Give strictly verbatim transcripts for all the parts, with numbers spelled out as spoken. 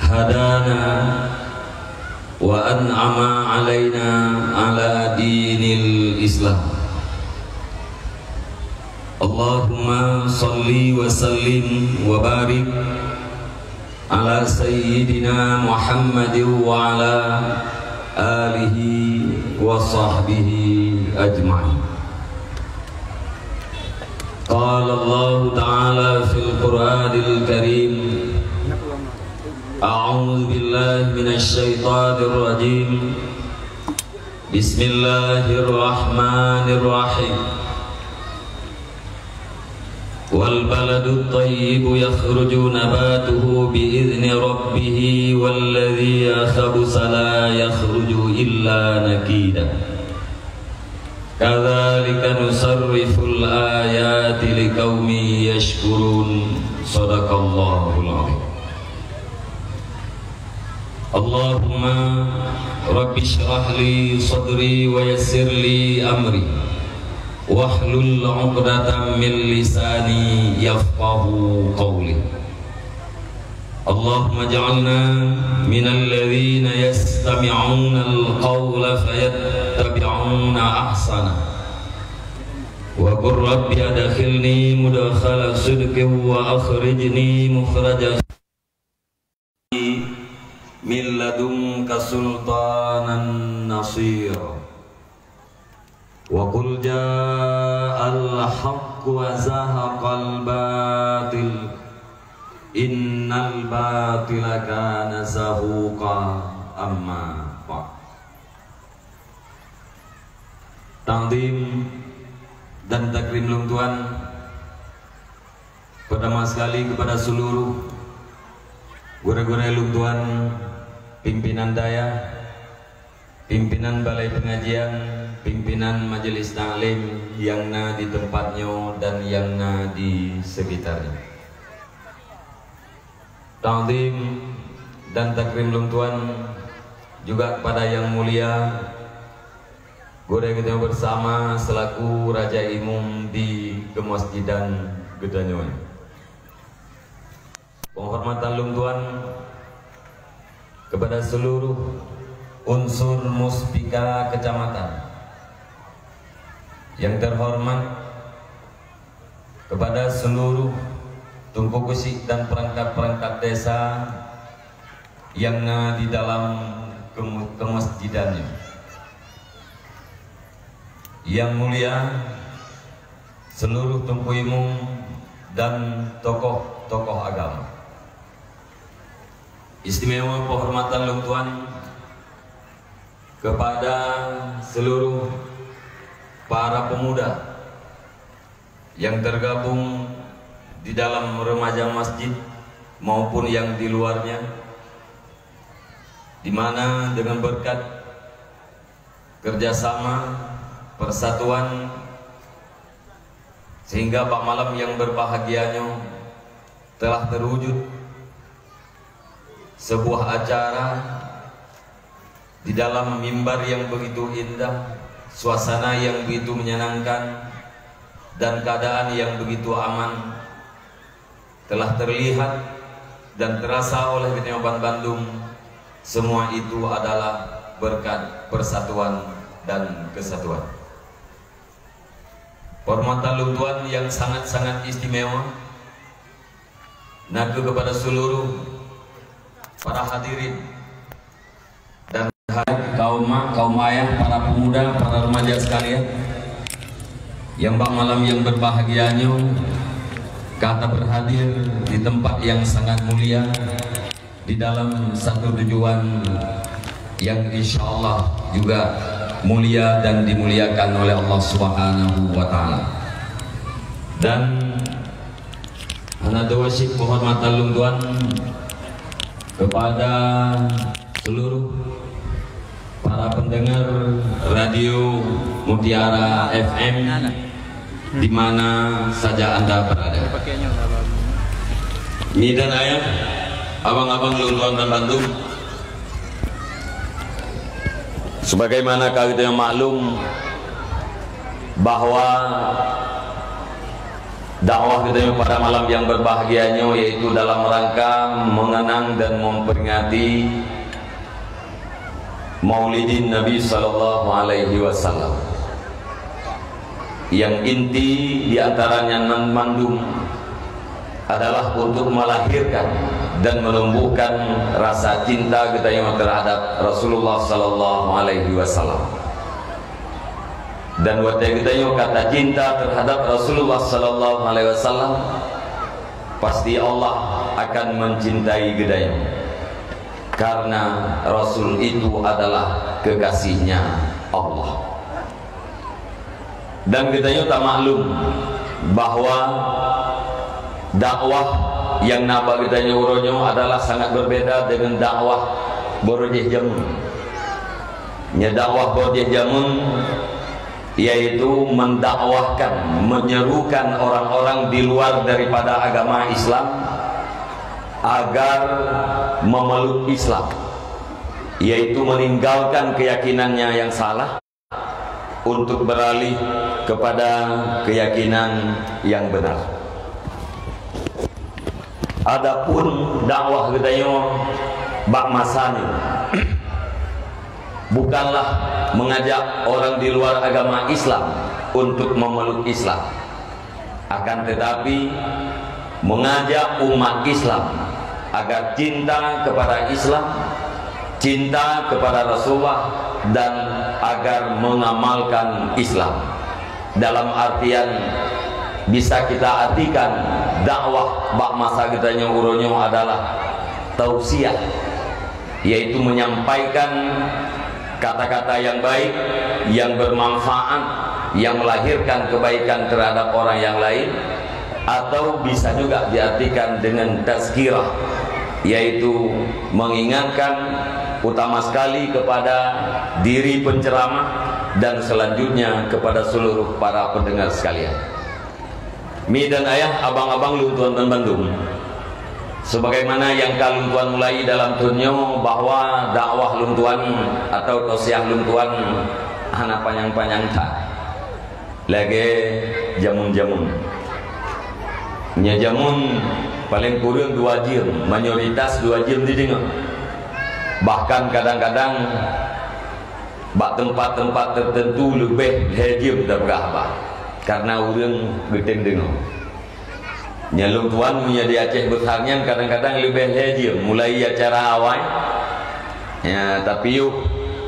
هدانا وأنعم علينا على دين الإسلام. اللهم صل وسلم وبارك على سيدنا محمد وعلى آله وصحبه أجمعين. قال الله تعالى في القرآن الكريم: أعوذ بالله من الشيطان الرجيم. بسم الله الرحمن الرحيم. والبلد الطيب يخرج نباته بإذن ربه والذي خبث لا يخرج إلا نكدا. كذلك نصرف الآيات لقوم يشكرون. صدق الله العظيم. اللهم رب اشرح لي صدري ويسر لي أمري واحلل عقدة من لساني يفقه قولي. اللهم اجعلنا من الذين يستمعون القول فيتبعون أحسنه. وقل رب أدخلني مدخل صدق وأخرجني مخرج من لدنك سلطانا نصيرا. وقل جاء الحق وزهق الباطل إن الباطل كان زهوقا. أما بعد. Takzim dan takrim lôn tuan, pertama sekali kepada seluruh gurée-gurée lôn tuan, pimpinan dayah, pimpinan balai pengajian, pimpinan majelis taklim nyang na di teumpat nyoe dan nyang na di sekitar nyoe. Takzim dan takrim lôn tuan juga kepada yang mulia gurée geutanyoe bersama selaku raja imum di kemasjidan geutanyoe. Penghormatan lôn tuan kepada seluruh unsur muspika kecamatan. Yang terhormat kepada seluruh Teungku Keuchik dan perangkat-perangkat desa yang na di dalam kemu-, kemasjidan nyoe. Yang mulia seluruh Teungku Imum dan tokoh-tokoh agama. Istimewa penghormatan lôn tuan kepada seluruh para pemuda yang tergabung di dalam remaja masjid maupun yang di luarnya, di mana dengan berkat kerjasama, persatuan, sehingga bak malam yang berbahagia nyoe telah terwujud sebuah acara di dalam mimbar yang begitu indah, suasana yang begitu menyenangkan, dan keadaan yang begitu aman telah terlihat dan terasa oleh geutanyoe banmandum. Semua itu adalah berkat persatuan dan kesatuan. Penghormatan lôn tuan yang sangat-sangat istimewa na kheueh kepada seluruh para hadirin dan kaum mak, kaum ayah, para pemuda, para remaja sekalian, yang bak malam yang berbahagia nyoe ka taberhadir di tempat yang sangat mulia, di dalam satu tujuan yang insya Allah juga mulia dan dimuliakan oleh Allah Subhanahu wa Ta'ala. Dan hana teuwajéb penghormatan lôn tuan kepada seluruh para pendengar Radio Mutiara F M di mana saja anda berada. Mi dan ayah, abang-abang lôn tuan banmandum, sebagaimana ka geutanyoe maklum bahwa Dakwah geutanyoe pada malam yang berbahagia nyoe yaitu dalam rangka mengenang dan memperingati Maulidin Nabi sallallahu alaihi wasallam. Yang inti di antaranya nan mandum adalah untuk melahirkan dan menumbuhkan rasa cinta geutanyoe terhadap Rasulullah sallallahu alaihi wasallam. Dan watée geutanyoe ka tacinta terhadap Rasulullah sallallahu alaihi wasallam, pasti Allah akan mencintai geutanyoe. Karena Rasul itu adalah kekasihnya Allah. Dan geutanyoe tamaklum bahwa dakwah nyang na bak geutanyoe uroe nyoe adalah sangat berbeda dengan dakwah barô jih jameun. Nyan dakwah barô jih jameun yaitu mendakwahkan, menyerukan orang-orang di luar daripada agama Islam agar memeluk Islam, yaitu meninggalkan keyakinannya yang salah untuk beralih kepada keyakinan yang benar. Adapun dakwah geutanyoe bak masa nyoe bukanlah mengajak orang di luar agama Islam untuk memeluk Islam. Akan tetapi, mengajak umat Islam agar cinta kepada Islam, cinta kepada Rasulullah, dan agar mengamalkan Islam. Dalam artian bisa kita artikan dakwah bak masa geutanyoe uroe nyoe adalah tausiah, yaitu menyampaikan kata-kata yang baik, yang bermanfaat, yang melahirkan kebaikan terhadap orang yang lain, atau bisa juga diartikan dengan tazkirah, yaitu mengingatkan utama sekali kepada diri penceramah dan selanjutnya kepada seluruh para pendengar sekalian. Mi dan ayah, abang-abang lôn tuan banmandum. Sebagaimana nyang ka lôn tuan mulai dalam thôn nyoe bahwa dakwah lôn tuan atau tausiah lôn tuan hana panyang-panyang that. Lagée jameun-jameun. Nyoe jameun paleng kureueng dua jeuem, mayoritas dua jeuem dideungoe. Bahkan kadang-kadang bak teumpat-teumpat teuteuntu leubeh lhée jeuem tapeugah haba, karna ureuëng geutem deungoe. Nyan lôn tuan meunyoe di Aceh Besar nyan kadang-kadang leubeh lhée jeuem, mulai acara awai, ya, tapi yoh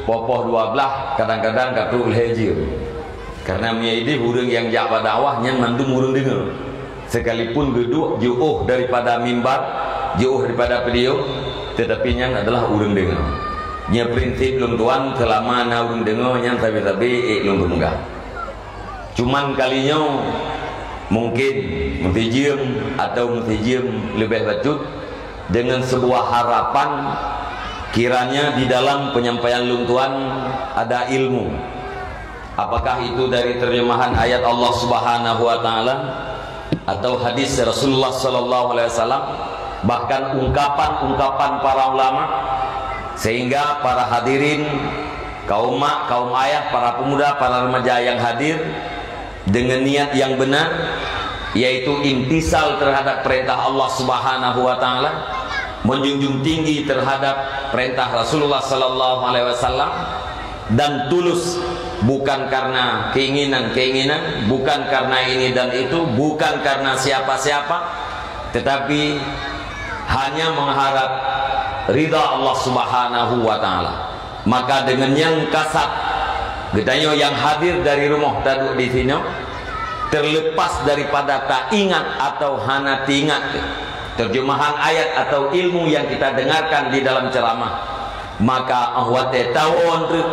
poh-poh dua blaih kadang-kadang ka trok lhée jeuem. Karna meunyoe ideh ureuëng nyang jak bak dakwah nyan mandum ureuëng deungoe. Sekalipun geuduek jiôh daripada mimbar, jiôh daripada podium, tetapi nyan adalah ureuëng deungoe. Nyan prinsip lôn tuan, seulama na ureuëng deungoe nyan sabe-sabe ék lôn peugah. Cuman kali nyoe mungkin meusijeuem atau meusijeuem leubeh bacut dengan sebuah harapan kiranya di dalam penyampaian lôn tuan ada ilmu. Apakah itu dari terjemahan ayat Allah Subhanahu wa Ta'ala atau hadis Rasulullah Sallallahu Alaihi Wasallam, bahkan ungkapan-ungkapan para ulama, sehingga para hadirin, kaum mak, kaum ayah, para pemuda, para remaja yang hadir dengan niat yang benar, yaitu imtisal terhadap perintah Allah Subhanahu wa Ta'ala, menjunjung tinggi terhadap perintah Rasulullah Sallallahu Alaihi Wasallam, dan tulus, bukan karena keinginan-keinginan, bukan karena ini dan itu, bukan karena siapa-siapa, tetapi hanya mengharap ridha Allah Subhanahu wa Ta'ala. Maka dengan nyang kasat, geutanyoe nyang hadir dari rumoh taduek di sinoe, terlepas daripada taingat atau hana taingat terjemahan ayat atau ilmu yang kita dengarkan di dalam ceramah, maka óh watée tawoe treuk,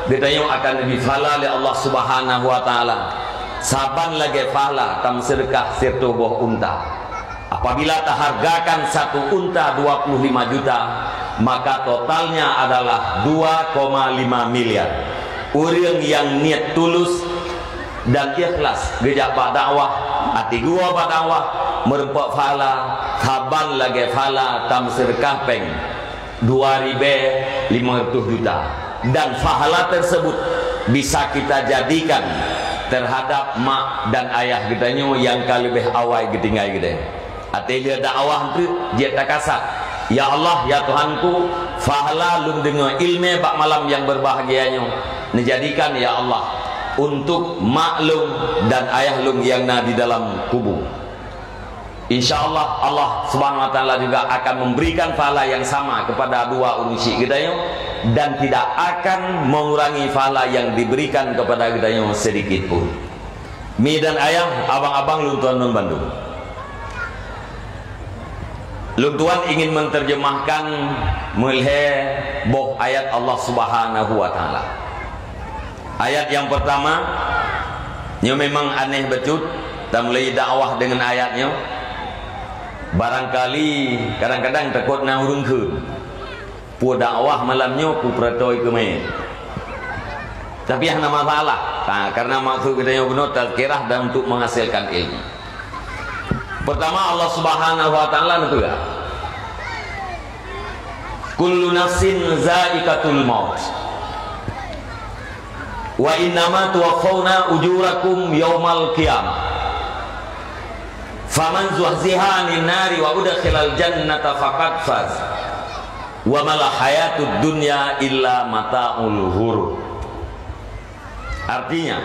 geutanyoe akan geubri pahala lé Allah Subhanahu wa Ta'ala. Saban lagée pahala tameuseudeukah siratoh boh unta. Apabila tahargakan satu unta dua puluh lima juta, maka totalnya adalah dua koma lima miliar. Ureuëng nyang niet tulus dan ikhlas geujak bak dakwah, até geuwoe bak dakwah, meureumpok pahala saban lagée pahala tameuseudeukah péng dua ribée lima reutôh juta. Dan pahala tersebut bisa kita jadikan terhadap mak dan ayah geutanyoe nyang ka leubeh awai geutinggai geutanyoe. Até lheueh dakwah teuk jeuet takasat, "Ya Allah, ya Tuhanku, pahala lôn deungoe ileumèe bak malam nyang berbahagia nyoe, neujadikan, ya Allah, untuk mak lôn dan ayah lôn nyang na di dalam kubu." Insya Allah, Allah Subhanahu wa Taala juga akan memberikan pahala yang sama kepada dua ureuëng syik geutanyoe dan tidak akan mengurangi pahala yang diberikan kepada geutanyoe sedikit pun. Mi dan ayah, abang-abang, lôn tuan lôn bandum. Lôn tuan ingin menerjemahkan meulhèe boh ayat Allah Subhanahu wa Taala. Ayat yang pertama, nyoe memang aneh bacut, tamulai dakwah dengan ayat nyoe. Barangkali kadang-kadang takot na ureuëng kheun, "Peue dakwah malam nyoe, peue peuratoe keu manyét." Tapi hana masalah. Ha, karena maksud geutanyoe bunoe tazkirah dan untuk menghasilkan ilmu. Pertama, Allah Subhanahu wa Taala neupeugah, "Kullu nafsin za'iqatul maut. Wa innama tuwaffawna ujurakum yaumal qiyamah. Faman zuhziha 'anin nari wa udkhilal jannata faqad faz. Wa mal hayatud dunya illa mata'ul ghurur." Artinya,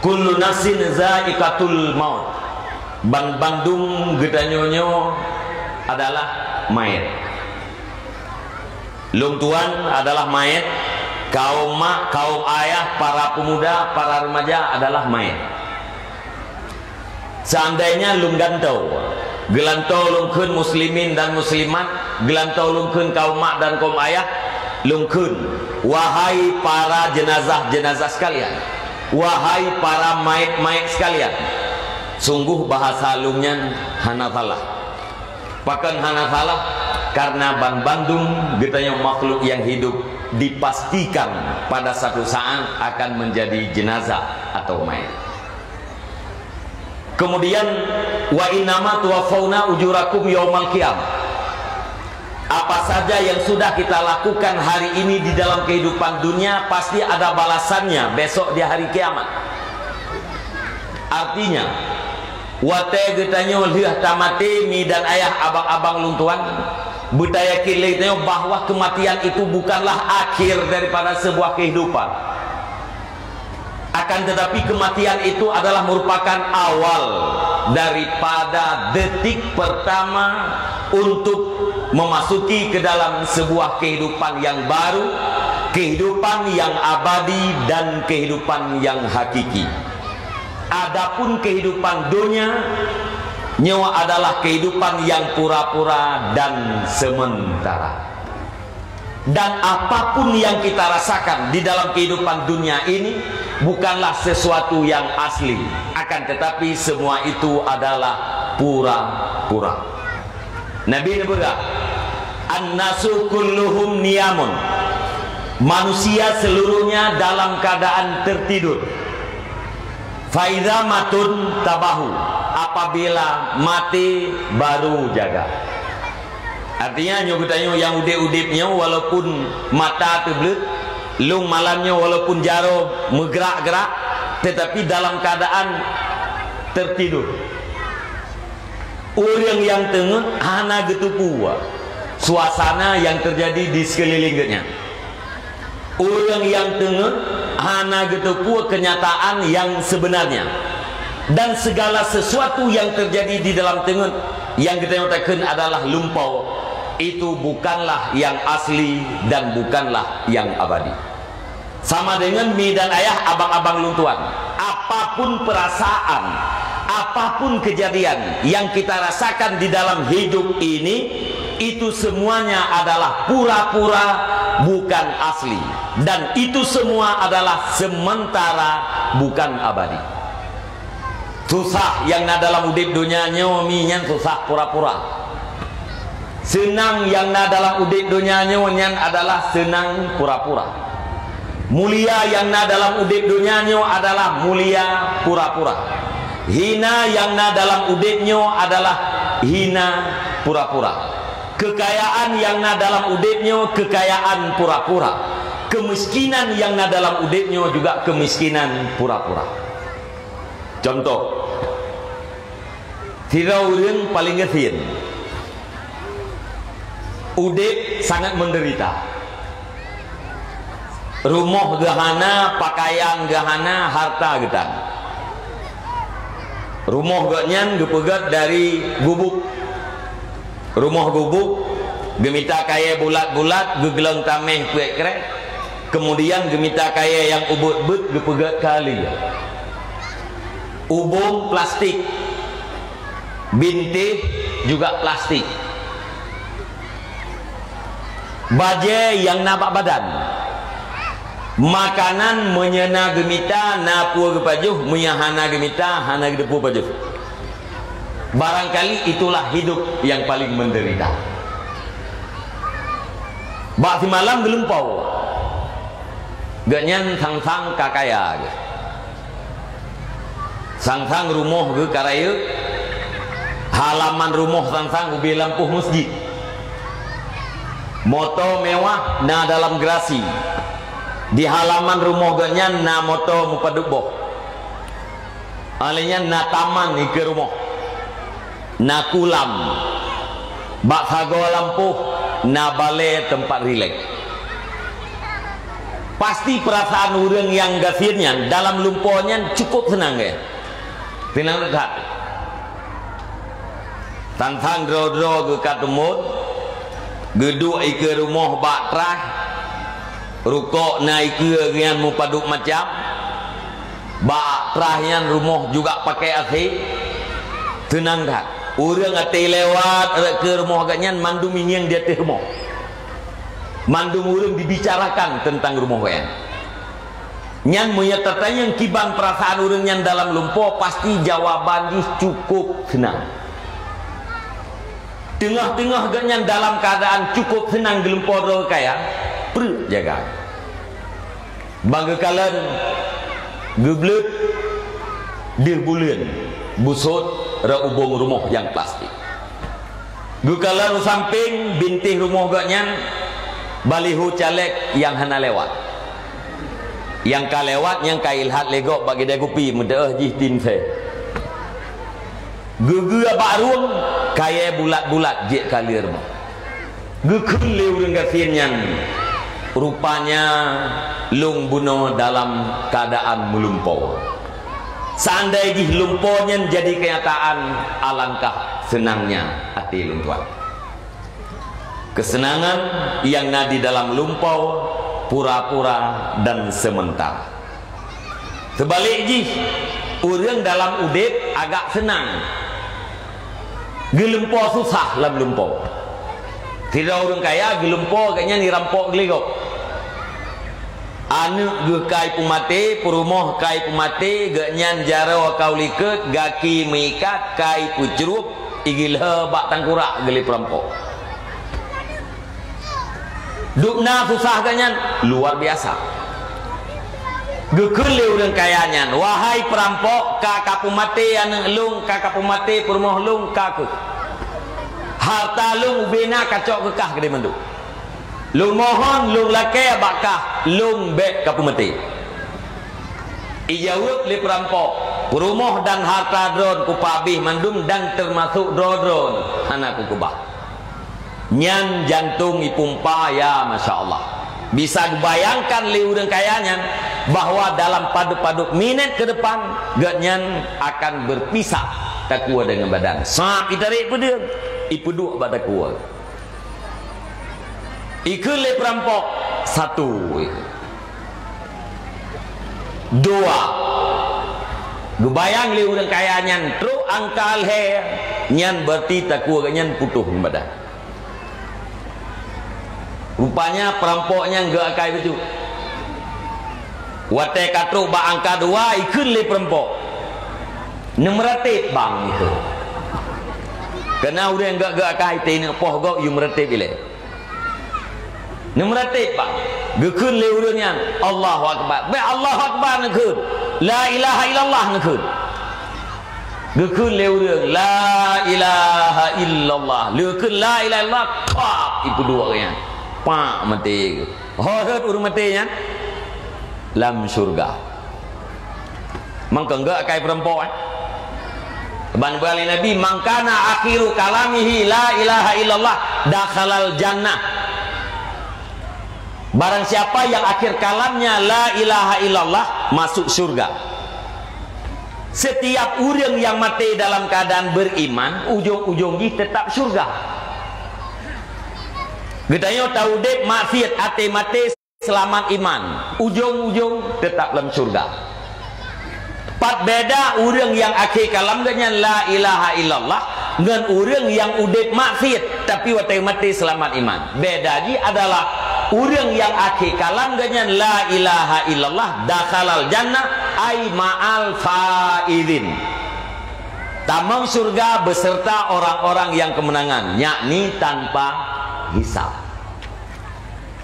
"Kullu nafsin za'iqatul maut." Ban-, bandum geutanyoe nyoe adalah manyét. Lôn tuan adalah manyét, kaum mak, kaum ayah, para pemuda, para remaja adalah manyét. Seandainya lôn gantoe, geulantoe lôn kheun muslimin dan muslimat, geulantoe lôn kheun kaum mak dan kaum ayah, lôn kheun, "Wahai para jenazah-jenazah sekalian, wahai para manyét-manyét sekalian, sungguh bahasa lôn nyan hana salah." Pakon hana salah? Karena banbandum geutanyoe makhluk yang hidup dipastikan pada satu saat akan menjadi jenazah atau mayat. Kemudian, "Wa innama tuwaffawna ujurakum yaumal qiyamah." Apa saja yang sudah kita lakukan hari ini di dalam kehidupan dunia, pasti ada balasannya besok di hari kiamat. Artinya, watée geutanyoe lheueh tamaté, mi dan ayah, abang-abang lôn tuan, beutayakin lé tanyoe bahwa kematian itu bukanlah akhir daripada sebuah kehidupan. Akan tetapi, kematian itu adalah merupakan awal daripada detik pertama untuk memasuki ke dalam sebuah kehidupan yang baru, kehidupan yang abadi, dan kehidupan yang hakiki. Adapun kehidupan dunia, nyoe adalah kehidupan yang pura-pura dan sementara. Dan apapun yang kita rasakan di dalam kehidupan dunia ini bukanlah sesuatu yang asli, akan tetapi semua itu adalah pura-pura. Nabi neupeugah, "An-nasu kulluhum niyamun." Manusia seluruhnya dalam keadaan tertidur. "Faiza matun tabahu." Apabila mati, baru jaga. Artinya, nyoe geutanyoe nyang udeb-udeb nyoe, walaupun mata teubleuet, lông malam nyoe walaupun jaroe meugrak-grak, tetapi dalam keadaan tertidur. Ureuëng nyang teungeut hana geuteupeue suasana nyang teujadi di seukeuliléng geuhnyan. Ureuëng nyang teungeut hana geuteupeue keunyataan nyang seubeunarnya. Dan segala sesuatu nyang teujadi di dalam teungeut nyang geutanyoe takheun adalah lumpoe, itu bukanlah nyang asli dan bukanlah nyang abadi. Sama deungon mi dan ayah, abang-abang lôn tuan, apapun perasaan, apapun kejadian yang kita rasakan di dalam hidup ini, itu semuanya adalah pura-pura, bukan asli. Dan itu semua adalah sementara, bukan abadi. Susah nyang na dalam udeb donya nyoe, mi, nyan susah pura-pura. Seunang nyang na dalam udeb donya nyoe, nyan adalah seunang pura-pura. Mulia nyang na dalam udeb donya nyoe adalah mulia pura-pura. Hina nyang na dalam udeb nyoe adalah hina pura-pura. Keukayaan nyang na dalam udeb nyoe keukayaan pura-pura. Keumiskinan nyang na dalam udeb nyoe juga keumiskinan pura-pura. Contoh, sidroe ureuëng paléng gasien, udeb sangat meundeurita. Rumoh geuh hana, pakaian geuh hana, hareuta geuh tan. Rumoh gobnyan geupeugét dari gubuk. Rumoh gubuk, geumita kayée bulat-bulat, geuglong taméh peuet kreh, keumudian geumita kayée nyang ubeuet-beuet geupeugét kali. Ubông plastik, bintéh juga plastik. Bajée nyang na bak badan. Makanan meunyoe na geumita, na peue geupajoh, meunyoe hana geumita, hana geuteupeue pajoh. Barangkali itulah hidup yang paling menderita. Bak simalam geulumpoe, gobnyan sang-sang ka kaya geuh. Sang-sang rumoh geuh ka rayeuk, halaman rumoh sang-sang ubé lampôh meuseujid. Moto mewah na dalam garasi. Di halaman rumoh gobnyan na moto meupadub boh. Óh lheueh nyan na taman dikeue rumoh, na kulam, bak sagoe lampôh na balée teumpat rileks. Pasti peurasaan ureuëng nyang gasien nyan dalam lumpoe nyan cukup seunang, geuh. Seunang that. Sang-sang droe-droe geuh ka teumôt, geuduek dikeue rumoh bak trah, rukok na dikeue nyan meupadub macam, bak trah nyan rumoh juga pakai asé. Seunang that. Ureuëng até lewat rot keu rumoh gobnyan, mandum ingieng di ateueh rumoh. Mandum ureuëng dibicarakan teuntang rumoh gobnyan. Nyan meunyoe tatanyong kiban peurasaan ureuëng nyan dalam lumpoe, pasti jawaban jih cukup seunang. Teungoh-teungoh gobnyan dalam keuadaan cukup seunang geulumpoe droe kaya, pruet jaga. Ban geukalon geubleuet deuh buleuen busot rot ubông rumoh nyang plastik. Geukalon u sampéng bintéh rumoh gobnyan baliho caleg nyang hana lewat. Nyang ka lewat nyang ka ilhat lé gob bak keude kupi meudeuh jih tin se. Geugeue bak rueng kayée bulat-bulat jeuet ka lheueh rumoh. Geukheun lé ureuëng gasien nyan, "Rupanya lôn bunoe dalam keuadaan meulumpoe. Seandai jih lumpoe nyan jadi keunyataan, alangkah seunangnya até lôn tuan." Keuseunangan nyang na di dalam lumpoe pura-pura dan seumeuntar. Seubalek jih, ureuëng dalam udeb agak seunang, geulumpoe susah lam lumpoe. Sidroe ureuëng kaya geulumpoe gobnyan jirampok geuligok. Aneuëk geuh kai peumaté, peurumoh kai peumaté, gobnyan jaroe ka u likot, gaki meuikat, kai peucrueb, igeulhée bak tangkurak geuh lé peurampok. Dubna susah gobnyan luar biasa. Geukheun lé ureuëng kaya nyan, "Wahai peurampok, ka kapeumaté aneuëk lôn, ka kapeumaté peurumoh lôn, ka kheueh. Hareuta lôn ubé na kacok keu kah keudéh mandum. Lôn mohon, lôn lakée bak kah, lôn bék kapeumaté." Ijaweueb lé peurampok, "Peurumoh dan hareuta droen kupeuabéh mandum dan teumasok droe droen hana kukeubah." Nyan jantong ipumpa, ya masya Allah. Bisa geubayangkan lé ureuëng kaya nyan bahwa dalam padub-padub minét keudepan gobnyan akan berpisah takue dengan badan. Sab itarek peudeueng, ipeuduek bak takue. Ikheun lé peurampok, satu. Dua. Geubayang lé ureuëng kaya nyan trok angka lhée, nyan berarti takue gobnyan putôh ngon badan. Rupanya peurampok nyan geuakai bacut. Watée ka trok bak angka dua, ikheun lé peurampok, "Neumeuratéb bang," ikheun. Keureuna ureuëng geuakai teuingat poh gob yue meuratéb ilée. "Neumeuratéb bang." Geukheun lé ureuëng nyan, "Allahu Akbar." Bék Allahu Akbar neukheun. "La ilaha illallah" neukheun. Geukheun lé ureuëng, "La ilaha illallah." Lheueh kheun "La ilaha illallah", pap, ipeuduek nyan. Pak maté. Ho rhot ureuëng maté nyan lam syeuruga. Mangkeuh geukai peurumpok, eh? Ban bak lé Nabi, "Man kana akhiru kalamihi la ilaha illallah, dakhalal jannah." Barang siapa yang akhir kalamnya la ilaha illallah, masuk syurga. Setiap ureuëng yang maté dalam keadaan beriman, ujong-ujong jih tetap syurga. Geutanyoe taudeb maksiat, até maté seulamat iman, ujong-ujong tetap lam syurga. Pat beda ureuëng nyang akhé kalam geuh nyan la ilaha illallah ngon ureuëng nyang udeb maksiat, tapi watée maté seulamat iman. Beda jih adalah ureuëng nyang akhé kalam geuh nyan la ilaha illallah dakhalal jannah, ai ma'al faizin. Tamong syurga beserta orang-orang yang kemenangan, yakni tanpa hisab.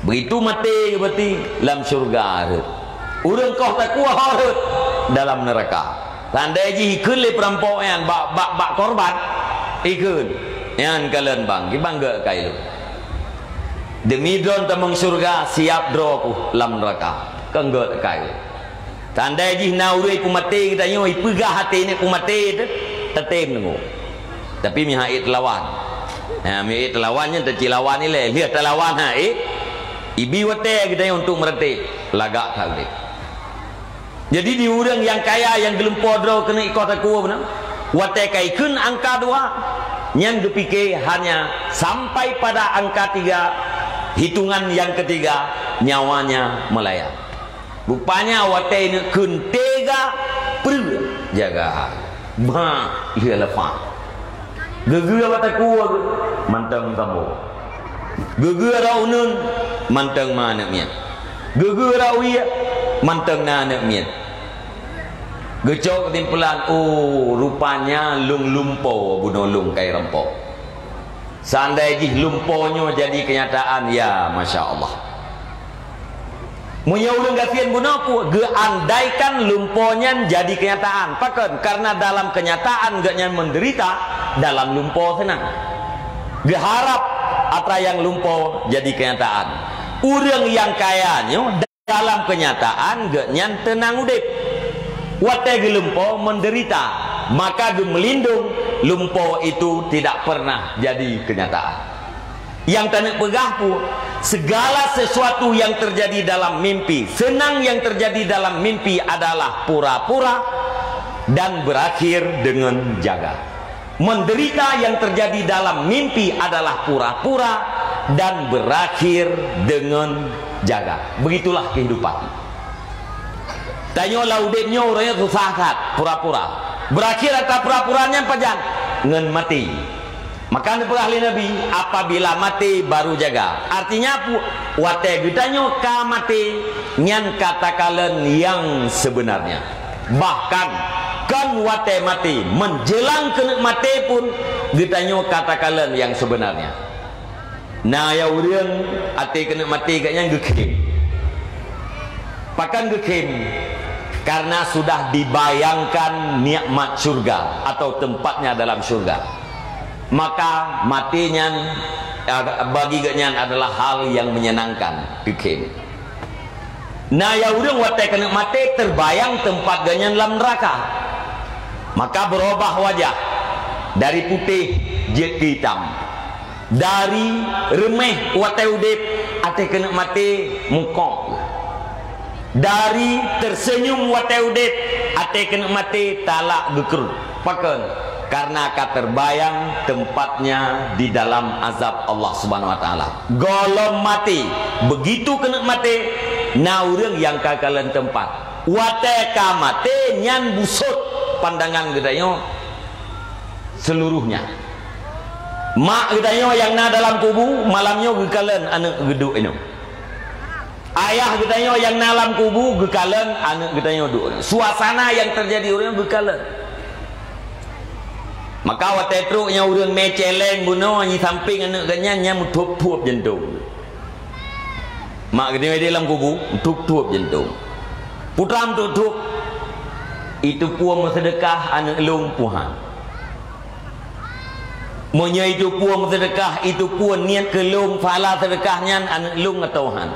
Begitu maté, berarti lam syurga rhot. Ureuëng koh takwa rhot dalam neraka. Tandai jih ikheun lé peurampok nyan bak, bak, bak korban. Ikheun. Nyan kalon bang, kibang geukai lôn. Demi droen tamong syurga, siap droe ku lam neraka. Kon geukai lôn. Tandai jih na ureuëng peumaté geutanyoe, ipeugah até nyan peumaté teuh, tatem deungoe. Tapi meuhan ék teulawan. Ha, meuhan ék teulawan nyan teuci lawan ilée. Lheueh teulawan ha ék, ibi watée geutanyoe untuk meuratéb, lagak that udeb. Jadi di ureuëng nyang kaya nyang geulumpo droe keuneuk ikoh takue beuna, watée ka ikheun angka dua, nyan geupike hanya sampai pada angka tiga, hitungan yang ketiga, nyawanya melayang. Rupanya watée neuk kheun teuga, preueh jaga. Bah, lheueh leupah. Geugeu bak takue geuh, mantong tambo. Geugeu rot uneuen, mantong ma aneuk miet. Geugeu rot wie, mantong na aneuk miet. Geucok keusimpulan, oh, rupanya lôn lumpo bunoe lôn kai rampok. Seandai jih lumpo nyoe jadi kenyataan, ya, masya Allah. Meunyoe ureuëng gasien bunoe peue, geuandaikan lumpo nyan jadi kenyataan. Pakon? Karena dalam kenyataan geuhnyan menderita, dalam lumpo seunang. Geuharab atra nyang lumpo jadi kenyataan. Ureuëng nyang kaya nyoe dalam kenyataan geuhnyan teunang udeb. Watée geulumpo menderita, maka geumeulindong, lumpo itu tidak pernah jadi kenyataan. Nyang taneuk peugah peue, segala sesuatu yang terjadi dalam mimpi, seunang yang terjadi dalam mimpi adalah pura-pura dan berakhir dengan jaga. Menderita yang terjadi dalam mimpi adalah pura-pura dan berakhir dengan jaga. Begitulah kehidupan. Tanyoe lam udeb nyoe uroe nyoe susah that, pura-pura. Berakhir atra pura-pura nyan pajan? Ngon maté. Maka neupeugah lé Nabi, apabila maté baru jaga. Artinya peue? Watée geutanyoe ka maté, nyan ka takalon nyang sebenarnya. Bahkan, kon watée maté, menjelang keuneuk maté pun geutanyoe ka takalon nyang sebenarnya. Na ya ureuëng até keuneuk maté geuhnyan geukhém. Pakon geukhém? Karena sudah dibayangkan nikmat syurga atau tempatnya dalam syurga. Maka maté nyan, eh, bagi geuhnyan adalah hal yang menyenangkan, geukhém. Na ya ureuëng watée keuneuk maté terbayang teumpat geuhnyan lam neuraka. Maka beurubah wajah dari putéh jeuet keu itam. Dari reuméh watée udeb, até keuneuk maté mukok. Dari terseunyum watée udeb, até keuneuk maté talak geukreuet. Pakon? Karena ka terbayang tempatnya di dalam azab Allah Subhanahu wa Taala. Gohlom maté, begitu keuneuk maté, na ureuëng nyang ka kalon teumpat. Watée ka maté, nyan busot pandangan geutanyoe seluruhnya. Mak geutanyoe nyang na dalam kubu, malam nyoe geukalon aneuk geuduek inoe. Ayah geutanyoe nyang na lam kubu geukalon aneuk geutanyoe duek. Suasana nyang teujadi ureuëng geukalon. Maka watée trok nyang ureuëng mé céléng bunoe nyi sampéng aneuk geuhnyan, nyan meuthôb-thôb jantông. Mak geutanyoe di lam kubu, meuthôb-thôb jantông. Putra meuthôb-thôb, "Iteupeue meuseudeukah aneuk lôn puhan?" Meunyoe iteupeue meuseudeukah, iteupeue niet keu lôn pahala seudeukah nyan aneuk lôn atau han.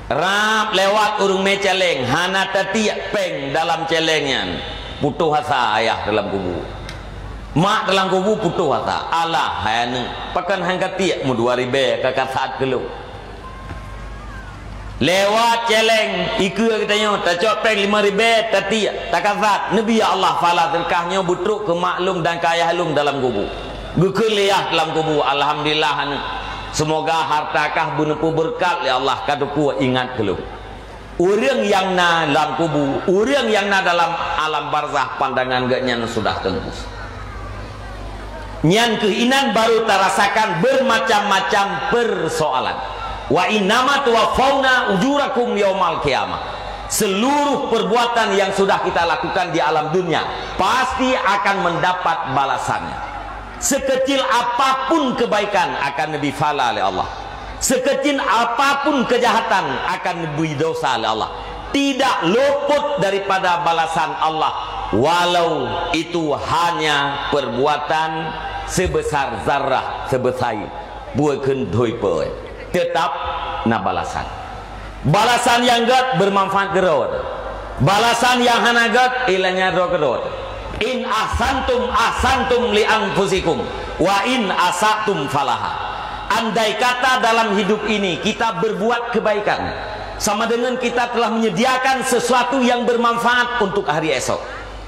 Rab lewat ureuëng mé céléng, hana tatiek péng dalam céléng nyan, putôh asa ayah dalam kubu. Mak dalam kubu putôh asa, "Alah, hai aneuëk, pakon han katiek meudua ribée ka kasat keu lôn?" Lewat céléng, ikeue geutanyoe, tacok péng limong ribée, tatiek, takasat. Neubi, "Ya Allah, phala seudeukah nyoe beutrok keu mak lôn dan keu ayah lôn dalam kubu." Geukheun lé yah dalam kubu, "Alhamdulillah, aneuëk. Seumoga harta kah beuneupeubeureukat lé Allah, ka teupeue ingat keu lôn." Ureuëng nyang na lam kubu, ureuëng nyang na dalam alam barzah, pandangan geuhnyan sudah teumbus. Nyan kheueh inan baru tarasakan bermacam-macam persoalan. "Wa innama tuwaffauna ujurakum yaumal qiyamah." Seluruh perbuatan yang sudah kita lakukan di alam dunia pasti akan mendapat balasannya. Sekecil apapun kebaikan akan neubi phala lé Allah. Sekecil apapun kejahatan akan neubi dosa lé Allah. Tidak luput daripada balasan Allah, walau itu hanya perbuatan sebesar zarah, sebesar buet kheun dhui peuet. Tetap na balasan. Balasan nyang gét bermanfaat keudroe. Balasan nyang hana gét, ilanya droe keudroe. "In ahsantum, ahsantum li anfusikum, wa in asatum falaha." Andai kata dalam hidup ini kita berbuat kebaikan, sama dengan kita telah menyediakan sesuatu yang bermanfaat untuk hari esok.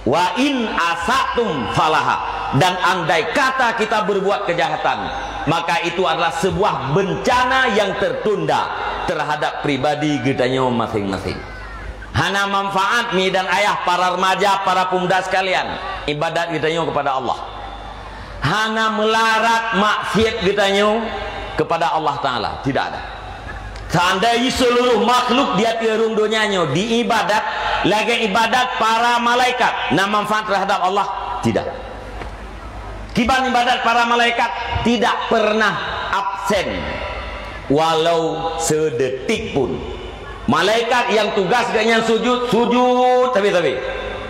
"Wa in asatum falaha." Dan andai kata kita berbuat kejahatan, maka itu adalah sebuah bencana yang tertunda terhadap pribadi geutanyoe masing-masing. Hana manfaat mi dan ayah, para remaja, para pemuda sekalian, ibadat geutanyoe kepada Allah. Hana meularat maksiat geutanyoe kepada Allah Taala, tidak ada. Seandai jih seluruh makhluk di ateueh rhueng donya nyoe diibadat lagée ibadat para malaikat, na manfaat terhadap Allah? Tidak. Kiban ibadat para malaikat tidak pernah absen, walau sedetik pun. Malaikat nyang tugas geuhnyan sujud, sujud sabe-sabe.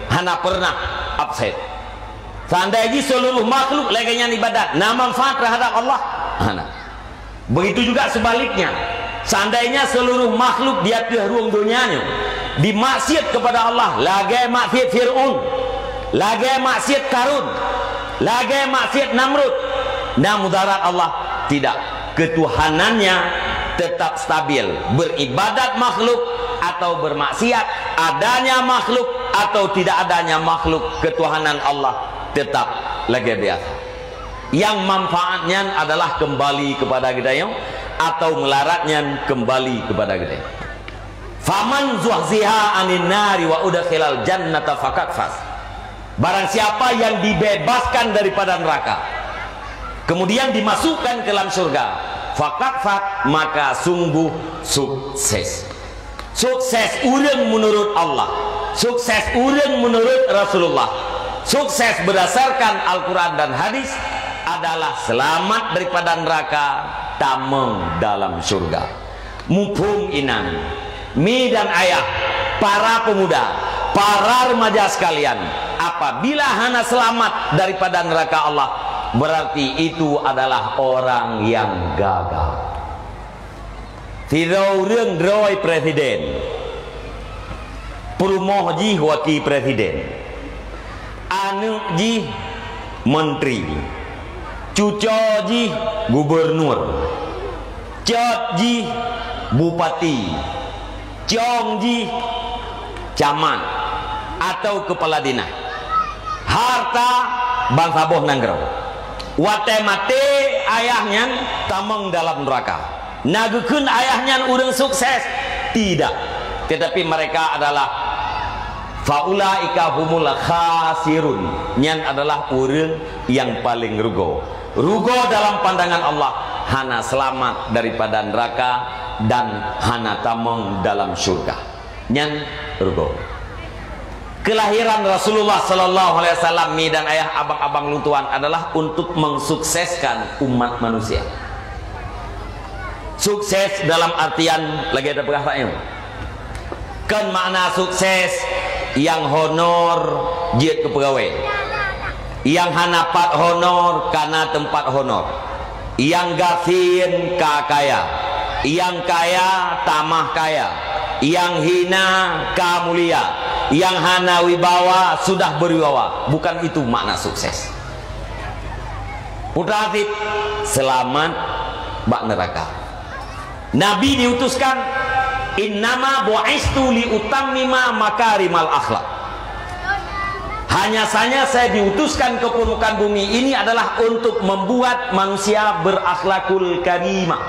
Hana pernah absen. Seandai jih seluruh makhluk lagée nyan ibadat, na manfaat terhadap Allah? Hana. Begitu juga sebaliknya, seandainya seluruh makhluk di ateueh rhueng donya nyoe dimaksiat kepada Allah, lagée maksiat Fir'aun, lagée maksiat Karun, lagée maksiat Namrud, na mudarat Allah? Tidak. Ketuhanannya tetap stabil, beribadat makhluk atau bermaksiat, adanya makhluk atau tidak adanya makhluk, ketuhanan Allah tetap lagée biasa. Nyang manfaat nyan adalah kembali kepada geutanyoe, atau meularat nyan kembali kepada geutanyoe. "Faman zuhziha 'anin nari wa udkhilal jannata faqad faz." Barang siapa yang dibebaskan daripada neraka, kemudian dimasukkan ke dalam syurga, faqad faz, maka sungguh sukses. Sukses ureuëng menurut Allah, sukses ureuëng menurut Rasulullah, sukses berdasarkan Al-Quran dan hadis adalah selamat daripada neraka, tamong dalam syurga. Muphom inan, mi dan ayah, para pemuda, para remaja sekalian, apabila hana selamat daripada neraka Allah, berarti itu adalah orang yang gagal. Sidroe ureuëng droe presiden, peurumoh jih wakil presiden, aneuëk jih menteri, cuco jih gubernur, cot jih bupati, cong jih camat atau kepala dinas. Harta bansaboh nanggroe. Watée maté ayah nyan tamong dalam neraka. Na geukheun ayah nyan ureuëng sukses? Tidak. Tetapi mereka adalah faulaika humul khasirun. Nyan adalah ureuëng yang paling rugoe. Rugoe dalam pandangan Allah, hana selamat daripada neraka dan hana tamong dalam syurga. Nyan rugoe. Kelahiran Rasulullah sallallahu alaihi wasallam, mi dan ayah, abang-abang lôn tuan, adalah untuk mensukseskan umat manusia. Sukses dalam artian lagée tapeugah saat nyoe. Kon makna sukses nyang honor jeuet keu peugawée. Nyang hana pat honor kana teumpat honor. Nyang gasien ka kaya. Nyang kaya tamah kaya, nyang hina ka mulia, nyang hana wibawa sudah berwibawa. Bukan itu makna sukses. Putra Aziz, selamat bak neraka. Nabi diutuskan, "Innama bu'istu li utammima makarimal akhlak." Hanya saja saya diutuskan ke permukaan bumi ini adalah untuk membuat manusia berakhlakul karimah.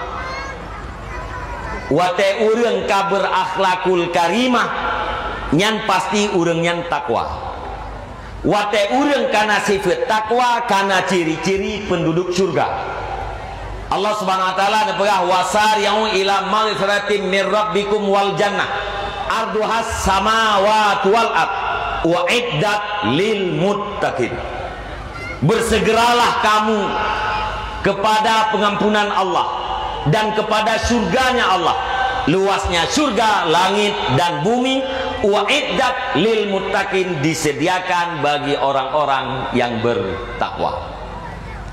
Watée ureuëng ka berakhlakul karimah, nyan pasti ureuëng nyan takwa. Watée ureuëng kana sifeuet takwa, kana ciri-ciri penduduk syurga. Allah Subhanahu wa taala neupeugah, "Wasari'u ila maghfiratin mir rabbikum wal jannah arduhas samawati wal ard uiddat lil muttaqin." Bersegeralah kamu kepada pengampunan Allah dan kepada syurganya Allah. Luasnya syurga, langit, dan bumi, uiddat lil muttaqin, disediakan bagi orang-orang yang bertakwa.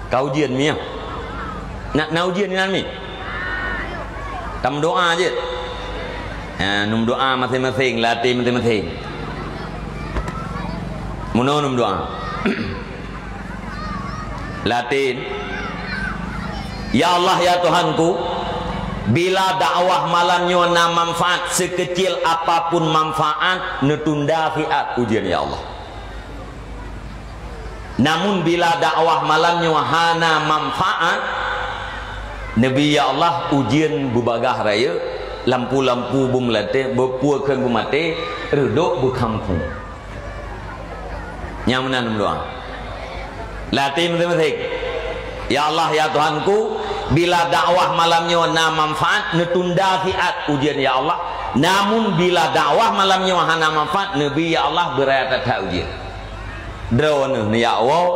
Ka ujian mi nyoe. Na, na ujian inan mi. Tameudoa jeuet. Ha, neumeudoa maséng-maséng, latih maséng-maséng. Meunoe neumeudoa. Latih. Ya Allah, ya Tuhanku, bila dakwah malam nyoe na manfaat, sekecil apapun manfaat, neutunda siat ujian, ya Allah. Namun bila dakwah malam nyoe hana manfaat, neubi, ya Allah, ujian beubagaih rayeuk, lampu-lampu beumeulantée, beupue kheun beumaté, reudok beukhampung. Nyang meunan meudoa. Latih maséng-maséng. Ya Allah, ya Tuhanku, bila dakwah malam nyoe na manfaat, neutunda siat ujian, ya Allah. Namun bila dakwah malam nyoe hana manfaat, neubi, ya Allah, beuraya that-that ujian. Droeneuh neujak woe,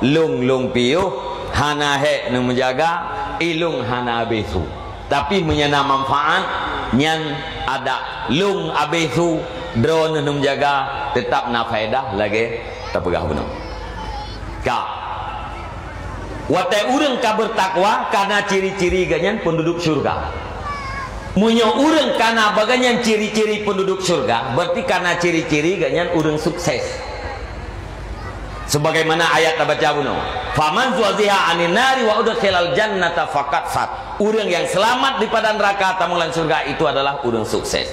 lôn-lôn piôh, hana hék neumeujaga, ilôn hana abéh su. Tapi meunyoe na manfaat, nyan adak lôn abéh su, droeneuh neumeujaga, teutap na faedah lagée tapeugah bunoe. Ka. Watée ureuëng ka beutakwa, kana ciri-ciri geuh nyan penduduk syurga. Meunyoe ureuëng kana bagian nyan ciri-ciri penduduk syurga, berarti kana ciri-ciri geuh nyan ureuëng sukses. Sebagaimana ayat tabaca bunoe, "Faman zuhziha 'anin nari wa udkhilal jannata faqad faz." Ureuëng yang selamat daripada neraka, tamong lam syurga, itu adalah ureuëng sukses.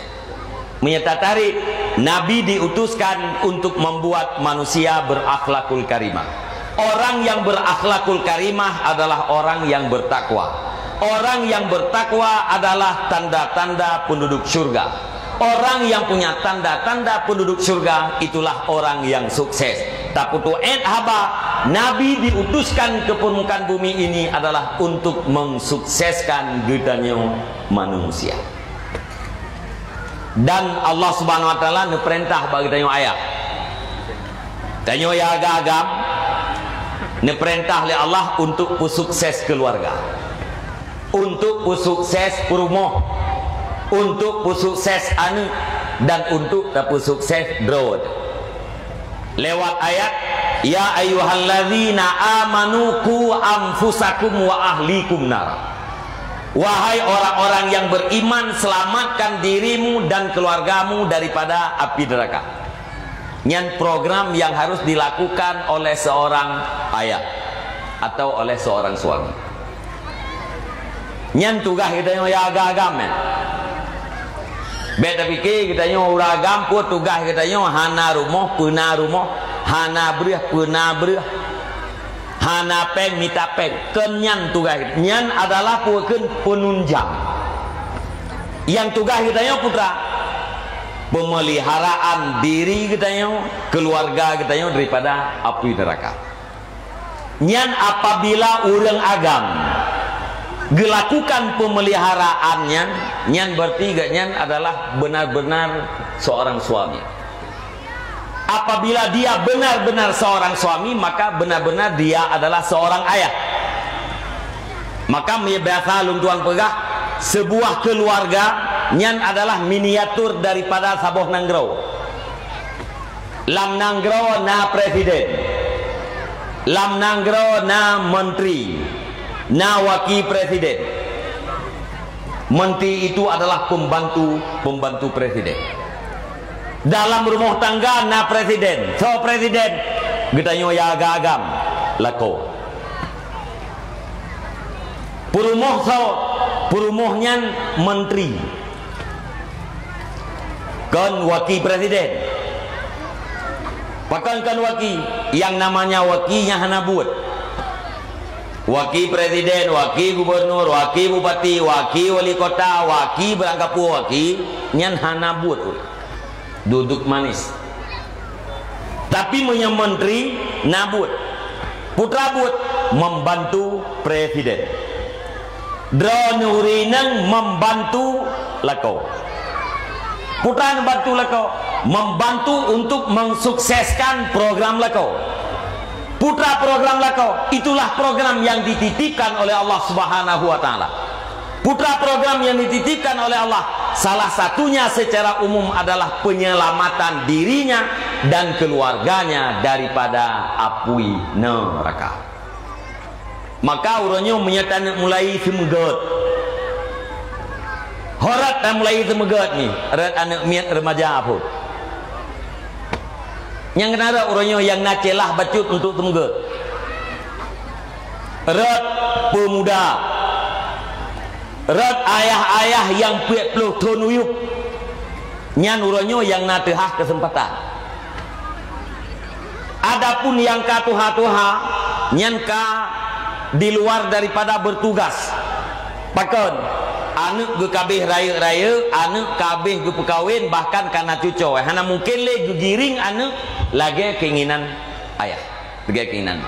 Meunyoe tatarék, Nabi diutuskan untuk membuat manusia berakhlakul karimah. Orang yang berakhlakul karimah adalah orang yang bertakwa. Orang yang bertakwa adalah tanda-tanda penduduk syurga. Orang yang punya tanda-tanda penduduk syurga, itulah orang yang sukses. Tapeutu'et haba, Nabi diutuskan ke permukaan bumi ini adalah untuk mensukseskan geutanyoe manusia. Dan Allah Subhanahu wa Taala neupeurintah bak geutanyoe ayah. Tanyoe nyang agam-agam neupeurintah lé Allah untuk peusukses keuluwarga, untuk peusukses peurumoh, untuk peusukses aneuëk, dan untuk tapeusukses droe. Lewat ayat, "Ya ayyuhallazina amanu qu anfusakum wa ahlikum nara." Wahai orang-orang yang beriman, selamatkan dirimu dan keluargamu daripada api neraka. Nyan program yang harus dilakukan oleh seorang ayah atau oleh seorang suami. Nyan tugaih geutanyoe nyang agam-agam nyan. Bék tapike geutanyoe ureuëng agam peue tugaih geutanyoe, hana rumoh, peuna rumoh, hana breueh, peuna breueh, hana péng, mita péng. Kon nyan tugaih geutanyoe. Nyan adalah peue kheun, penunjang. Nyang tugaih geutanyoe putra, peumeliharaan diri geutanyoe, keuluwarga geutanyoe daripada api neuraka. Nyan apabila ureuëng agam geulakukan peumeliharaan nyan, nyan berarti geuh nyan adalah benar-benar seorang suami. Apabila dia benar-benar seorang suami, maka benar-benar dia adalah seorang ayah. Maka biasa lôn tuan peugah, sebuah keluarga nyan adalah miniatur daripada saboh nanggroe. Lam nanggroe na presiden. Lam nanggroe na menteri. Na wakil presiden. Menteri itu adalah pembantu-pembantu presiden. Dalam rumoh tangga na presiden. Soe presiden? Geutanyoe nyang agam-agam lakoe. Peurumoh soe? Peurumoh nyan menteri. Kon waki presiden. Pakon kon waki? Yang namanya waki nyang hana buet. Waki presiden, waki gubernur, waki bupati, waki wali kota, waki beurangkapeue waki, nyan hana buet. Duduk manis. Tapi meunyoe menteri, na buet. Peue teuma buet? Membantu presiden. Droeneuh ureueng inong membantu lakoe. Peue teuma neubantu lakoe? Membantu untuk mensukseskan program lakoe. Peue teuma program lakoe? Itulah program yang dititipkan oleh Allah Subhanahu wa Taala. Peue teuma program yang dititipkan oleh Allah, salah satunya secara umum adalah penyelamatan dirinya dan keluarganya daripada apui neraka. Maka uroe nyoe meunyoe taneuk mulai seumeugot. Ho rot tamulai seumeugot nyoe, rot aneuk miet remaja pun. Nyang keunan rot uroe nyoe nyang na celah bacut untuk seumeugot. Rot peumuda. Rot ayah-ayah nyang peuet ploh thon u yup. Nyan uroe nyoe nyang na teuhah keuseumpatan. Adapun nyang ka tuha-tuha, nyan ka di luar daripada bertugas. Pakon? Aneuk geukabeh rayeuk-rayeuk, aneuk kabeh geupeukawen, bahkan ka na cucoe. Hana mungken lé geugiring aneuk lagée keinginan ayah, lagée keinginan.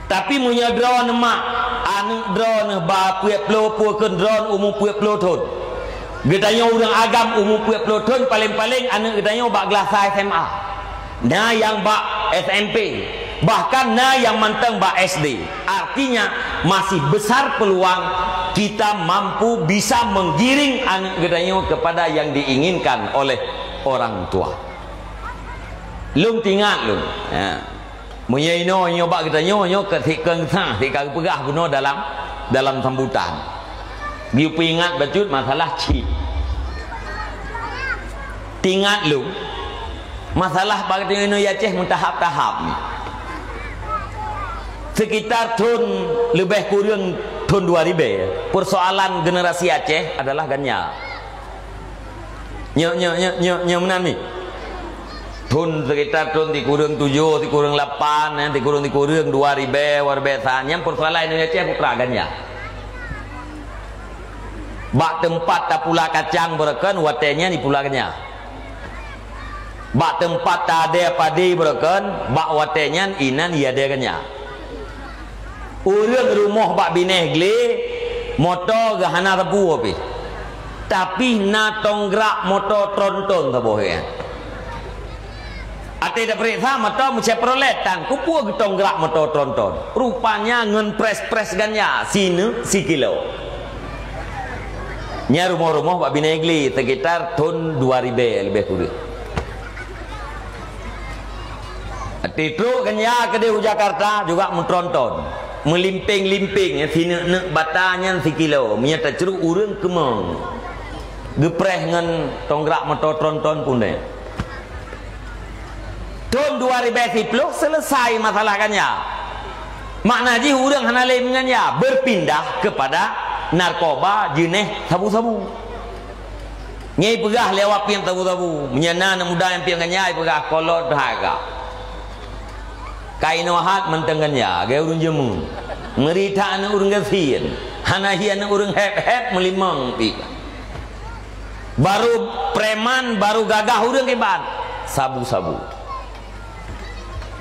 Tapi meunyoe droeneuh mak, aneuk droeneuh ba peuet ploh, peuet kheun droeneuh umu peuet ploh thon. Geutanyoe ureueng agam umu peuet ploh thon, paleng-paleng aneuk geutanyoe bak glasa S M A. Na nyang bak S M P, bahkan na nyang mantong bak S D. Artinya, masih besar peluang kita mampu bisa menggiring aneuk geutanyoe kepada yang diinginkan oleh orang tua. Lôn teuingat lôn. Ya. Meunyoe inoe nyoe bak geutanyoe, nyoe ka sikheun sa, si ka geupeugah bunoe dalam, dalam sambutan. Geupeuingat bacut masalah chip. Teuingat lôn, masalah bak geutanyoe inoe Aceh meutahap-tahap ni. Sekitar thon leubeh kureueng thon dua ribèe, persoalan generasi Aceh adalah ganja. Nyoe, nyoe, nyoe, nyoe, nyoe meunan mi. Thon sekitar thon sikureueng tujoh, sikureueng lapan, eh, sikureueng, sikureueng dua ribèe, dua ribèe sa. Nyan persoalan Indonesia putra ganja. Bak teumpat tapula kacang beureukan, watèe nyan jipula ganja. Bak teumpat taadèe padi beureukan, bak watèe nyan inan iadèe ganja. Ureueng rumoh bak binéh glé, moto geuh hana sapeue pih. Tapi na tonggrak moto tronton saboh nyan. Até tapeuriksa moto meuChevrolet tan, keupeue geutonggrak moto tronton. Rupanya ngon près-près ganja sineuk sikilo. Nyan rumoh-rumoh bak binéh glé sekitar thon dua ribèe leubeh kureueng. Titrok ganja keudeh u Jakarta juga meutronton. Meulimpeng-limpeng, sineuk-neuk bata nyan sikilo. Meunyoe tacrok ureueng keumong. Geupreh ngon tonggrak moto tronton pun deh. Thon dua ribèe siploh selesai masalah ganja. Makna jih ureueng hana lé meuganja, berpindah kepada narkoba jeunèh sabu-sabu. Nyan ipeugah lé awak piep sabu-sabu. Meunyoe na aneuk muda nyang piep ganja, ipeugah kolot that ka. Ka inoe hat mantong ganja, lagèe ureueng jameun. Meuri that aneuk ureueng gasien. Hana hi aneuk ureueng hèb-hèb meulimong pih. Baru preman, baru gagah ureueng kiban. Sabu-sabu.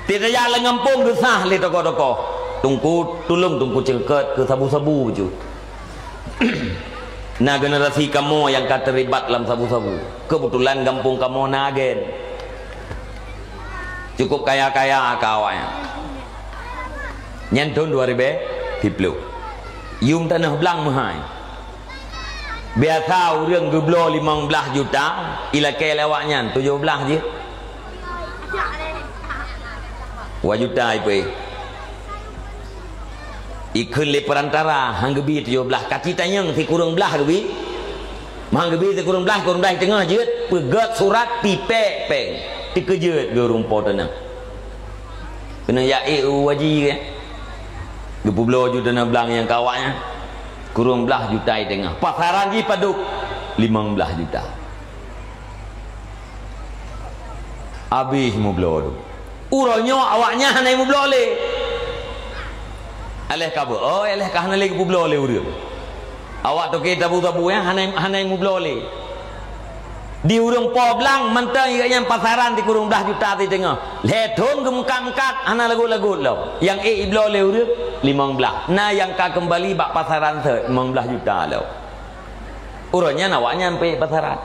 Tiep tajak lam gampông geusah lé tokoh-tokoh. Teungku, tulông Teungku ceukot keu sabu-sabu bacut. Na generasi kamoe nyang ka terlibat lam sabu-sabu. Keubeutulan gampông kamoe na agen. Cukup kaya-kaya ka awaknyan. Nyan thon dua ribèe siploh. Yum tanoh blang meuhai. Biasa ureueng geubloe limong blaih juta, ilakèe lé awaknyan tujoh blaih jeuet. Dua juta ipeue. Ikheun lé peurantara, han geubi tujoh blaih, ka ci tanyong sikureueng blaih geubi. Han geubi sikureueng blaih, kureueng blaih teungoh jeuet, peugét surat pipék péng. Teukeujeuet geuh ureueng po teuh nyan. Keuneuk jak ék u haji, kan? Geupeubloe ju teuh na blang nyang keu awaknyan. Kureueng blaih juta i teungoh. Pasaran jih padub? Limong blaih juta. Abéh mubloe tu. Uroe nyoe awaknyan hana mubloe lé. Aléh ka beu, oh, aléh ka hana lé geupubloe lé ureueng. Awak toke tabu-tabu nyan hana, hana mubloe lé. Di ureueng po blang mantong, gobnyan pasaran di kureueng blaih juta di teungoh. Lhèe thon geumeukat-meukat, hana lagot-lagot lom. Nyang ék ibloe lé ureueng, limong blaih. Na nyang ka keumbali bak pasaran sot, limong blaih juta lom. Uroe nyan awaknyan peuék pasaran.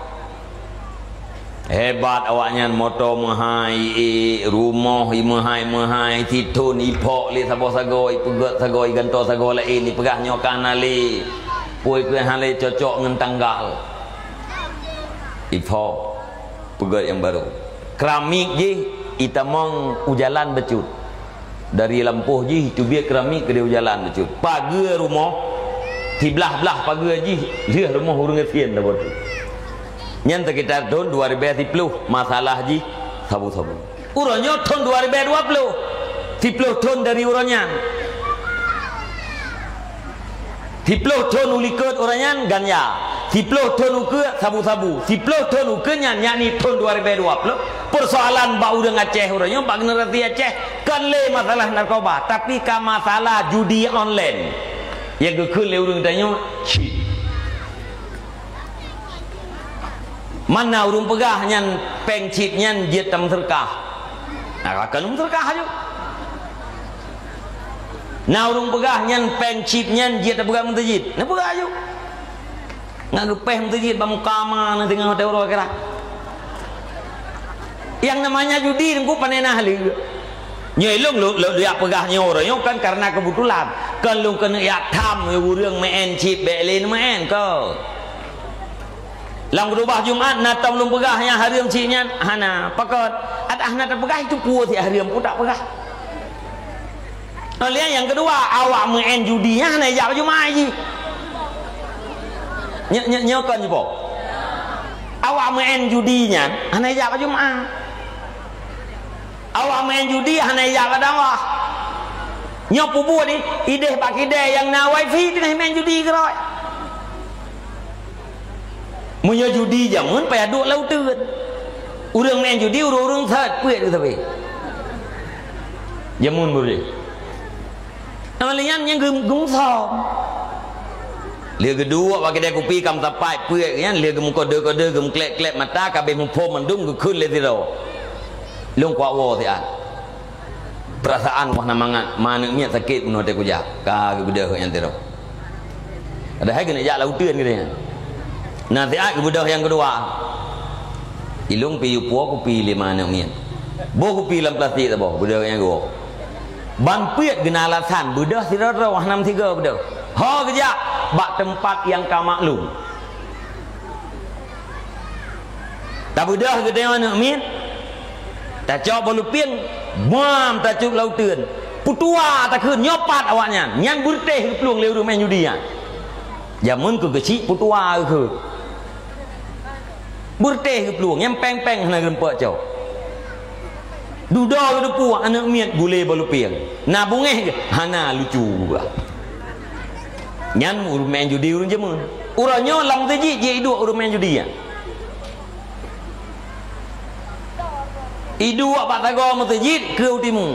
Hebat awaknyan, moto meuhai, ék, rumoh meuhai-meuhai, sithon iphok lé saboh sagoe, ipeugét sagoe, igantoe sagoe laén, ipeugah nyoe ka hana lé. Peue keuh hana lé cocok ngon tanggal. Iphok, peugét nyang barô. Keramik jih itamong u jalan bacut. Dari lampôh jih teubiet keramik keudéh u jalan bacut. Pageue rumoh, siblaih-blaih pageue jih, lheueh rumoh ureueng gasien saboh teuk. Nyan sekitar thon dua ribèe siploh, masalah jih sabu-sabu. Uroe nyoe thon dua ribèe dua ploh, siploh thon dari uroe nyan. Siploh thon u likot uroe nyan ganja, siploh thon ukeue sabu-sabu, siploh thon ukeue nyan, yakni thon dua ribèe dua ploh, peusoalan bak ureueng Aceh uroe nyoe, bak generasi Aceh, kon lé masalah narkoba, tapi ka masalah judi online. Nyang geukheun lé ureueng tanyoe, chip. Mana ureueng peugah nyan péng chip nyan jeuet tameuseudeukah? Na, ka lôn meuseudeukah aju. Na ureueng peugah nyan péng chip nyan jeuet tapeugah meuseujid. Na peugah aju. Ngat geupéh meuseujid bak muka ma na teungoh watèe uroe akhirat. Nyang namanya judi teungku panena haleue. Nyoe lôn lôn lôn jak peugah nyoe uroe nyoe kan karena keubeutulan. Kon lôn keuneuk jak tham ureueng meu'en chip bèk lé neumeu'en ko. Lam keudubah Jumat na tom lôn peugah nyang hareuem chip nyan? Hana. Pakon? Adak hana tapeugah itu peue si hareuem pun tak peugah. Lheueh nyang keudua, awak meu'en judi nyan hana jak bak Jumat jih. Nyo-, nyo-, nyoe kon jipo. Awak meu'en judi nyan hana jak bak Jumat. Awak meu'en judi hana jak bak dakwah. Nyoe peubuet ni, idéh bak kidée nyang na wifi teungoh meu'en judi keurôi. Meunyoe judi jameun payah duek lam uteuen. Ureueng meu'en judi ureueng-ureueng sat peuet geuh sabe. Jameun beureh. Nama lé nyan nyang geu-, geumeusom. Lheueh geuduek bak kidée kupi ka meusapat peuet nyan, lheueh geumeukodo-kodo, geumeukleb-kleb mata, ka abéh muphom mandum geukheun lé sidroe. Lôn kuak woe siat. Peurasaan wah na mangat, ma aneuk miet sakét bunoe teuh kujak. Ka geubeudôh nyan sidroe. Padahai keuneuk jak lam uteuen geutanyoe. Na siat geubeudôh nyang keudua. Ilôn pih yue puwoe kupi lé ma aneuk miet. Boh kupi lam plastik saboh, beudôh nyang keudua. Ban peuet geuna alasan, beudôh sidroe-droe, hana meusigoe beudôh. Ho geujak bak teumpat nyang ka maklum. Tabeudôh geutanyoe aneuk miet, tacok boh lupieng, buam tacut lam uteuen. Peutuwa takheun, nyoe pat awaknyan, nyan beureutéh geuplueng lé ureueng meu'en judi nyan. Jameun keu keuchik peutuwa geukheun. Beureutéh geuplueng, nyang péng-péng hana geureumpok cok. Dudoe geuteupue aneuk miet gulé boh lupieng. Na beungéh geuh? Hana, lucu geuh. Nyan ureueng meu'en judi ureueng jameun. Uroe nyoe lam meuseujid jeuet iduek ureueng meu'en judi nyan. Iduek bak sagoe meuseujid keu u timu.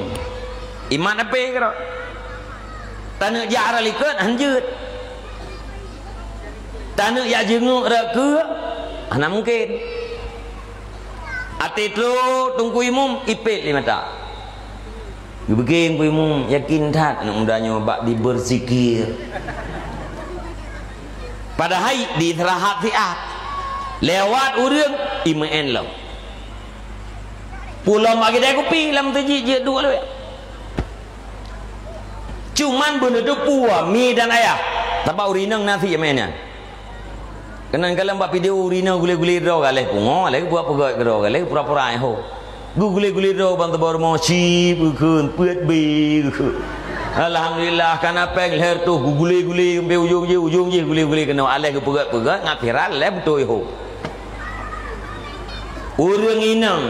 Imat apé keudroe. Taneuk jak rot likot, han jeuet. Taneuk jak jeungeuk rot keue, hana mungken. Até trok teungku imum, ipét lé mata. Geupike teungku imum, yakin that aneuk muda nyoe bak dibeurzikir. Padahai di istirahat siat. Lewat ureueng, imeu'en lom. Pulom bak kidai kupi lam meuseujid jeuet duek lé. Cuman beuneuteupue mi dan ayah. Sabab ureueng inong na si meu'en nyan. Keunan kalon bak video ureueng inong gulé-gulé droe, galeh pungo, galeh buat peugöt keudroe, galeh pura-pura ai ho. Geugulé-gulé droe ban teubor rumoh, ci beukheun, peuet be geukheun. Alhamdulillah, kana péng lhèe reutôh geugulé-gulé sampai ujong jih, ujong jih gulé-gulé keunoe, aléh geupeugét-peugét ngat viral, lheuh beutôi ho. Ureueng inong,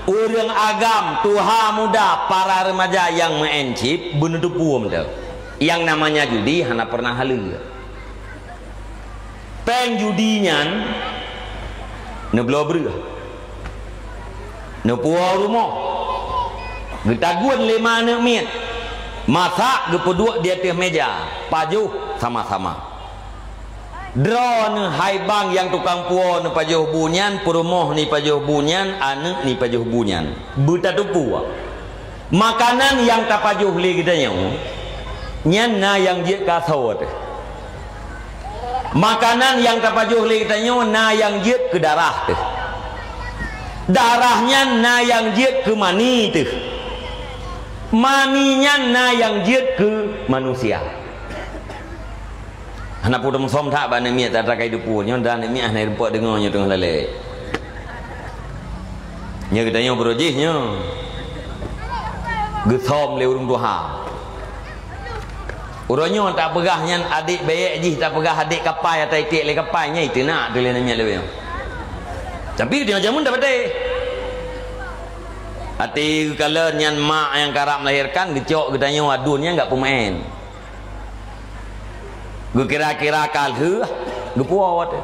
ureueng agam, tuha muda, para remaja nyang meu'en chip, beuneuteupue mantong. Yang namanya judi hana pernah haleue. Péng judi nyan neubloe breueh, neupuwoe rumoh, geutagun lé ma aneuk miet, masak geupeuduek di ateueh meja, pajoh sama-sama. Droeneuh hai bang nyang tukang puwoe neupajoh bu nyan, peurumoh neupajoh bu nyan, aneuk neupajoh bu nyan. Beutatupeue. Makanan nyang tapajoh lé geutanyoe, nyan na nyang jeuet keu asoe teuh. Makanan nyang tapajoh lé geutanyoe na nyang jeuet keu darah teuh. Darah nyan na nyang jeuet keu mani teuh. Mani nyan na nyang jeuet keu manusia. Hana peue teumeusom that bak aneuk miet, atra ka jiteupeue nyoe, dan aneuk miet hana jirumpok deungoe nyoe teungoh lalé. Nyoe geutanyoe brok jih nyoe. Geusom lé ureueng tuha. Uroe nyoe tapeugah nyan adék bèk jih, tapeugah adék kapai, atra itiek lé kapai, nyan iteunak teuh lé aneuk miet lé nyoe. Tapi geutanyoe jameun tapatéh. Até geukalon nyan mak nyang karab melahirkan, geucok geutanyoe aduen nyan gak peumeu'en. Geukira-kira ka lheueh, geupuwoe watèe.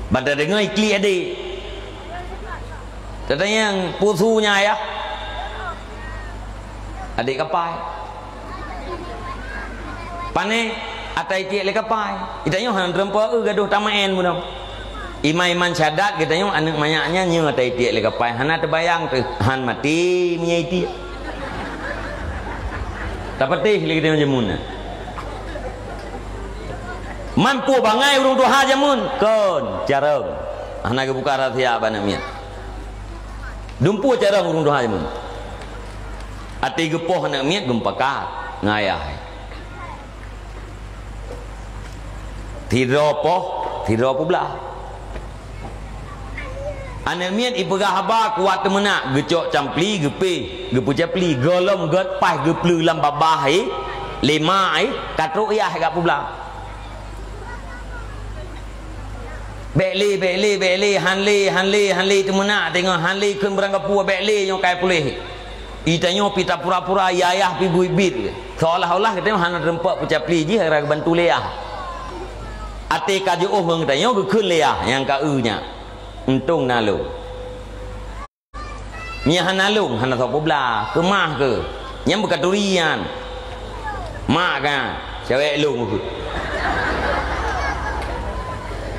Ban tadeungoe iklik adék. Tatanyong, "Peue su nyan, Ayah?" "Adék kapai." "Pané?" "Atra itiek lé kapai." Geutanyoe hana teurimong, eu, gadôh tameu'en bunoe. Iman-iman syahadat geutanyoe aneuk manyak nyan nyoe atra itiek lé kapai, hana teubayang teuh han maté meunyoe itiek. Tapatéh lé geutanyoe jameun nyan. Man peue bangai ureueng tuha jameun? Kon, carông. Hana geubuka rahsia bak aneuk miet. Dumpeue carông ureueng tuha jameun. Até geupoh aneuk miet geumupakat ngon ayah. Sidroe poh, sidroe peublah. Aneuk miet ipeugah haba kuat teumeunak, geucok campli, geupéh, geupeucampli, gohlom gét paih geupleue lam babah, eh, lé ma, eh, ka trok yah gak peublah. Bèk lé, bèk lé, bèk lé, han lé, han lé, han lé teumeunak, teungoh han lé kheun beurangkapeue, bèk lé nyoe kai puléh. Geutanyoe pih tapura-pura, yah-yah pih buet-buet. Seolah-olah geutanyoe hana teurimong peucaplé jih, hana geubantu lé yah. Até ka jiôh ngon geutanyoe geukheun lé yah nyang ka eu nyan. Untông na lôn. Nyan hana lôn, hana soe peublah, keumah keuh. Nyan beukaturi nyan. Mak kan, cawék lôn keuh.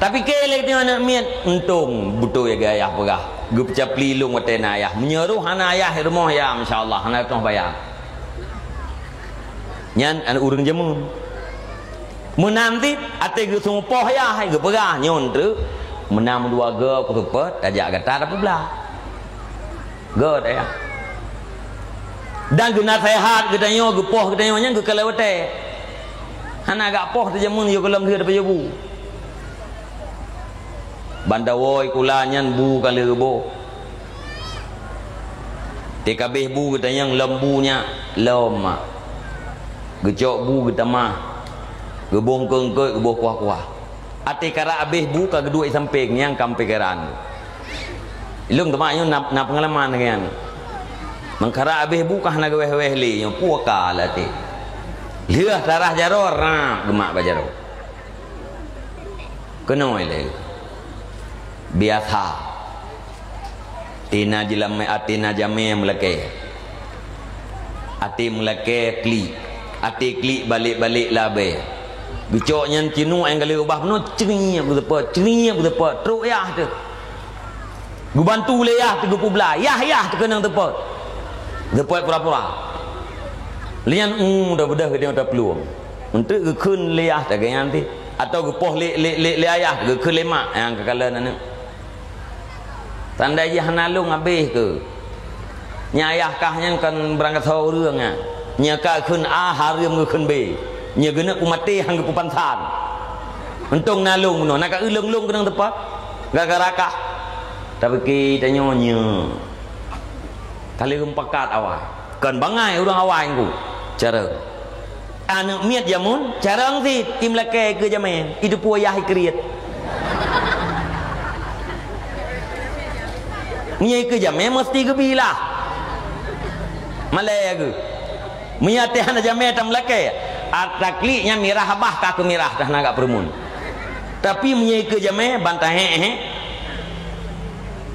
Tapi keu lé geutanyoe aneuk miet, untông beutôi geuh ayah peugah. Geupeucaplé lôn watèe na ayah. Meunyoe roh hana ayah di rumoh, ya, masya Allah, hana teuh bayang. Nyan aneuk ureueng jameun. Meunan cit, até geuseumeung poh yah, hai geupeugah, "Nyoe treuk, meunan meudua goe kuseupôt, tajak gata tapeublah." Göt ayah. Dan geunaseuhat geutanyoe, geupoh geutanyoe nyan geukalon watèe. Hana gak poh teuh jameun yoh gohlom lheueh tapajoh bu. Ban tawoe sikula nyan bu ka lheueh geuboh. Teuk ka abéh bu geutanyong lom bu nyan, lom mak. Geucok bu geutamah. Geuboh eungkôt-eungkôt, geuboh kuah-kuah. Até karab abéh bu ka geuduek di sampéng nyang ka meupikéran. Lôn teuma nyoe na, na peungalaman lagèe nyan. Meukarab abéh bu ka hana geuwéh-wéh lé nyoe, peue ka lam até. Lheueh tarah jaroe, rap geumat bak jaroe. Keunoe lé. Biasa. Até na jilamé, até na jamé meulakèe. Até meulakèe klik. Até klik balek-balek labée. Geucok nyan cinuek nyang ka lheueh ubah bunoe, ceriep geuteupôt, ceriep geuteupôt. Trok yah teuh. Geubantu lé yah teuh geupeublah. Yah, yah teuh keunong teupôt. Teupôt pura-pura. Lé nyan, um, dah beudôh geutanyoe taplueng. Eunteuk geukheun lé yah lagèe nyan teuh. Atau geupoh lé, lé, lé, lé ayah, geukheun lé mak nyang ka kalon aneuk. Tanda jih hana lôn abéh keuh. Nyan ayah kah nyan kon beurangkasoe ureueng nyan. Nyan ka kheun A, hareuem geukheun B. Nyan geuneuk peumaté han geupeupansan. Untông na lôn bunoe, na ka eu lôn-lôn keunong teupôt. Gara-gara kah. Tapi geutanyoe nyoe. Ka lheueh meupakat awai. Kon bangai ureueng awai nyan ku. Carông. Aneuk miet jameun, carông cit, i meulakée keu jamé, i teupeu yah i kriet. Meunyoe keu jamé, meusti geubi lah. Malée geuh. Meunyoe até hana jamé tameulakée, ata klik nyan mirah babah ka keumirah, dah hana gak peureumeun. Tapi meunyoe keu jamé, ban tahek-hek,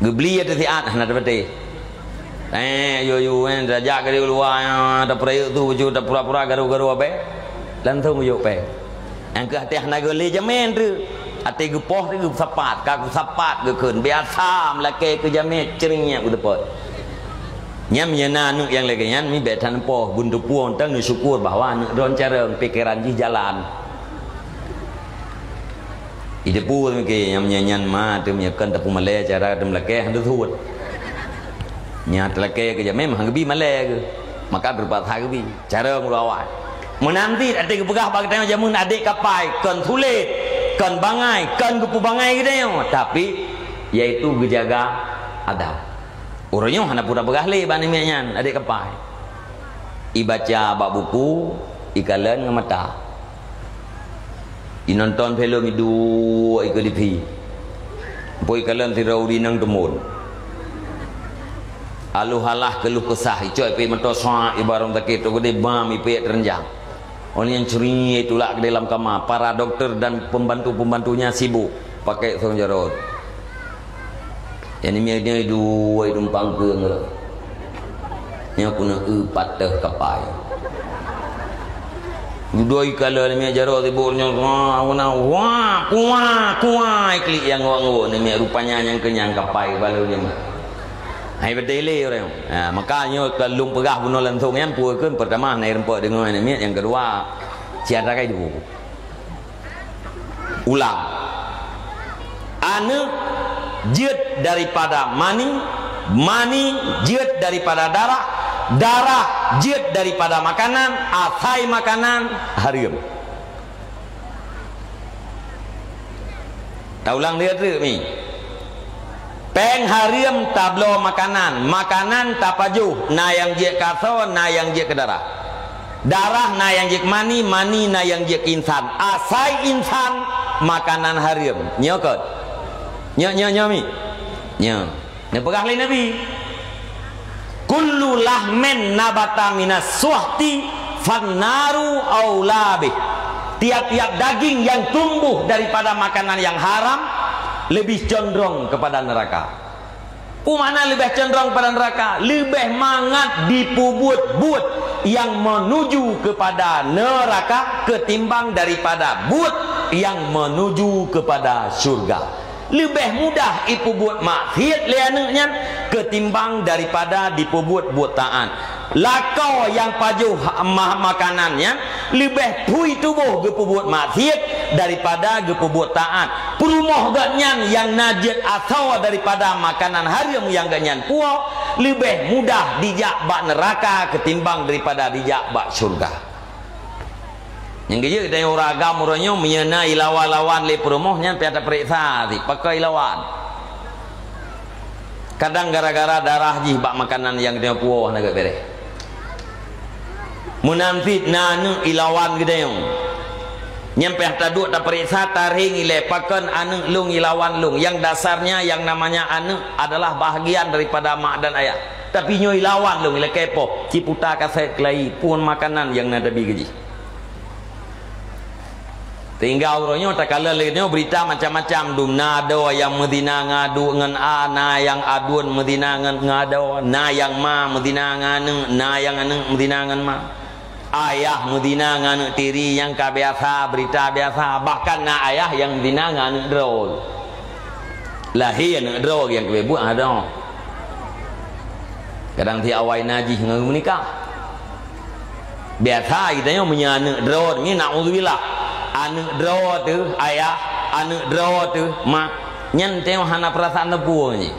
geubli ateueh siat, hana teupatéh. Eh, yu-yu, eh, tajak keu di luwa, eh, tapeurayeuk tu, baju tapura-pura, garu-garu abée. Langsung geuyue péng. Nyang keu até hana geulé jamé tu. Até geupoh tu geusapat, ka geusapat geukheun. Biasa meulakée keu jamé cering nyan geuteupot. Nyan meunyoe na aneuk nyang lagée nyan, mi bék taneupôh, beuneuteupeu tang neusyukur bahwa aneuk droen carông, pikeran jih jalan. Ide pu meuke nyang meunyan ma teuh meunyoe kon tapeumalée cara teumeulakée han teusuet. Nyan teulakée keu jamé mah geubi malée geuh. Maka teupaksa geubi. Cara meureuwai. Meunan cit até geupeugah bak geutanyoe jameun adék kapai, kon sulet, kon bangai, kon geupeubangai geutanyoe, tapi yaitu geujaga adab. Uroe nyoe hana peue tapeugah lé bak namiet nyan, adék kapai. Ibaca bak buku, ikalon ngon mata. Inonton filem iduek ikeue TV. Mpoi kalon sidroe ureueng inong teumon. Aloh alah keuluh keusah, icok ipék meuto suak ibarong sakét, toh geudeh bam ipék teureunjang. Orang yang curi tulak ke dalam kamar, para dokter dan pembantu-pembantunya sibuk pakai sarung jarot. Nyang namiet nyoe duek dumpang keueng lom. Nyoe keuneuk eu pateuh kapai. Dudoe ikalon namiet jaroe sibok nyoe, wah, wah, wah, kuah, kuah, iklik nyang ngok-ngok namiet rupanya nyang keunyang kapai kepala nyoe. Hai beutôi lé ureueng. Ha, maka nyoe ka lôn peugah bunoe langsung nyan, peue kheun peurtama hana ireumpok deungoe namiet, nyang keudua siat rakai duek. Ulang. Aneuk jeuet daripada mani, mani jeuet daripada darah, darah jeuet daripada makanan, asai makanan hareuem. Taulang dia treuk mi. Péng hareuem tabloe makanan, makanan tapajoh, na nyang jeuet keu asoe, na nyang jeuet keu darah. Darah na nyang jeuet keu mani, mani na nyang jeuet keu insan. Asai insan makanan hareuem. Nyoe kon. Nyoe, nyoe, nyoe mi. Nyoe. Neupeugah lé Nabi. Kullu lahmin nabata minas suhti fannaru aula bih. Tiap-tiap daging yang tumbuh daripada makanan yang haram lebih condong kepada neraka. Peue makna leubeh condong kepada neraka? Leubeh mangat dipeubuet buet yang menuju kepada neraka ketimbang daripada buet yang menuju kepada syurga. Leubeh mudah ipeubuet maksiet lé aneuk nyan ketimbang daripada dipeubuet buet taat. Lakoe nyang pajoh ma-, makanan nyan leubeh phui tuboh geupeubuet maksiet daripada geupeubuet taat. Peurumoh gobnyan nyang na jeuet asoe daripada makanan hareuem nyang gobnyan puwoe leubeh mudah jijak bak neuraka ketimbang daripada jijak bak syurga. Nyang geujeuet geutanyoe ureueng agam uroe nyoe, meunyoe na ilawan-lawan lé peurumoh nyan payah tapeuriksa cit, pakon ilawan. Kadang gara-gara darah jih bak makanan nyang geutanyoe puwoe hana gét beureh. Meunan cit na aneuk ilawan geutanyoe. Nyan payah taduek tapeuriksa, tarhing ilée pakon aneuk lôn ilawan lôn. Yang dasarnya yang namanya aneuk adalah bahagian daripada mak dan ayah. Tapi nyoe ilawan lôn, ilakée poh, ciputa kasét keulayi, phon makanan nyang na tabi keu jih. Sehingga uroe nyoe takalon lagée nyoe beurita macam-macam dum. Na adoe nyang meuzina ngon adu-, ngon a, na nyang aduen meuzina ngon, ngon adoe, na nyang ma meuzina ngon aneuk, na nyang aneuk meuzina ngon ma. Ayah meuzina ngon aneuk tiri nyang ka biasa, beurita biasa, bahkan na ayah nyang meuzina ngon aneuk droe. Lahé aneuk droe nyang keubiet buet adoe. Kadang si awai najih ngon meunikah. Biasa geutanyoe meunyoe aneuk droe nyoe, naudzubillah. Aneuk droe teuh ayah, aneuk droe teuh mak. Nyan tanyoe hana peurasaan teupeu nyoe.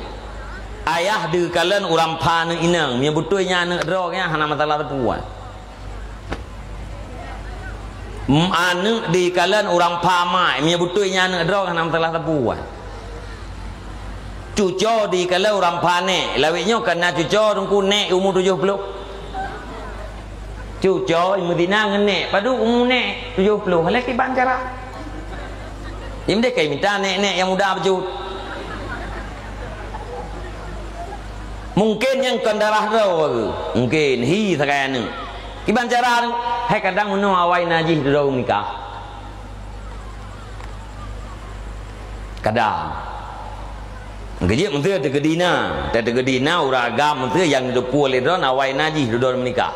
Ayah dikalon ureueng pha aneuk inong, meunyoe beutôi nyan aneuk droe nyan hana masalah teupeu. M-, aneuk dikalon ureueng pha mak, meunyoe beutôi nyan aneuk droe hana masalah teupeu. Cuco dikalon ureueng pha nèk, lawét nyoe ka na cuco teungku nèk umu tujoh ploh. Cucoe meuzina ngon nèk, padub umu nèk, tujoh ploh, lé kiban cara. Nyang deh kai mita nèk-nèk nyang muda bacut. Mungken nyang kon darah droe, mungken hi sagai aneuk. Kiban cara tu, hai kadang meunoe awai na jih dudoe meunikah. Kadang. Geujeuet meusé teukeudi na, teukeudi na ureueng agam meusé nyang geuteupeue lé droe awai na jih dudoe meunikah.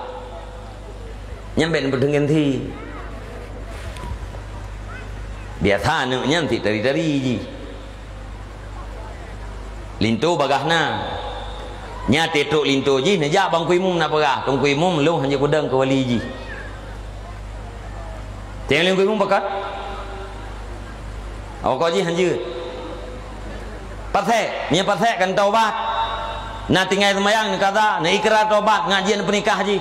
Nyan bèk neupeudeungon thi. Biasa aneuk nyan sit tari-tari jih. Linto bagaih na. Nyan teuk trok linto jih neujak bak Teungku Imum na peugah, "Teungku Imum, lôn hanjeuet peudong keu wali jih." Teungku Imum pakat? Awak jih hanjeuet. Pasék, meunyoe pasék kan taubat. Na tinggai seumayang, na kaza, na ikrar taubat, ngak jeuet peunikah jih.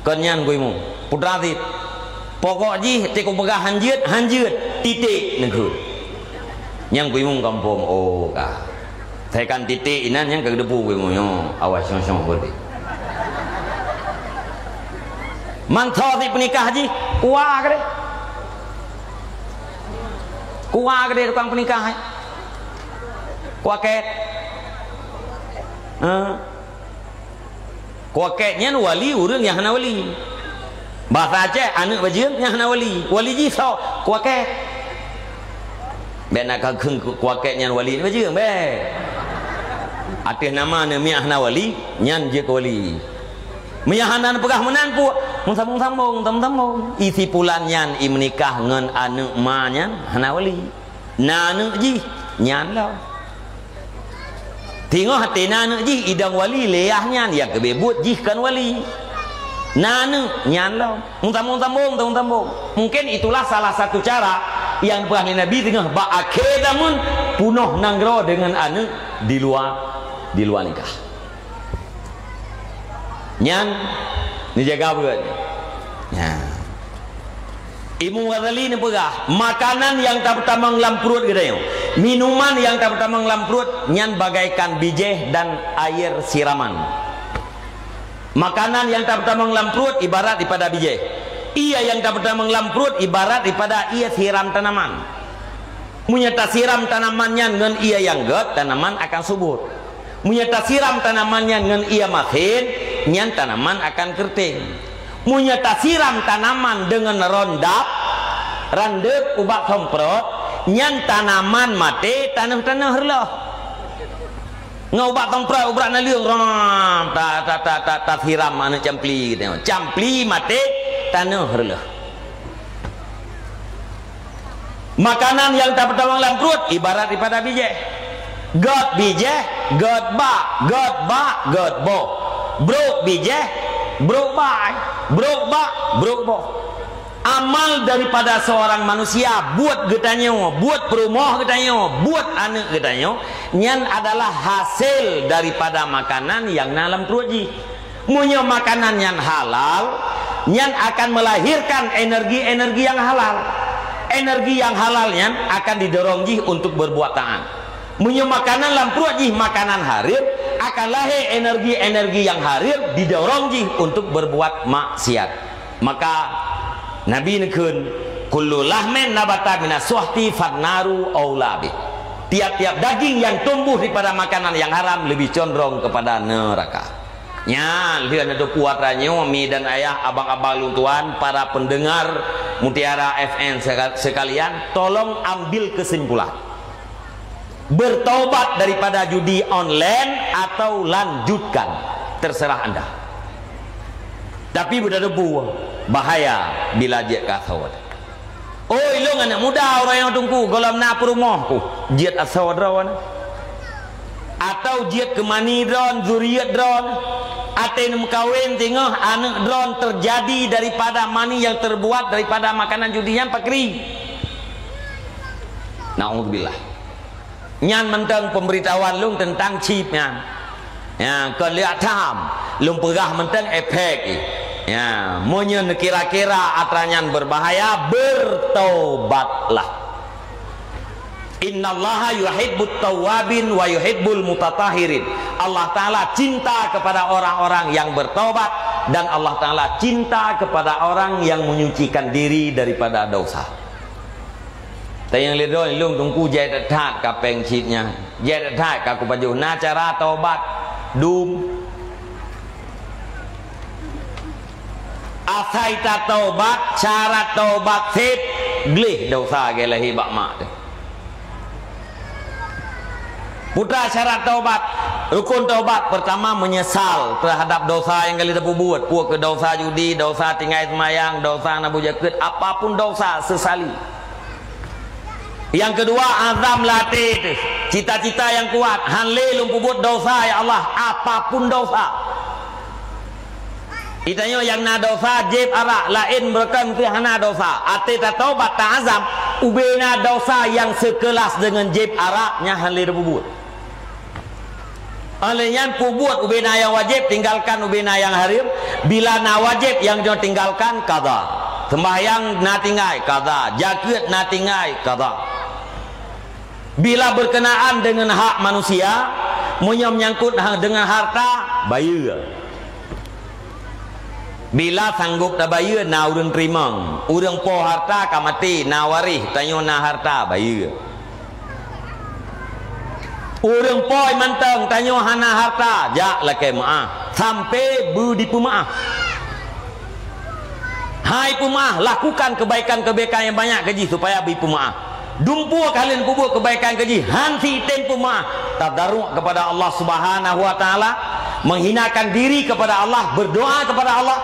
Kon nyan Teungku Imum, putra sit. Pokok jih teuk kupeugah hanjeuet, hanjeuet, titik neukheun. Nyan Teungku Imum kampung, oh ka. Sai kan titik inan nyan ka geuteupeue Teungku Imum nyoe, awai syong-syong beudeh. Mantong sit peunikah jih, kuah keudeh. Kuah keudeh tukang peunikah, eh. Kuah kèt. Hah? Kuah kèt nyan wali ureueng nyang hana wali. Bahasa Aceh, aneuk bajeueng nyang hana wali. Wali jih soe? Kuah kèt. Bèk na kakheun kuah kèt nyan wali bajeueng, bèk. Ateueh nama aneuk miet hana wali, nyan jeuet keu wali. Meunyo hana neupeugah meunan pue, meusambong-sambong, sambong-sambong. I si pulan nyan i meunikah ngon aneuk ma nyan hana wali. Na aneuk jih, nyan lom. Teungoh até na aneuk jih idong wali, lé yah nyan nyang keubeh buet jih kon wali. Na aneuk nyan lom. Meusambong-sambong, sambong-sambong. Mungken itulah salah satu cara nyang peugah lé Nabi teungoh bak akhé zaman punoh nanggroe deungon aneuk di luwa, di luwa nikah. Nyan neujaga beureuet. Nyan. Imam Ghazali neupeugah, makanan nyang tapeutamong lam pruet geutanyoe, minuman nyang tapeutamong lam pruet nyan bagaikan bijéh dan air siraman. Makanan nyang tapeutamong lam pruet ibarat daripada bijéh. Ie nyang tapeutamong lam pruet ibarat daripada ie siram tanaman. Meunyoe tasiram tanaman nyan ngon ie nyang gèt, tanaman akan subot. Meunyoe tasiram tanaman nyan ngon ie masin, nyan tanaman akan keureuteng. Meunyoe tasiram tanaman deungon rondap, randeuet, ubat semprot, nyan tanaman maté, tanoh-tanoh reuloh. Ngon ubat semprot, ubat naleueng, ram, ta, ta, ta, ta, tasiram aneuk campli, campli maté, tanoh reuloh. Makanan nyang tapeutamong lam pruet ibarat daripada bijéh. Gèt bijéh, gèt bak, gèt bak, gèt boh. Brôk bijéh, brôk bak, brôk bak, brôk boh. Amal daripada seorang manusia, buet geutanyoe, buet peurumoh geutanyoe, buet aneuk geutanyoe, nyan adalah hasil daripada makanan nyang na lam pruet jih. Meunyoe makanan nyan halal, nyan akan melahirkan energi-energi nyang halal. Energi nyang halal nyan akan didorong jih untuk berbuat taat. Meunyoe makanan lam pruet jih makanan haram, akan lahé energi-energi nyang haram didorong jih untuk berbuat maksiat. Maka Nabi neukheun, "Kullu lahmin nabata minas suhti fannaru aula bih." Tiap-tiap daging yang tumbuh daripada makanan yang haram lebih condong kepada neraka. Nyan, lheueh na teupeue atra nyoe, mi dan ayah, abang-abang lôn tuan, para pendengar Mutiara F M seka-, sekalian, tolong ambil kesimpulan. Bertaubat daripada judi online atau lanjutkan, terserah anda. Tapi beutateupeue, bahaya bila jeuet keu asoe. Oi, lôn aneuk muda, uroe nyoe Teungku, gohlom na peurumoh ku, jeuet asoe droeneuh. Atau jeuet keu mani droeneuh, zuriat droeneuh. Até neumeukawen teungoh aneuk droeneuh terjadi daripada mani yang terbuat daripada makanan judi nyan pakri. Naudzubillah. Nyan mantong pemberitahuan lôn teuntang chip nyan. Ya, kon lheueh tham, lôn peugah mantong efek jih. Ya, meunyoe neukira-kira atra nyan berbahaya, bertaubatlah. Innallaha yuhibbut tawwabin wa yuhibbul mutatahhirin. Allah Ta'ala cinta kepada orang-orang yang bertaubat Dan Allah Taala cinta kepada orang yang menyucikan diri daripada dosa. Tanyong lé droe, lôn Teungku jai that-that ka péng cit nyan. Jai that-that ka kupajoh. Na cara taubat dum. Asai tataubat, syarat taubat sép, gleh dosa lagèe lahé bak mak teuh. Peue syarat taubat? Rukun taubat pertama menyesal terhadap dosa nyang ka lheueh tapeubuet. Peue keuh dosa judi, dosa tinggai seumayang, dosa na buet zakeuet, apapun dosa, sesali. Nyang keudua, azam lam até teuh, cita-cita nyang kuat, "Han lé lôn peubuet dosa, ya Allah, apapun dosa." Geutanyoe nyang na dosa, jieb arak, laén beureukan pih hana dosa. Até tataubat, taazam, ubena dosa nyang seukelas deungon jieb arak nyan han lé tapeubuet. Óh lheueh nyan, peubuet ubena nyang wajéb, tinggalkan ubena nyang hareuem. Bila na wajéb nyang jinoe tinggalkan, qadha. Seumbahyang na tinggai, qadha. Zakeuet na tinggai, qadha. Bila berkenaan dengan hak manusia, meunyoe menyangkut ha-, dengan harta, bayeue. Bila sanggob tabayeue, na ureuëng teurimong. Ureuëng po harta ka maté, na waréh, tanyoe na harta, bayeue. Ureuëng po mantong, tanyoe hana harta, jak lakée meuáh, sampai beu dipeumeuáh. Hai peumeuáh, lakukan kebaikan-kebaikan nyang banyak keu jih supaya beu peumeuáh. Dumpeue ka lheueh peubuet kebaikan keu jih, han sitém peumeuáh. Tadaruk kepada Allah Subhanahu wa Taala, menghinakan diri kepada Allah, berdoa kepada Allah.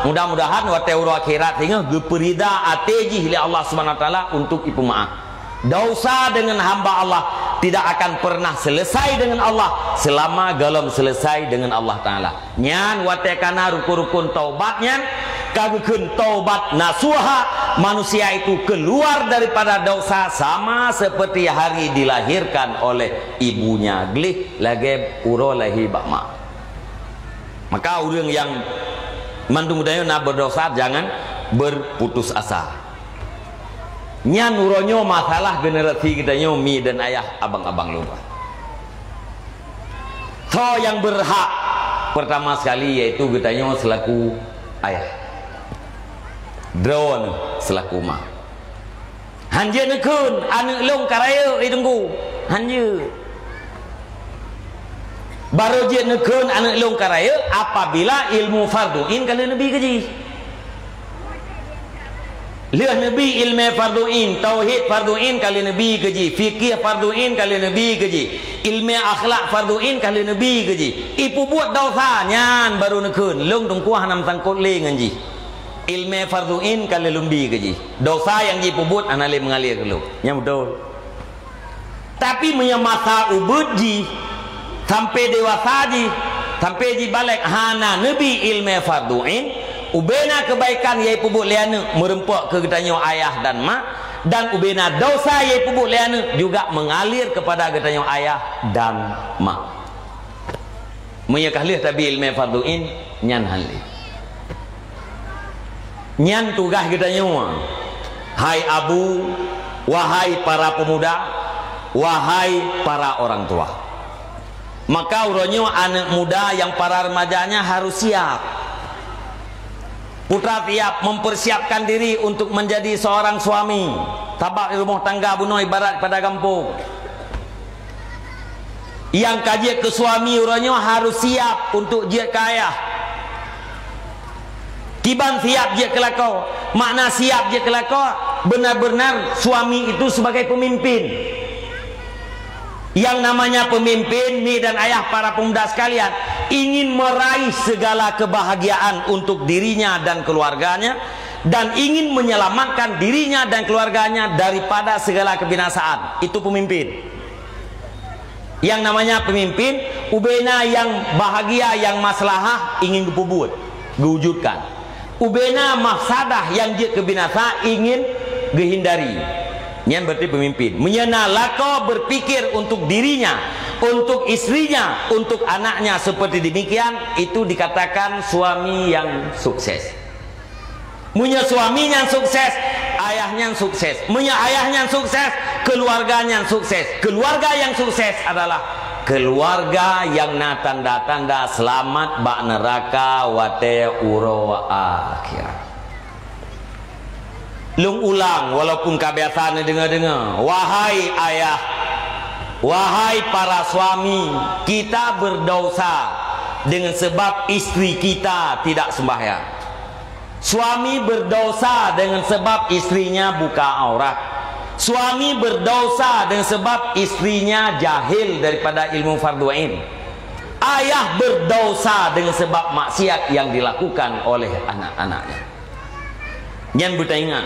Mudah-mudahan watée uroe akhirat singoh geupeurida até jih lé Allah Subhanahu wa Taala untuk ipeumeuáh. Dosa dengan hamba Allah tidak akan pernah selesai dengan Allah selama golom selesai dengan Allah Taala. Nyan watée ka na rukun-rukun taubat nyan, ka geukheun taubat nasuha, manusia itu keluar daripada dosa sama seperti hari dilahirkan oleh ibunya, gleh lagée uroe lahé bak mak. Maka ureuëng nyang mandum geutanyoe na berdosa, jangan berputus asa. Nyan uroe nyoe masalah generasi geutanyoe, mi dan ayah, abang-abang lôn. Soe nyang berhak? Pertama sekali yaitu geutanyoe selaku ayah. Droeneuh selaku ma. Han jeuet neukheun, "Aneuëk lôn ka rayeuk, i Teungku." Han jeuet. Barô jeuet neukheun aneuëk lôn ka rayeuk apabila ilmu fardhu ain ka lheueh neubi keu jih. Lheueh neubi ilmu fardhu ain, tauhid fardhu ain ka lheueh neubi keu jih, fikih fardhu ain ka lheueh neubi keu jih, ilmu akhlak fardhu ain ka lheueh neubi keu jih. Ipeubuet dosa nyan barô neukheun, "Lôn Teungku hana meusangkot lé ngon jih. Ilmu fardhu ain ka lheueh lôn bi keu jih. Dosa nyang jipeubuet hana lé meungalir keu lôn." Nyan beutôi. Tapi meunyoe masa ubeut jih, sampai dewasa jih, sampai jih balek hana neubi ilmu fardhu ain, ubena keubaikan nyang ipeubuet lé aneuëk meureumpok keu geutanyoe ayah dan mak, dan ubena dosa nyang ipeubuet lé aneuëk juga meungalir keupada geutanyoe ayah dan mak. Meunyoe ka lheueh tabi ilmu fardhu ain, nyan han lé. Nyan tugaih geutanyoe, hai abu, wahai para pemuda, wahai para orang tua. Maka uroe nyoe aneuëk muda nyang para remaja nyan harus siap. Putra siap mempersiapkan diri untuk menjadi seorang suami. Sabab rumoh tangga bunoe ibarat pada gampông. Nyang ka jeuet keu suami uroe nyoe harus siap untuk jeuet keu ayah. Kiban siap jeuet keu lakoe, makna siap jeuet keu lakoe, benar-benar suami itu sebagai pemimpin. Yang namanya pemimpin, mi dan ayah, para pemuda sekalian, ingin meraih segala kebahagiaan untuk dirinya dan keluarganya, dan ingin menyelamatkan dirinya dan keluarganya daripada segala kebinasaan. Itu pemimpin. Yang namanya pemimpin, ubena nyang bahagia, nyang maslahah ingin geupeubuet, geuwujudkan. Ubena mafsadah nyang jeuet keu binasa ingin geuhindari. Nyan berarti pemimpin. Meunyoe na lakoe berpikir untuk dirinya, untuk istrinya, untuk anaknya seperti demikian, itu dikatakan suami yang sukses. Meunyoe suami nyan sukses, ayah nyan sukses. Meunyoe ayah nyan sukses, keluarga nyan sukses. Keluarga yang sukses adalah Keuluwarga nyang na tanda-tanda seulamat bak neuraka watée uroe akhirat. Lôn ulang, walaupun ka biasa neudeungoe-deungoe, wahai ayah, wahai para suami, kita berdosa dengan sebab istri kita tidak sembahyang. Suami berdosa dengan sebab istrinya buka aurat. Suami berdosa dengan sebab istrinya jahil daripada ilmu fardu ain. Ayah berdosa dengan sebab maksiat yang dilakukan oleh anak-anaknya. Nyan beutaingat.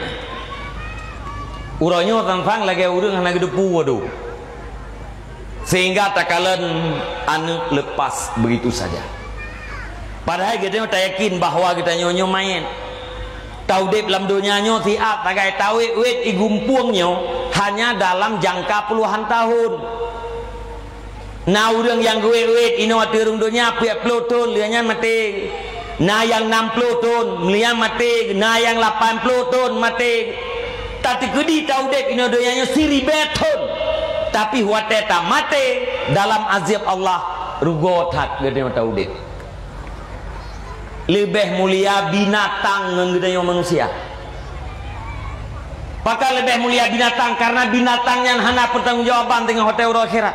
Uroe nyoe sang-sang lagée ureuëng hana geuteupeue wadoe. Sehingga takalon aneuëk lepas begitu saja. Padahai geutanyoe tayakin bahwa geutanyoe nyoe manyét. Taudeb lam donya nyoe siat sagai tawét-wét i gumpueng nyoe hanya dalam jangka puluhan tahun. Na ureuëng nyang geuwét-wét inoe ateueh rhueng donya peuet ploh thon lheueh nyan maté. Na nyang nam ploh thon lheueh nyan maté, na nyang lapan ploh thon maté. Tateukeudi taudeb inoe donya nyoe siribée thon, tapi watée tamaté dalam azab Allah, rugoe that geutanyoe taudeb. Leubeh mulia binatang ngon geutanyoe manusia. Pakon leubeh mulia binatang? Karena binatang nyan hana peutanggong jawaban teungoh watée uroe akhirat.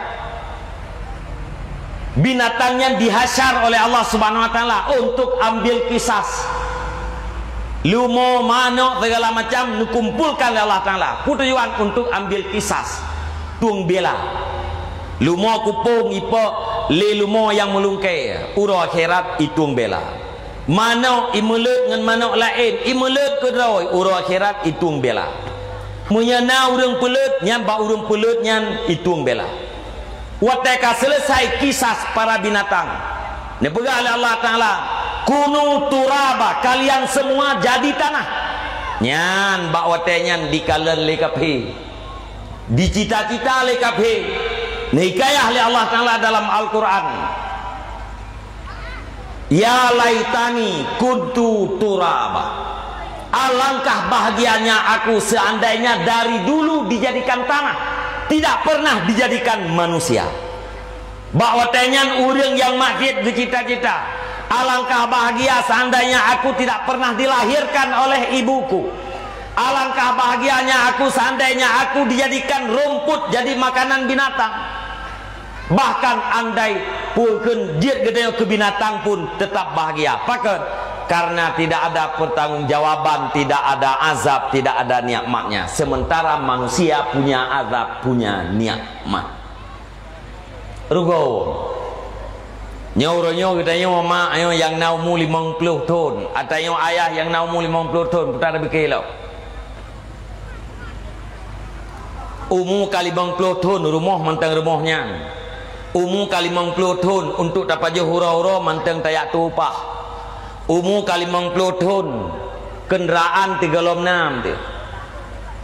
Binatang nyan dihasyar oleh Allah Subhanahu Wa Taala untuk ambil kisas. Lumo, manok, segala macam dikumpulkan oleh Allah Taala. Peue tujuan? Untuk ambil kisas, tueng bela. Lumo kupông ipok lé lumo nyang meulungkée, uroe akhirat itueng bela. Manok imeuleuet ngon manok laén, imeuleuet keudroe, uroe akhirat itueng bela. Meunyoe na ureuëng peuleuet, nyan bak ureuëng peuleuet nyan itueng bela. Watée ka seuleusai kisas para binatang, neupeugah lé Allah Taala, "Kunu turaba, kalian semua jadi tanah." Nyan bak watée nyan dikalon lé kafé, dicita-cita lé kafé. Neuhikayah lé Allah Taala dalam Al-Quran, "Ya laitani kuntu turaba. Alangkah bahagianya aku seandainya dari dulu dijadikan tanah, tidak pernah dijadikan manusia." Bak watée nyan ureuëng nyang maksiet geucita-cita, "Alangkah bahagia seandainya aku tidak pernah dilahirkan oleh ibuku. Alangkah bahagianya aku seandainya aku dijadikan rumput jadi makanan binatang." Bahkan andai peue kheun jeuet geutanyoe keu binatang pun tetap bahagia. Pakon? Karena tidak ada pertanggungjawaban, tidak ada azab, tidak ada nikmatnya. Sementara manusia punya azab, punya nikmat. Rugoe. Nyoe uroe nyoe geutanyoe mak nyoe nyang na umu limong ploh thon, atawa nyoe ayah nyang na umu limong ploh thon, peue tapiké lom. Umu ka limong ploh thon rumoh mantong rumoh nyan. Umu ka limong ploh thon untuk tapajoh uroe-uroe mantong tajak tueng upah. Umu ka limong ploh thon keundaraan teuh gohlom nam teuh.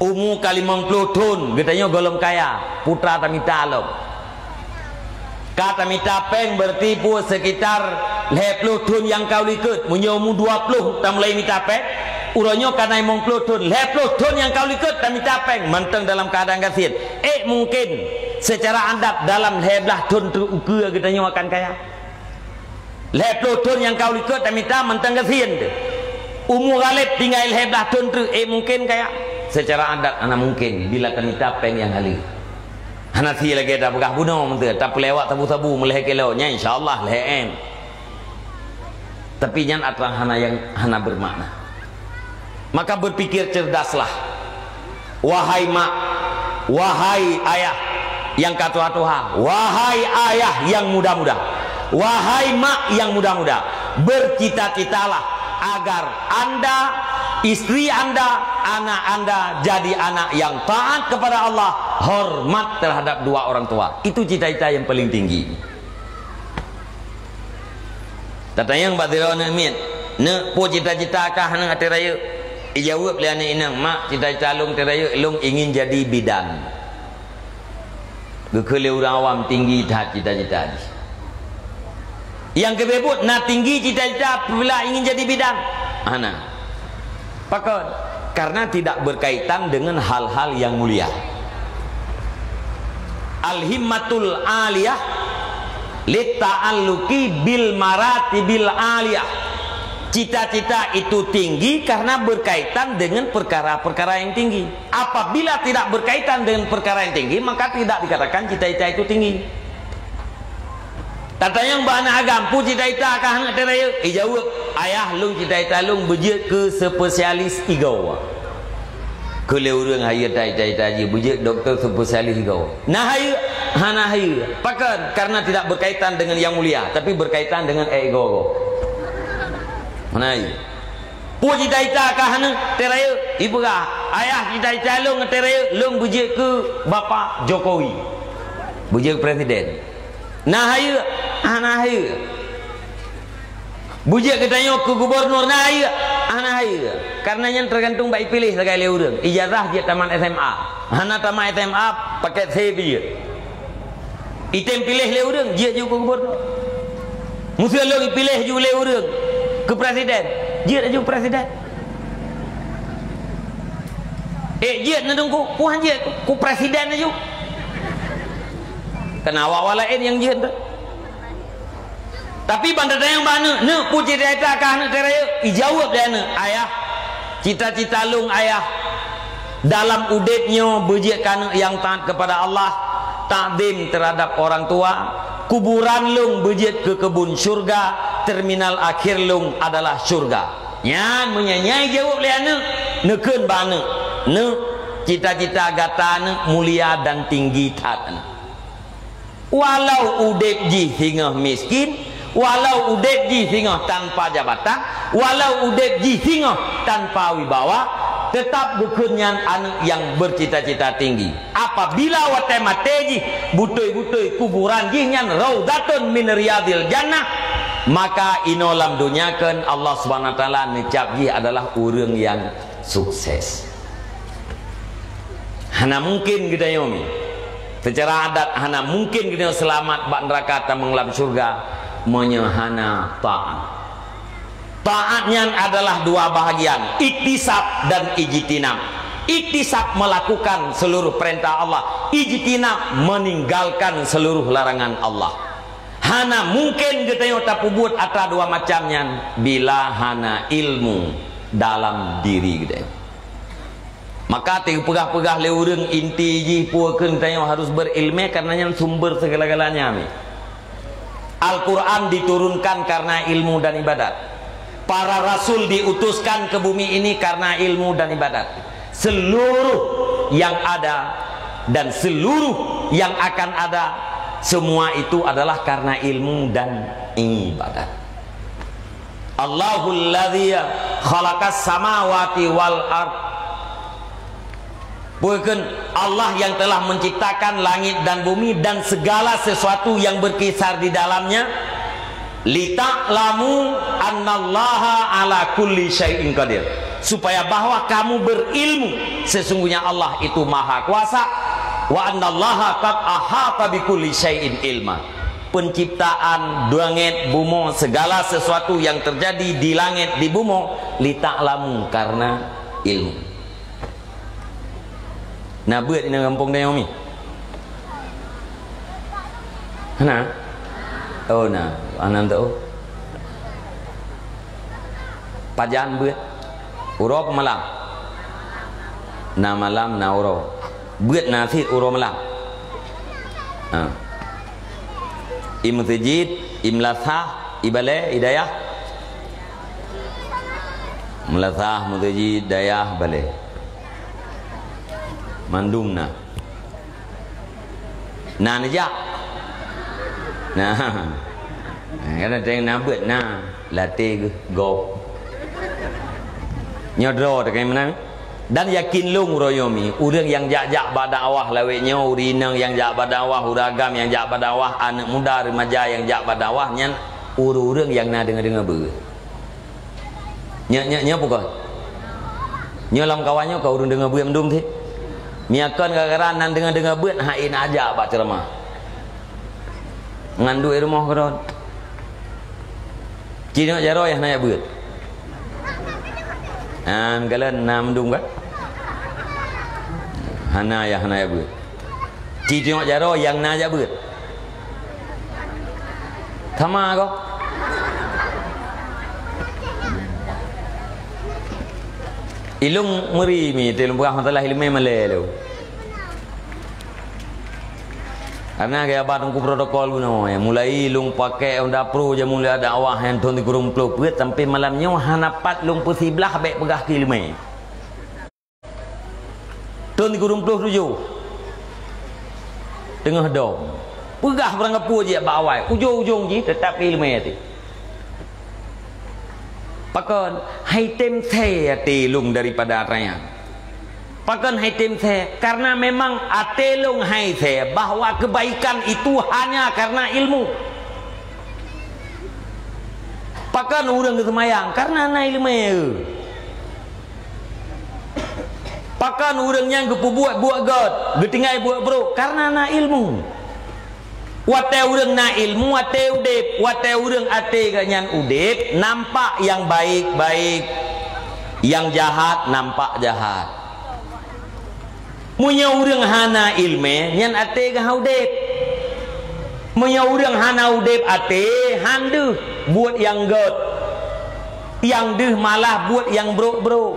Umu ka limong ploh thon geutanyoe gohlom kaya, putra tamita lom. Ka tamita péng, berarti peue, sekitar lhée ploh thon nyang ka u likot. Meunyoe umu dua ploh tamulai mita péng, uroe nyoe ka na limong ploh thon, lhée ploh thon nyang ka u likot tamita péng mantong dalam keuadaan gasien. Ék mungken secara adat dalam lhée blaih thon teuk ukeue geutanyoe akan kaya? Lhée ploh thon nyang ka u likot tamita mantong gasien teuh. Umu Ghalib tinggai lhée blaih thon teuk, ék mungken kaya? Secara adat hana mungken bila tamita péng nyang haleue. Hana sie lagée tapeugah bunoe meuteue, tapeulewat sabu-sabu meulhée kilo, nyan insya Allah lhée em. Tapi nyan atra hana nyang hana bermakna. Maka berpikir cerdaslah, wahai mak, wahai ayah nyang ka tuha-tuha, wahai ayah nyang muda-muda, wahai mak nyang muda-muda, bercita-citalah agar anda, istri anda, anak anda jadi anak yang taat kepada Allah, hormat terhadap dua orang tua. Itu cita-cita yang paling tinggi. Tatanyong bak sidroe aneuëk miet, "Neuk, peue cita-cita kah aneuëk ateueh rayeuk?" Ijaweueb lé aneuëk inong, "Mak, cita-cita lôn ateueh rayeuk, lôn ingin jadi bidan." Geukheun lé ureuëng awam tinggi that cita-cita jih. Nyang keubiet buet na tinggi cita-cita apabila ingin jadi bidan? Hana. Pakon? Karena tidak berkaitan dengan hal-hal yang mulia. Al-himmatul aliyah Litta'alluqi bil maratibil aliyah. Cita-cita itu tinggi karena berkaitan dengan perkara-perkara yang tinggi. Apabila tidak berkaitan dengan perkara yang tinggi, maka tidak dikatakan cita-cita itu tinggi. Tatanyong bak aneuk agam, "Peue cita-cita kah aneuk teuh rayeuk?" Ijaweueb, "Ayah, lôn cita-cita lôn beujeuet keu spesialis igoe." Keu lé ureuëng hayeue cita-cita jih beujeuet dokto spesialis igoe. Na hayeue? Hana hayeue. Pakon? Karena tidak berkaitan dengan yang mulia, tapi berkaitan dengan igoe-goe. Hana hayeue. "Peue cita-cita kah aneuk teuh rayeuk?" Ipeugah, "Ayah, cita-cita lôn teuh rayeuk, lôn beujeuet keu Bapak Jokowi. Beujeuet presiden." Na hayeue? Hana hayeue. Beujeuet geutanyoe keu gubernur, na hayeue? Hana hayeue. Karena nyan tergantung bak ipiléh sagai lé ureuëng. Ijazah jeuet tamat S M A. Hana tamat S M A, paket C beujeuet. Item piléh lé ureuëng, jeuet ju keu gubernur. Meuseu lôn ipiléh ju lé ureuëng keu presiden, jeuet ju presiden. Eh, jeuet na Teungku, peue han jeuet keu presiden ju. Keunan awak-awak laén nyang jeuet tu. Tapi ban tatanyong bak aneuk, "Neuk, peue cita-cita kah aneuk teuh rayeuk?" Ijaweueb lé aneuk, "Ayah, cita-cita lôn, Ayah, dalam udeb nyoe beujeuet keu aneuk nyang taat kepada Allah, takzim terhadap orang tua, kuburan lôn beujeuet keu keubun syurga, terminal akhir lôn adalah syurga." Nyan meunyoe nyan ijaweueb lé aneuk, neukheun bak aneuk, "Neuk, cita-cita gata aneuk mulia dan tinggi that aneuk." Walau udeb jih singoh miskin, walau udeb jih singoh tanpa jabatan, walau udeb jih singoh tanpa wibawa, teutap geukheun nyan aneuk nyang bercita-cita tinggi. Apabila watée maté jih, beutôi-beutôi kuburan jih nyan raudhatun min riyadil jannah, maka inoe lam donya kheun Allah Subhanahu wa Taala neucap jih adalah ureuëng nyang sukses. Hana mungken geutanyoe mi. Secara adat, hana mungken geutanyoe seulamat bak neuraka tamong lam syurga meunyoe hana taat. Taat nyan adalah dua bahagian, iktisab dan ijtinab. Iktisab melakukan seluruh perintah Allah, ijtinab meninggalkan seluruh larangan Allah. Hana mungken geutanyoe tapeubuet atra dua macam nyan bila hana ilmu dalam diri geutanyoe. Maka teupeugah-peugah lé ureuëng inti jih peue kheun tanyoe harus berilmé, karena nyan sumber segala-galanya mi. Al-Quran diturunkan karena ilmu dan ibadat. Para rasul diutuskan ke bumi ini karena ilmu dan ibadat. Seluruh yang ada dan seluruh yang akan ada, semua itu adalah karena ilmu dan ibadat. Allahul ladzi khalaqas samawati wal ard. Peue kheun? Allah yang telah menciptakan langit dan bumi dan segala sesuatu yang berkisar di dalamnya. Lita'lamu annallaha ala kulli syai'in qadir. Supaya bahwa kamu berilmu, sesungguhnya Allah itu maha kuasa. Wa annallaha qad ahata bi kulli syai'in ilma. Penciptaan langét bumoe, segala sesuatu yang terjadi di langét di bumoe, lita'lamu, karena ilmu. Na beuet inong gampông tanyoe mi? Hana? Oh, na. Hana teuh. Pajan beuet? Uroe peumalam? Na malam, na uroe. Beuet na cit uroe malam. Ha. I meuseujid, i meulasah, i balée, i dayah. Meulasah, meuseujid, dayah, balée. Mandum na. Na neujak. Na. Kadang-kadang na beuet na. Laté geuh gob. Nyoe droe teuka meunan. Dan yakin lôn uroe nyoe mi, ureuëng nyang jak-jak bak dakwah lawét nyoe, ureuëng inong nyang jak bak dakwah, ureuëng agam nyang jak bak dakwah, aneuëk muda, remaja nyang jak bak dakwah, nyan ureuëng-ureuëng nyang na deungoe-deungoe beuet. Nyoe, nyoe, nyoe peue kon? Nyoe lam kawan nyoe ka ureuëng deungoe beuet mandum cit. Meunyo kon gara-gara nan deungoe-deungoe beuet, hai na jak bak ceramah. Ngon duek rumoh keudroe. Ci nyoe jaroe yah na jak beuet. An galon na mandum kan? Hana yah na jak beuet. Ci nyoe jaroe nyang na jak beuet. Sama ko. Ilung meuri mi, teu lôn peugah masalah ileumèe malèe lôn. Karena gaya ba teungku protokol bunoe, mulai lôn pakai Honda Pro jameun lé dakwah nyang thôn sikureueng ploh peuet sampai malam nyoe hana pat lôn peusiblah bèk peugah keu ileumèe. Thôn sikureueng ploh tujoh. Teungoh dom. Peugah barangkapeue jih bak awai. Ujong-ujong jih teutap ileumèe teuh. Pakon? Hai tem sè até lôn daripada atra nyan. Pakon hai tem sè? Karena memang até lôn hai sè bahwa kebaikan itu hanya karena ilmu. Pakon ureueng geuseumayang? Karena na ileumèe. Pakon ureueng nyan geupeubuet buet gèt, geutinggai buet brôk? Karena na ilmu. Watèe ureueng na ilmu, até udép. Watèe ureueng até geuh nyan udép, nampak nyang baik-baik, nyang jahat nampak jahat. Meunyoe ureueng hana ileumèe, nyan até geuh udép. Meunyoe ureueng hana udép até, han deuh buet nyang gèt. Nyang deuh malah buet nyang brôk-brôk.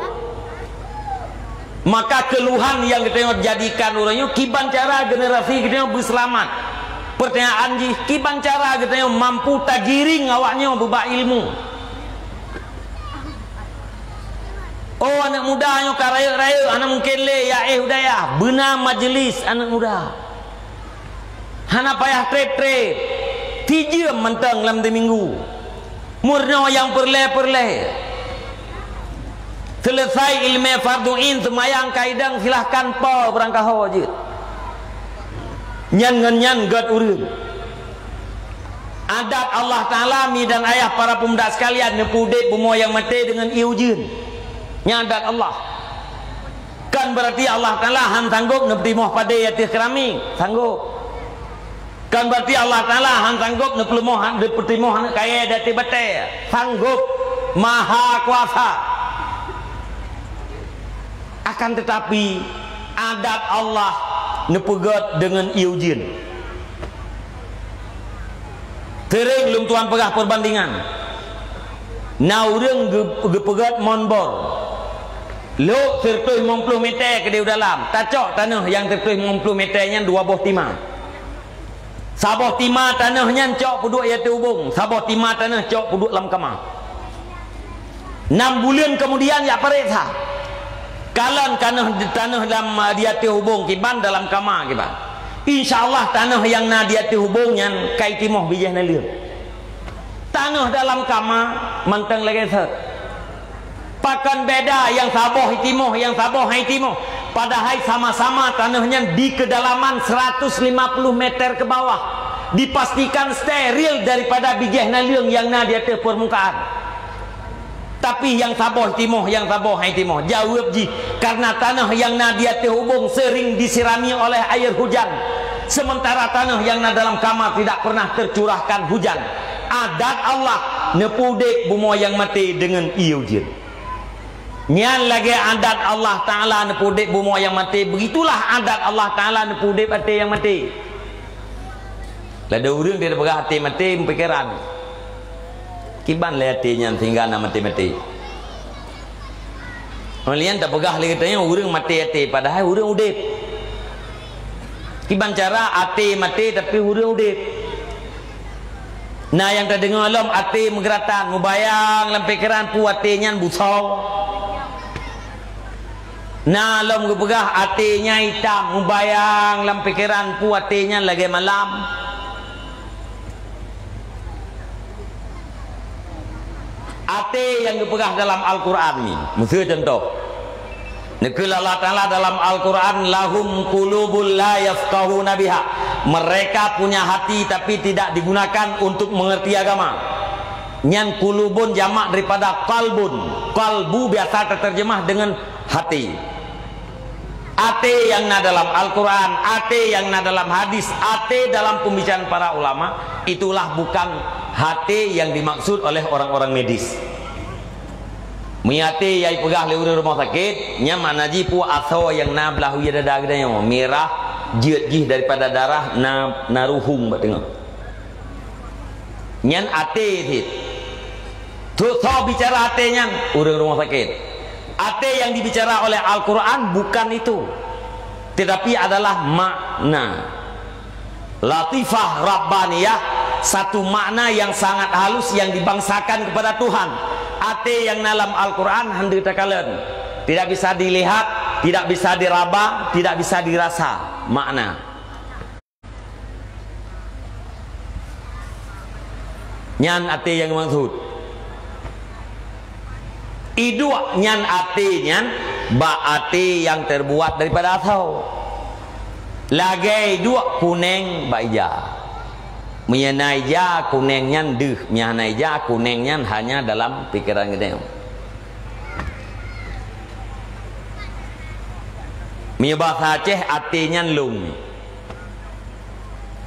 Maka keuluhan nyang geutanyoe jadikan uroe nyoe, kiban cara generasi geutanyoe beuseulamat. Peurtanyaan jih, kiban cara geutanyoe mampu tagiring awaknyoe bak ilmu? Oh, aneuk muda nyoe ka rayeuk-rayeuk, hana mungken lé, ya éh u dayah, beuna majeulis aneuk muda. Hana payah trép-trép, sijeuem mantong lam diminggu. Meurunoe nyang peureulèe-peureulèe. Seuleusai ileumèe fardhu ain, seumayang ka idong, silahkan po beurangkaho jeuet. Nyan ngon nyan gèt ureueng. Adat Allah Taala, mi dan ayah para peumuda sekalian, neupeuudép bumoe nyang maté deungon ié ujeuen. Nyan adat Allah. Kan berarti Allah Taala han sanggôp neupeutimöh padé ateueh keramik. Sanggôp. Kan berarti Allah Taala han sanggôp neupeuleumöh, neupeutimoh aneuk kayèe di ateueh batèe. Sanggôp. Maha Kuasa. Akan tetapi, adat Allah neupeugèt deungon ié ujeuen. Seuréng lôn tuan peugah peurbandingan. Na ureueng geu-, geupeugèt mon bor. Lhok sireutôh limong ploh mètè keudéh u dalam. Tacok tanoh nyang sireutôh limong ploh mètè nyan dua boh tima. Saboh tima tanoh nyan cok peuduek di ateueh ubông, saboh tima tanoh cok peuduek lam kama. Nam buleuen keumudian jak pareksa. Kalon tanoh, tanoh lam, di ateueh ubông kiban, dalam kama kiban. Insya Allah tanoh nyang na di ateueh ubông nyan ka itimoh bijèh naleueng. Tanoh dalam kama mantong lagèe sot. Pakon beda nyang saboh itimoh, nyang saboh han itimoh, padahai sama-sama tanoh nyan di keudalaman seratus lima puluh meter ke bawah, dipastikan steril daripada bijèh naleueng nyang na di ateueh peurmukaan. Tapi nyang saboh itimoh, nyang saboh han itimoh. Jaweueb jih, karena tanoh nyang na di ateueh ubông sering disirami oleh air hujan, sementara tanoh nyang na dalam kama tidak pernah tercurahkan hujan. Adat Allah neupeuudép bumoe nyang maté deungon ié ujeuen. Nyan lagèe adat Allah Taala neupeuudép bumoe nyang maté, begitulah adat Allah Taala neupeuudép até nyang maté. Ladôm ureueng dia peugah até maté, meupikeran. Kiban lé até nyan sehingga na maté-maté. Keumudian tapeugah lé geutanyoe ureueng maté até, padahai ureueng udép. Kiban cara até maté tapi ureueng udép. Na nyang tadeungoe lom até meugeuratan, mubayang lam pikeran peue até nyan busoe. Na lom geupeugah até nyan itam, mubayang lam pikeran peue até nyan lagèe malam. Até nyang geupeugah dalam Al-Qur'an nyoe, miseue cuntoh. Neukheun Allah Taala dalam Al-Qur'an, "Lahum qulubun la yafqahuna biha." Mereka punya hati tapi tidak digunakan untuk mengerti agama. Nyan qulubun jamak daripada qalbun. Qalbu biasa terjemah dengan hati. Até nyang na dalam Al-Qur'an, até nyang na dalam hadis, até dalam pembicaraan para ulama, itulah bukan até yang dimaksud oleh orang-orang medis. Meunyoe até nyang ipeugah lé ureueng rumoh sakét, nyan makna jih peue asoe nyang na blah u dada geutanyoe, mirah, jeuet jih daripada darah, na, na ruhueng bak teungoh. Nyan até cit. Soe bicara até nyan, ureuëng rumoh sakét. Até yang dibicara oleh Al-Quran bukan itu, tetapi adalah makna. Latifah Rabbaniyah, satu makna yang sangat halus yang dibangsakan kepada Tuhan. Até nyang na lam Al-Quran hana takalon. Tidak bisa dilihat, tidak bisa diraba, tidak bisa dirasa. Makna. Nyan até nyang maksud. Iduek nyan até nyan bak até nyang terbuat daripada asoe. Lagée iduek kuneng bak ija. Meunyoe na ija, kuneng nyan deuh. Meunyoe hana ija, kuneng nyan hanya dalam pikeran geutanyoe. Meunyoe basa Aceh, até nyan lông.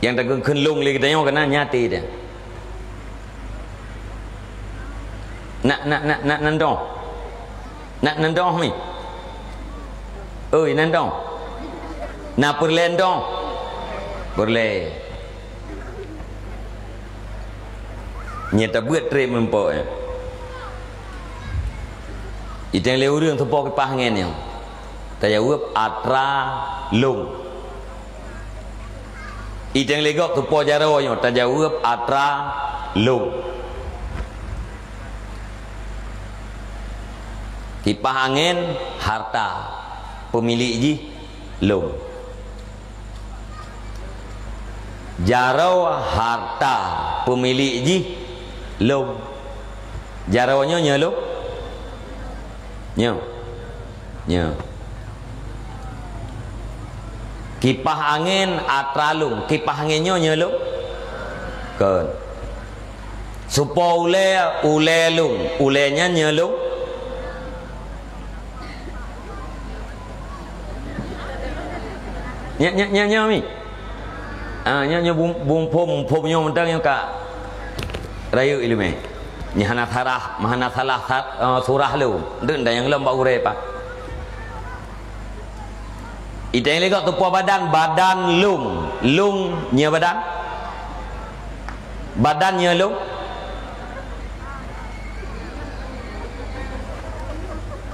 Nyang takheun lông lé geutanyoe keunan nyan até teuh. Nak, nak, nak, nak nandong. Nak nandong mi. Oi, nandong. Na peureulée ndong. Peureulée. Nyan tabeuet treb meumpok, eh. Iteng lé ureuëng teupo kipah angén nyoe. Tajaweueb atra lông. Iteng lé gob teupo jaroe nyoe, tajaweueb atra lông. Kipah angén harta, peumilék jih lông. Jaroe harta, peumilék jih lông. Jaroe nyoe nyoe lông. Nyoe. Nyoe. Kipah angén atra lông. Kipah angén nyoe nyoe lông. Kon. Supo ulée, ulée lông. Ulée nyan nyoe lông. Nyoe, nyoe, nyoe, nyoe mi. Ah, nyoe, nyoe bum-, bum phom, phom nyoe mantong nyoe ka rayeuk ileumé. Nyoe hana sarah, hana salah sa-, eh, surah lom. Deuk nda nyang lom bak gurée pat. Iteng lé gob teupo badan, badan lông. Lông nyoe badan. Badan nyoe lông.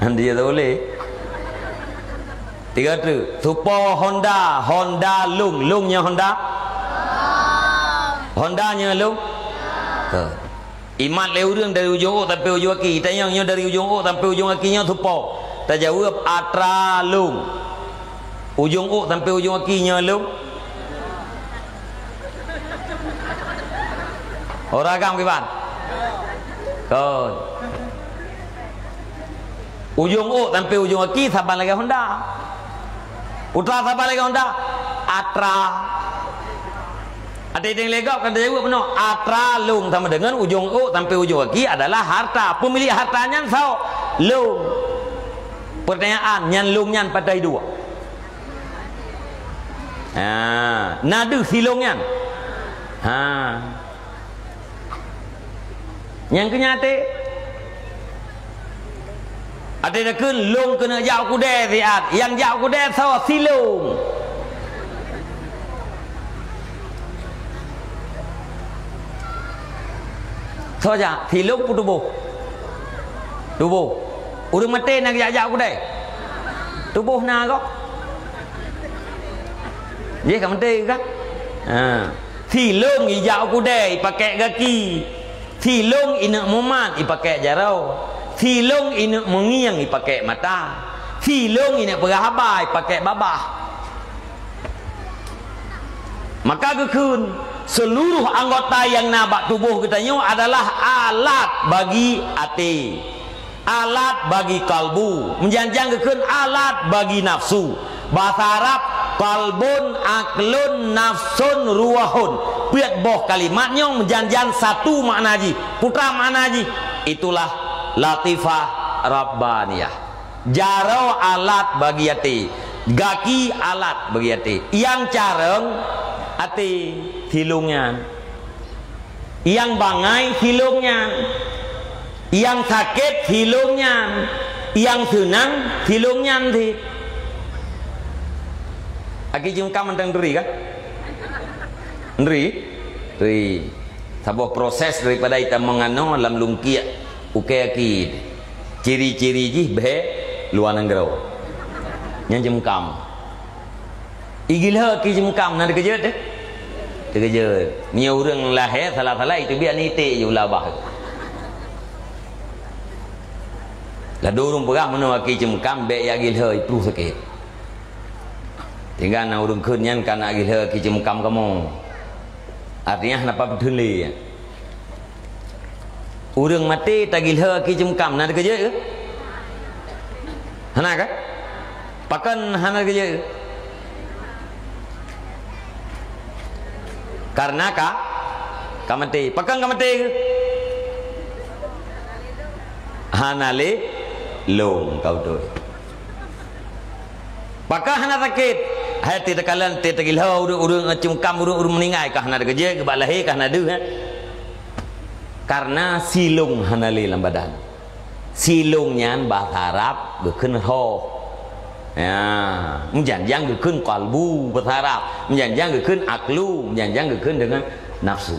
Han dia tak boleh. Tiga tu. Supo Honda, Honda lông. Lông nyoe Honda. Honda nyoe lông. Ha. Imat lé ureuëng dari ujong ôk sampai ujong aki. Tanyong nyoe dari ujong ôk sampai ujong aki nyoe supo. Tajaweueb atra lông. Ujong ôk sampai ujong aki nyoe lông. Ora agam kiban. Kon. Ujong ôk sampai ujong aki saban lagée Honda. Utra saban lagée Honda. Atra. Até deng lé gob kan tajaweueb bunoe. Atra lông sama dengan ujong ôk sampai ujong aki adalah harta. Pemilik harta nyan soe? Lông. Pertanyaan, nyan lông nyan patai dua. Ha, na deuh si lông nyan. Ha. Nyang keu nyan até. Até takheun lông keuneuk jak u keudè siat. Nyang jak u keudè soe? Si lông. Soe jak? Si lông peue tuboh? Tuboh. Ureuëng maté na jak-jak u keudè? Tuboh na gob. Jih ka maté ka? Ha. Si lông ijak u keudè, ipakék gaki. Si lông ineuk mumat, ipakék jaroe. Si lông ineuk meungieng, ipakék mata. Si lông ineuk peugah haba, ipakék babah. Maka geukheun, seluruh anggota nyang na bak tuboh geutanyoe adalah alat bagi até. Alat bagi kalbu, meujan-jan geukheun alat bagi nafsu. Basa Arab, qalbun, aqlun, nafsun, ruwahun. Peuet boh kalimat nyoe meujan-jan satu makna jih. Peue makna jih? Itulah latifah rabbaniyah. Jaroe alat bagi até, gaki alat bagi até. Nyang carông até, si lông nyan. Nyang bangai si lông nyan, nyang sakét si lông nyan, nyang seunang si lông nyan cit. Aki jungkam mantong turi kan? Turi? Turi. Saboh proses daripada itamong anoe lam lungkiek ukée aki. Ciri-ciri jih bhée luwa nanggroe. Nyan ceumkam. Igiloe aki ceumkam na teukeujot deh. Teukeujot. Meunyoe ureuëng lahé salah-salah, itu biar nitik je ulah bah. Lado ureuëng peugah meunyoe aki ceumkam bék jak giloe, ipluh sakét. Tinggai na ureuëng kheun nyan ka na giloe aki ceumkam kamoe. Artinya hana papa beuteulee. Ureuëng maté tagiloe aki ceumkam na teukeujot keu? Hana ka? Pakon hana teukeujot keu? Karena ka ka maté. Pakon ka maté keu? Hana lé lông ka beutôi. Pakon hana sakét? Hai teuh teukalon teuh teugiloe ureuëng-ureuëng ceumkam ureuëng-ureuëng meuninggai ka hana teukeujot keu bak lahé ka hana deuh, eh? Karena silông hana lé lam badan. Silông nyan bahasa Arab geukheun roh. Ya, meujanjang geukheun kalbu bahasa Arab, meujanjang geukheun aklu, meujanjang geukheun dengan nafsu.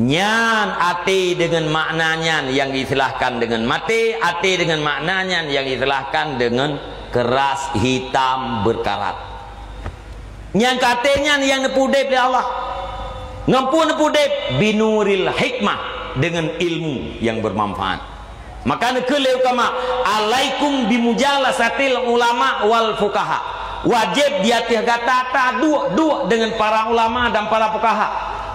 Nyan até dengan makna nyan yang diistilahkan dengan maté, até dengan makna nyan yang diistilahkan dengan keras, hitam, berkarat. Nyang ka até nyan nyang neupeudeb lé Allah. Ngon peue neupeudeb? Binuril hikmah, dengan ilmu yang bermanfaat. Maka neukheun lé ukama, "Alaikum bimujalasatil ulama wal fuqaha." Wajéb di ateueh gata taduek-duek dengan para ulama dan para fuqaha.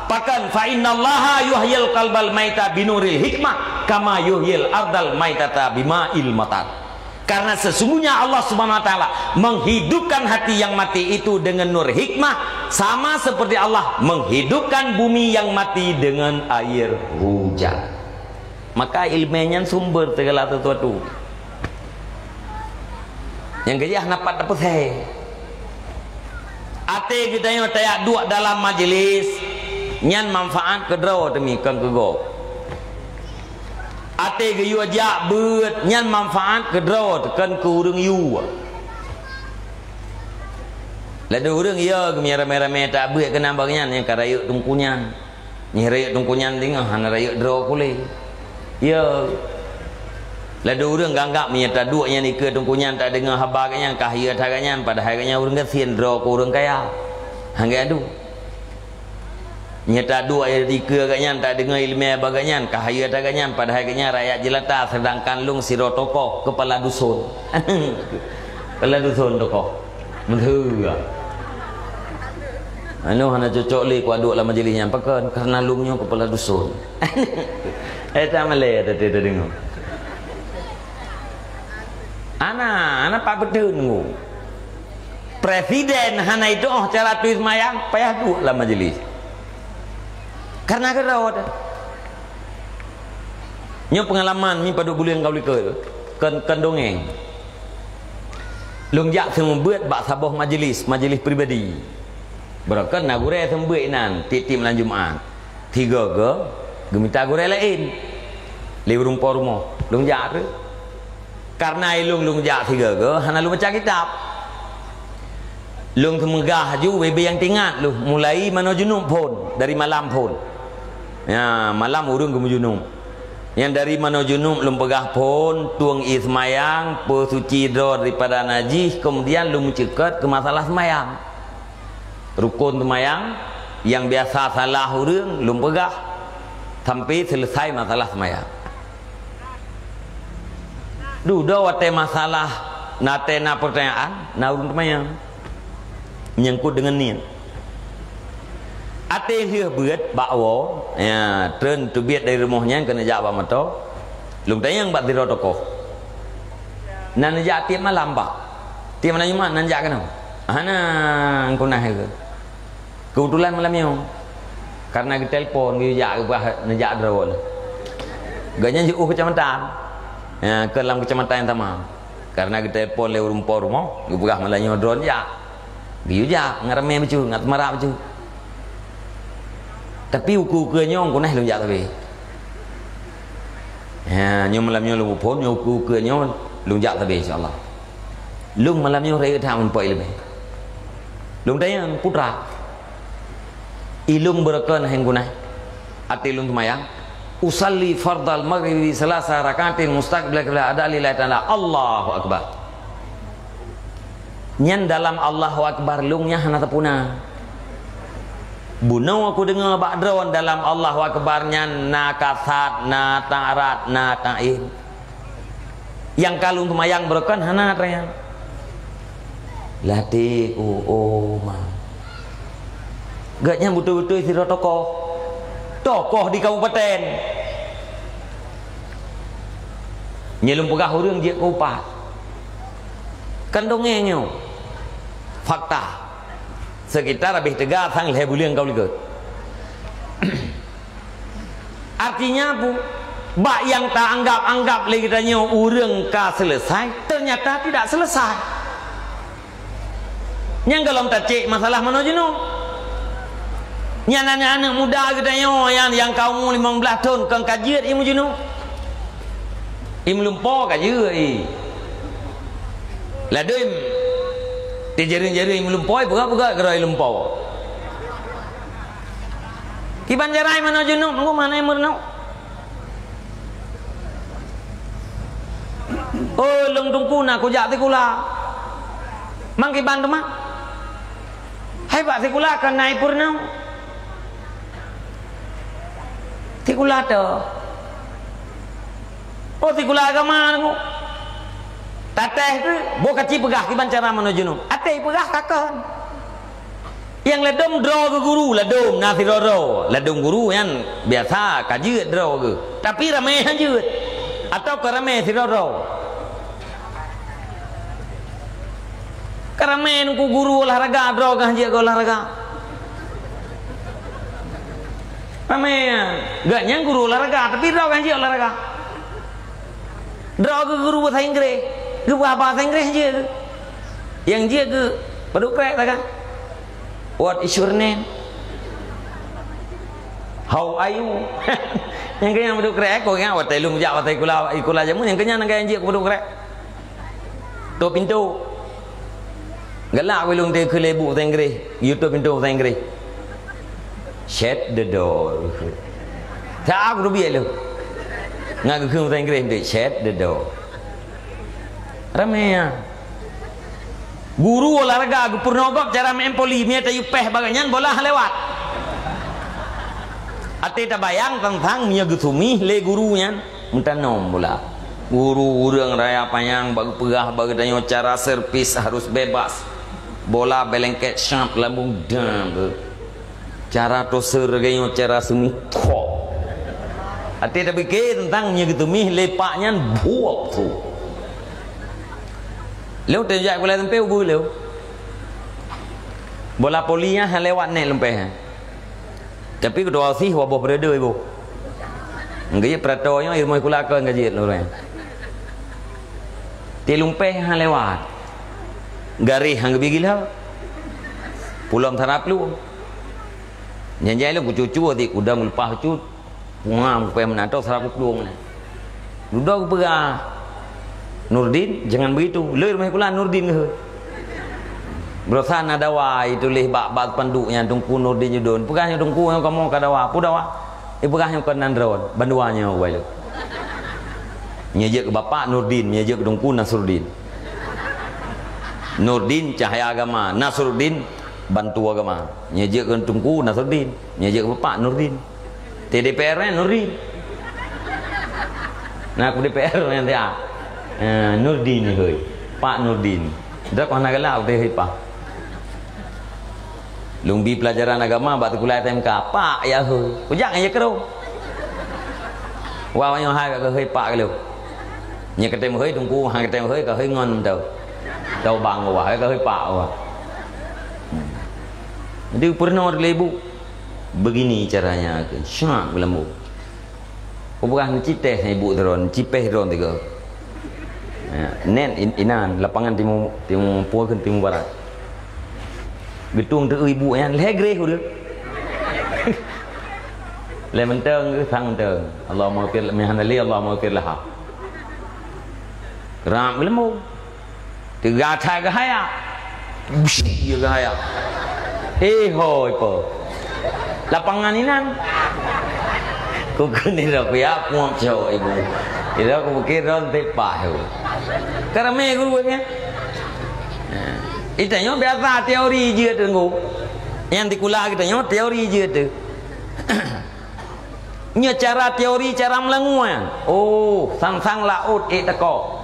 Pakon, "Fa innallaha yuhyil qalbal maita binuril hikmah, kama yuhyil ardal maitata bima'il matar." Karena sesungguhnya Allah Subhanahu wa Taala menghidupkan hati yang mati itu dengan nur hikmah, sama seperti Allah menghidupkan bumi yang mati dengan air hujan. Maka ilmu nyan sumber segala sesuatu. Nyang keujah na pat tapeusai. Até geutanyoe tajak duek dalam majlis, nyan manfaat keu droe teumi kon keu gob. Até geuyue jak beuet, nyan manfaat keu droe kon keu ureuëng yue. Ladôm ureuëng ya geumia ramé-ramé tajak beuet keunan bak nyan nyang ka rayeuk teungku nyan. Nyang rayeuk teungku nyan deungoe hana rayeuk droe kulé. Ya. Ladôm ureuëng ganggab meunyoe taduek nyan ikeue teungku nyan tadeungoe haba geuh nyan ka hayeu that geuh nyan, padahai geuh nyan ureuëng gasien droe keu ureuëng kaya. Hana adu. Nyoe taduek ikeue geuh nyan tadeungoe iéleumé bak geuh nyan ka hayeu that geuh nyan, padahai geuh nyan rakyat jelata, sedangkan lôn sidroe tokoh, kepala dusun. Kepala dusun tokoh. Meuheuga. Anu hana cocok lé kuaduek lam majlis nyan. Pakon? Karena lôn nyoe kepala dusun. Eh, tak malée tadi tadi ngom. Ana, ana pak beuteueng ngom. Presiden hana itu oh cara tuis mayang payah duek lam majlis. Karena keudroe. Nyoe pengalaman mi padub buleuen ka likot. Kon, kon dongeng. Lôn jak seumeubeuet bak saboh majelis, majelis pribadi. Beureukat na gurée seumeubeuet inan, tieb-tieb malam Jumat. Tiga go geumita gurée laén. Lé ureuëng po rumoh, lôn jak treuk. Karena ilôn lôn jak tiga go, hana lôn baca kitab. Lôn seumeugah aju bebe nyang tingat lôn, mulai manoe junub phon, dari malam phon. Ya, malam ureuëng geumeujunub. Nyang dari manoe junub lôn peugah phon, tueng ie seumayang, peusuci droe daripada najih, kemudian lôn meuceukat keu masalah seumayang. Rukon seumayang nyang biasa salah ureuëng lôn peugah sampai selesai masalah seumayang. Dudoe watée masalah, na watée na peurtanyaan, na ureuëng teumayang. Menyangkut dengan niet. Até lheueh beuet bak woe, ya, treun teubiet dari rumoh nyan keuneuk jak bak moto, lôn tanyong bak sidroe tokoh. Na neujak tieb malam, Pak? Tieb malam Jumat na neujak keunoe? Hana, engkau nah ke? Keubeutulan malam nyoe, karena geutelepon, geuyue jak, geupeugah neujak droe. Gobnyan jiôh keucamatan. Ya, keu lam keucamatan nyang sama. Karena geutelepon lé ureuëng po rumoh, geupeugah malam nyoe droe jak. Geuyue jak, ngat ramé bacut, ngat seumarak bacut. Tapi ukeue-ukeue nyoe keuneuk lôn jak sabe. Ya, nyoe malam nyoe lôn phon, nyoe ukeue-ukeue nyoe lôn jak sabe, insya Allah. Lôn malam nyoe rayeuk that meuneumpok iéleumé. Lôn tanyong, putra. Ilôn beureukat hana guna. Até lôn seumayang, usalli fardal maghribi salasa rakaatin mustaqbilal qiblah, ada lillahi ta'ala, Allahu Akbar. Nyan dalam Allahu Akbar lôn nyan hana teupuna. Bunoe kudeungoe bak droen dalam Allahu Akbar nyan na kasad, na ta'rad, na ta'in. Nyang ka lôn seumayang beureukan hana teuingat. Latih ku, oh ma. Geuhnyan beutôi-beutôi sidroe tokoh. Tokoh di kabupaten. Nyoe lôn peugah ureueng jeuet keu upat. Kan dongeng nyoe. Fakta. Sekitar habéh teuga sang lhèe buleuen ka likot. Artinya apa? Bak nyang taanggap-anggap lé geutanyoe ureueng ka selesai, ternyata tidak selesai. Nyang gohlom tacék masalah manoe junub. Nyan aneuk-aneuk muda geutanyoe nyan nyang ka umu limong blaih thon kon ka jeuet imeulumpo. Imeulumpo ka jeuet i. Ladôm teujareueng-jareueng imeulumpo, peugah-peugah keudroe lumpo. Kiban jarai manoe junub, ngon manoe meurunoe. Oh, lôn teungku na kujak sikula. Mang kiban teuma. Hai bak sikula keunan peurunoe. Sikula toh. Oh, sikula agama nyoe. Tatéh tu, boh kaci peugah kiban cara manoe junub. Até peugah kakon. Nyang ladôm droe geu guru, ladôm na sidroe-droe. Ladôm guru nyan biasa ka jeuet droe geu. Tapi ramé han jeuet. Atawa ka ramé sidroe-droe. Ka ramé nungku guru olahraga, droe geu han jeuet keu olahraga. Ramé nyan. Geuhnyan guru olahraga, tapi droe geu han jeuet olahraga. Droe geu guru bahasa Inggréh. Geu bahasa Inggréh han jeuet geu. Nyang jeuet geu padub krek sagai. What is your name? How are you? Nyang keunyan padub krek, kok ingat watèe lôn jak watèe sikula, sikula jameun, nyang keunyan nyang jeuet keu padub krek. Tôp pintoe. Galak wéh lôn teuka lé bu bahasa Inggréh, geutôp pintoe bahasa Inggréh. Shut the door. Sa aku rubiet lôn. Ngat geukheun bahasa Inggréh, shut the door. Ramé nyan. Guru olahraga geupeurunoe gob cara meu'en voli, meunyo tayue péh bagai nyan bola lewat. Até tabayang teuntang meunyo geusumih lé guru nyan meutanom bola. Guru ureueng raya panyang bak geupeugah bak geutanyoe cara servis harus bebas. Bola belengket syap lambung dam. Cara toser geutanyoe cara sumih kok. Até tapike teuntang meunyo geutumih lé pak nyan buok su. Lheueh teujak gulai tempe ubeue lheueh. Bola voli nyan han lewat nèt lumpéh. Tapi keudua sih waboh peureude iboh. Ngeujeuet peurato nyoe irumoh sikula kon ka jeuet lôn. Ti lumpéh han lewat. Garéh han geubi gila. Pulom sarap lu. Nyan jai lôn kucucu di kudang leupah cut. Punga mupéh meunato sarap kuplueng nyan. Dudoe geupeugah, "Nurdin, jangan begitu." Lé rumoh sikula Nurdin geuhôi. Baroesa na dawa ituléh bak, bak spanduk nyan Teungku Nurdin Judon. Peugah nyoe Teungku nyoe kamoe ka dawa. Peue dawa? Ipeugah nyoe kon nan droen. Bandua nyoe wai lôn. Nyoe jeuet keu bapak Nurdin, nyoe jeuet keu Teungku Nasruddin. Nurdin cahaya agama, Nasruddin bantu agama. Nyoe jeuet keu Teungku Nasruddin, nyoe jeuet keu bapak Nurdin. Di D P R nyan Nurdin. Nah, aku D P R nyan dia. Eh, Nurdin ni hôi. Pak Nurdin. Dah kau nak galak, udah hôi, Pak. Lôn bi pelajaran agama bak sikula S M K. Pak, ya hôi. Kujak ngon ya kero. Wah, nyoe hai ka hôi, Pak, kalau. Nyoe katem hôi, Teungku, ha katem hôi, ka hôi ngon tau. Tau bang wah, ka hôi, Pak, wah. Hmm. Jadi, pernah ada ibu. Begini caranya, syak geulambô. Kupeugah neuci teh ibu droen, neuci péh droen tiga. Ya, net in-, inan, lapangan timu, timu, pue kheun timu barat. Geutueng teu ibu nyan, lhèe greh ureueng. Lhèe mantong, sang mantong. Allahumma ghfir, meuhana lé, Allahumma ghfir laha. Rab geulambô. Teuga that geuhaya. Beusi geuhaya. Eh, hôi, po. Lapangan inan. Kukheun nidok kuyak puang cok ibu. Nidok kupikir ron tepah tu. Karamé guru kan? Nah, itanyoe biasa teori jeuet tu. Nyang dikula geutanyoe teori jeuet tu. Nyoe cara teori, cara meulangua. Oh, sang-sang laôt ék teuko.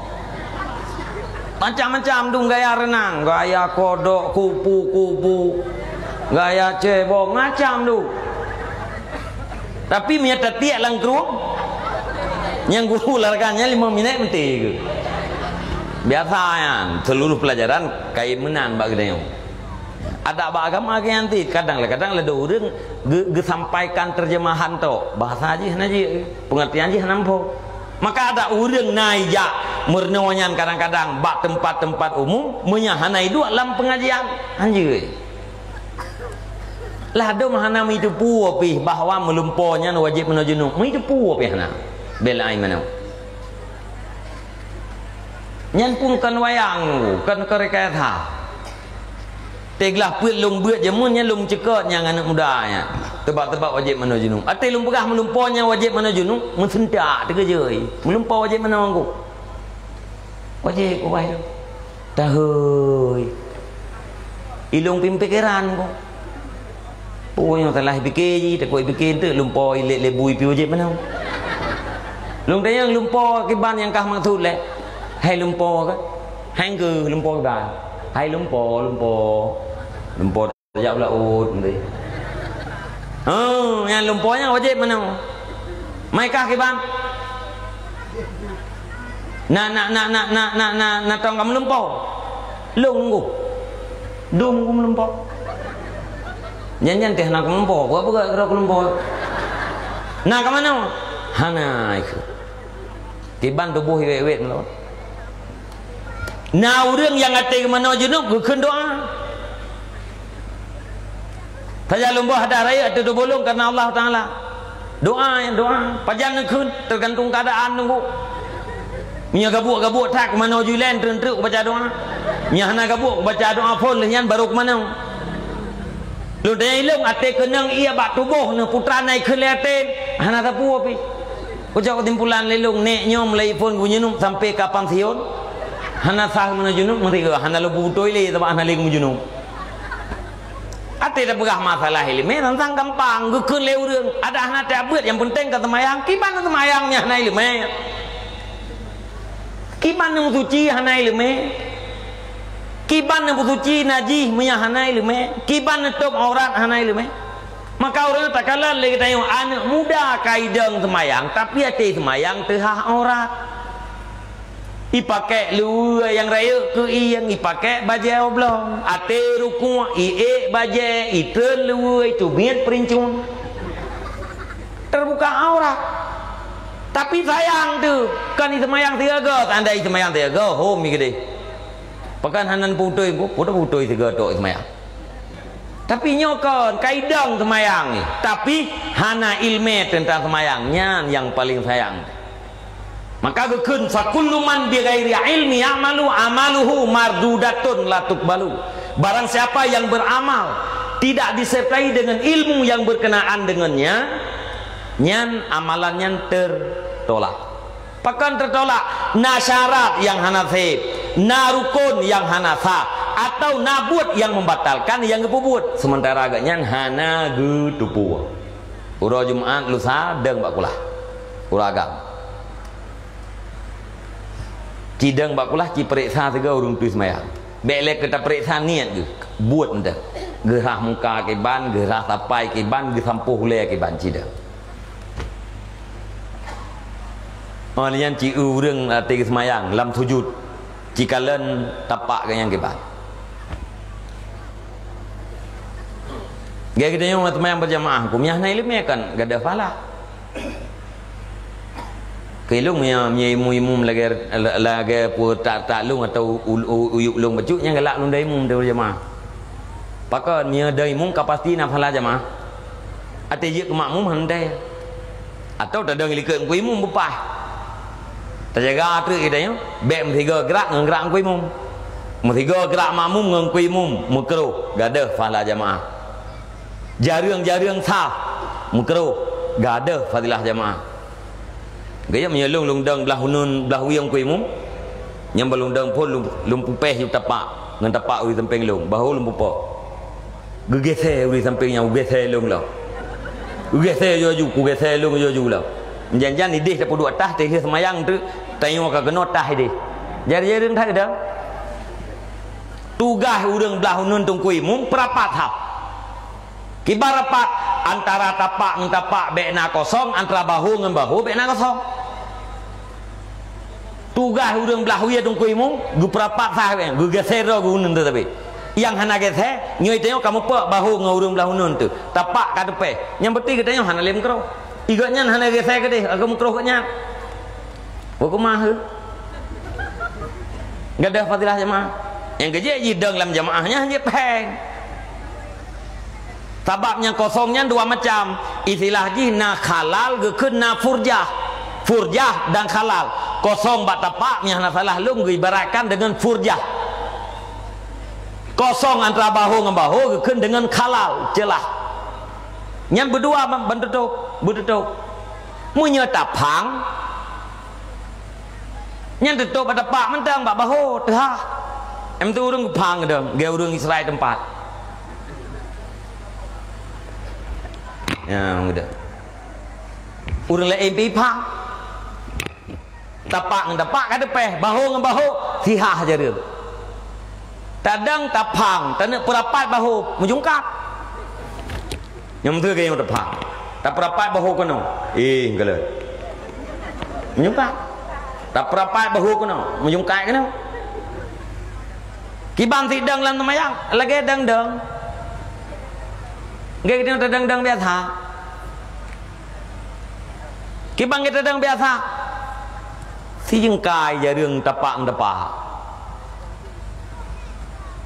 Macam-macam dong gaya reunang, gaya kodok, kupu-kupu, gaya cebok, macam dong. Tapi meunyo tatiek lam krueng, nyang guru larkan nyan lima minèt meuti geuh. Biasa nyan, seluruh pelajaran kayém meunan bak geutanyoe. Adak bak agama geuh nyan cit, kadang lé, kadang lé dua ureueng ge-, geusampaikan terjemahan tok, bahasa jih hana jeuet, pengertian jih hana muphom. Maka adak ureueng na ijak meurunoe nyan kadang-kadang bak teumpat-teumpat umum, meunyo hana iduek lam pengajian, hanjeuet. Lah dum hana meuteupeue pih bahwa meulumpo nyan wajéb meunoe junub, meuteupeue pih hana. Bela ai meunoe. Nyan pun kon wayang, kon, kon rekayasa. Teuglah peuet lôn beuet jameun nyan lôn ceukeut nyang aneuk muda nyan. Teubak-teubak wajéb meunoe junub. Até lôn peugah meulumpo nyan wajéb meunoe junub, meuseuntak teukeujoi. Meulumpo wajéb meunoe anggô. Wajéb ubah ilôn. Tahôi. Ilôn pih pikeran ko. Peue nyang salah pike jih, takot pike enteuk lumpo ilek lebu ipiu jih meunan. Lôn tanyong lumpo kiban nyang kah maksud lé. Hai lumpo ka? Hai engkeu lumpo kiban? Hai lumpo, lumpo. Lumpo tajak u laôt nanti. Oh, nyang lumpo nyan wajéb meunan. Mai kah kiban? Na, na, na tong ka meulumpo. Lôn nggu. Dum nggu meulumpo. Nyan-nyan teuh na ka meulumpo. Peue-peue ka meulumpo. Na ka meunoe? Hana ikeu. Kiban tuboh iwet-iwet meulumpo. Na ureueng nyang até geumanoe junub geukheun doa. Sajan lôn boh hadah rayeuk ateueh dua bolong kareuna Allah Taala. Doa, doa. Pajan neukheun, teugantung keuadaan nunggu. Meunyoe gabuek-gabuek that, kumanoe julen treuk-treuk kubaca doa. Meunyoe hana gabuek kubaca doa phon lheueh nyan barô kumanoe. Lôn tanyong ilôn até keunong ié bak tuboh neuh putra nai kheun lé até, hana sapeue pih. Ucok keusimpulan lé lôn, nèk nyoe mulai phon geumeunyunub sampai ka pansiun, hana sah meunoe junub meusigoe, hana lôn peubeutôi lé sabab hana lé geumeunyunub. Até tapeugah masalah ileumèe tantang gampang, geukheun lé ureueng, adak hana tabeuet nyang peunteng ka seumayang, kiban seumayang nyang hana ileumèe. Kiban nyang suci hana ileumèe. Kiban nyang suci najih meunyo hana ileumèe. Kiban neutôb aurat hana ileumèe. Maka ureueng takalon lé geutanyoe aneuk muda ka idong seumayang, tapi até seumayang teuhah aurat. Ipakèk luweue nyang rayeuk keu ieng, ipakèk bajèe oblong. Até rukuk, iék bajèe, itreun luweue, itubiet peurincun. Teubuka aurat. Tapi sayang teuh, kan iseumayang sigoe-goe, seandai iseumayang sigoe-goe, hom mi keudeh. Pakon hana neuputôi, putôi-putôi sigoe tok iseumayang. Tapi nyoe kon, ka idong seumayang nyoe. Tapi hana ileumèe teuntang seumayang. Nyan nyang paleng sayang. Maka geukheun, "Fa kullu man bi ghairi ilmi ya'malu, amaluhu mardudatun la tuqbalu." Barang siapa yang beramal tidak disertai dengan ilmu yang berkenaan dengannya, nyan amalan nyan tertolak. Pakon tertolak? Na syarat nyang hana sép, na rukon nyang hana sah, atau na buet nyang membatalkan nyang geupeubuet, sementara gobnyan hana geuteupeue. Uroe Jumat, lusa, dong bak kulah. Uroe agam. Ci dong bak kulah, ci peuriksa sigoe ureueng tui seumayang. Bèk lé keu tapeuriksa niet geuh, buet mantong. Geurhah muka kiban, geurhah sapai kiban, geusampôh ulèe kiban ci dong. Oh, lheueh nyan ci eu ureueng até geuseumayang lam sujut. Ci kalon tapak geuh nyang kiban. Gaya geutanyoe seumayang berjamaah, huköm nyan hana ileumèe kan, gadoh pahala. Keu lôn meunyoe, meunyoe imum-imum lagèe, lagèe peue tak-tak lôn atawa u-, u-, uyuek lôn bacut nyan galak lôn dong imum dong jamaah. Pakon meunyoe dong imum ka pasti na pahala jamaah. Até jeuet keu makmum hana dong. Atawa tadong likot ngon imum beupaih. Tajaga treuk geutanyoe, bèk meusigoe grak ngon grak ngon imum. Meusigoe grak makmum ngon imum, meukruh, gadoh pahala jamaah. Jareueng-jareueng sah, meukruh. Gadôh fadilah jamaah. Gaya meunyoe lôn, lôn dong blah uneun, blah uyong ku imum. Nyang ba lôn dong phon lôn, lôn pupéh ju tapak, ngon tapak uri sampéng lôn, bahô lôn pupok. Geugeusé uri sampéng nyan, geugeusé lôn lom. Geugeusé ju-ju, kugeugeusé lôn ju-ju lom. Jan-jan idéh tapeuduek tah, teuh seumayang teuk, tanyoe ka keunoe tah idéh. Jari-jari that dong. Tugaih ureuëng blah uneun teungku imum peurapat hab. Kiban rapat antara tapak ngon tapak bék na kosong, antara bahô ngon bahô bék na kosong. Tugaih ureuëng blah uye teungku imum geupeurapat sah bék, geugeusé droe geuh uneun teuh sabe. Nyang hana geusé, nyoe tanyoe ka mupok bahô ngon ureuëng blah uneun teuh, tapak ka teupéh. Nyang peunteng geutanyoe hana lé meukeurôh. Igeuh nyan hana geusé keudéh, ka meukeurôh geuh nyan. Beukeumah he. Gadôh fadilah jamaah. Nyang keujeuet jidong lam jamaah nyan jeuet péng. Sabab nyang kosong nyan dua macam. Istilah jih na khalal geukheun na furjah. Furjah dan khalal. Kosong bak tapak nyang hana salah lôn geuibaratkan deungon furjah. Kosong antara bahô ngon bahô geukheun deungon khalal, ceulah. Nyan beudua ban, ban tutôp, beututôp. Meunyoe taphang, nyan tutôp bak tapak mantong bak bahô teuhah. Em tu ureuëng geuphang dong, gaya ureuëng Israel teumpat. Ya, ureuëng geuda. Ureuëng laén pih phang. Tapak ngon tapak ka teupéh, bahô ngon bahô sihah jareueng. Tadong taphang, taneuk peurapat bahô, meujungkat. Nyang teuh keu nyang taphang. Tapeurapat bahô keunoe. Eh, galak. Meujungkat. Tapeurapat bahô keunoe, meujungkat keunoe. Kiban sidong lam seumayang, lagée dong-dong. Geutanyoe tadong-dong biasa. Kiban geutanyoe tadong biasa. Sijeungkai jareueng tapak ngon tapak.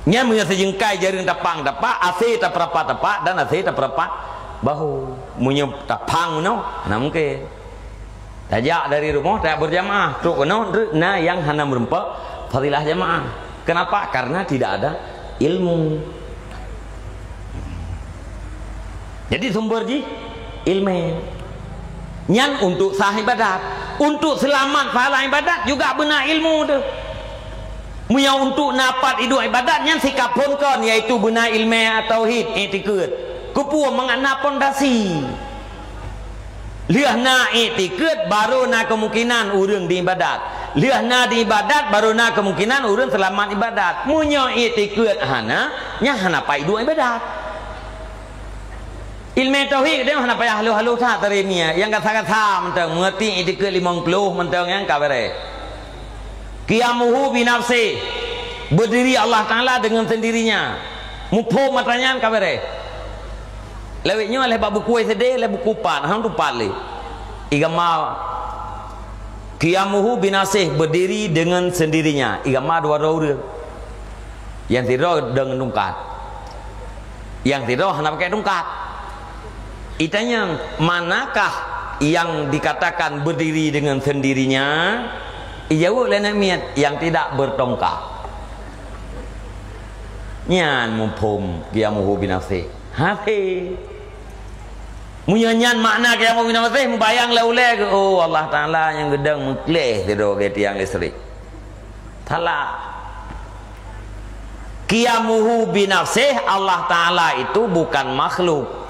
Nyan meunyoe sijeungkai jareueng tapak ngon tapak, asé tapeurapat tapak dan asé tapeurapat bahô. Meunyoe taphang meunoe, hana mungken. Tajak dari rumoh, tajak beujamaah, trok keunoe, na nyang hana meureumpok fadilah jamaah. Kenapa? Karena tidak ada ilmu. Jadi sumber jih ilmu. Nyan untuk sah ibadat. Untuk seulamat pahala ibadat juga beuna ilmu tu. Meunyoe untuk na pat iduek ibadat nyan sikap phon kon, yaitu beuna ilmu tauhid, iktikeuet. Keupeue mangat na pondasi. Lheueh na iktikeuet, baru na kemungkinan ureuëng diibadat. Lheueh na diibadat, baru na kemungkinan ureuëng seulamat ibadat. Meunyoe iktikeuet hana, nyan hana pai duek ibadat. Ilmu tauhid deh hana payah haloh-haloh that teurimia. Nyang gasa-gasa mantong, mengerti iktikeuet limong ploh mantong nyang ka beureh. Qiyamuhu binafsih, berdiri Allah Taala dengan sendirinya. Muphom mata nyan ka beureh. Lewat nyoe leh bak buku S D, leh buku pat, hang tupat lé. Igama qiyamuhu binafsih, berdiri dengan sendirinya. Igama dua droe ureuëng. Nyang sidroe deungon tungkat. Nyang sidroe hana pakai tungkat. Itanyong, manakah yang dikatakan berdiri dengan sendirinya? Ijaweueb lé aneuk miet, yang tidak bertongkat. Nyan muphom qiyamuhu binafsih. Hafé. Meunyoe nyan makna qiyamuhu binafsih, mubayang lé ulée geuh, oh, Allah Taala nyang geudong meukleh sidroe geuh tiang listrik. Salah. Qiyamuhu binafsih, Allah Taala itu bukan makhluk.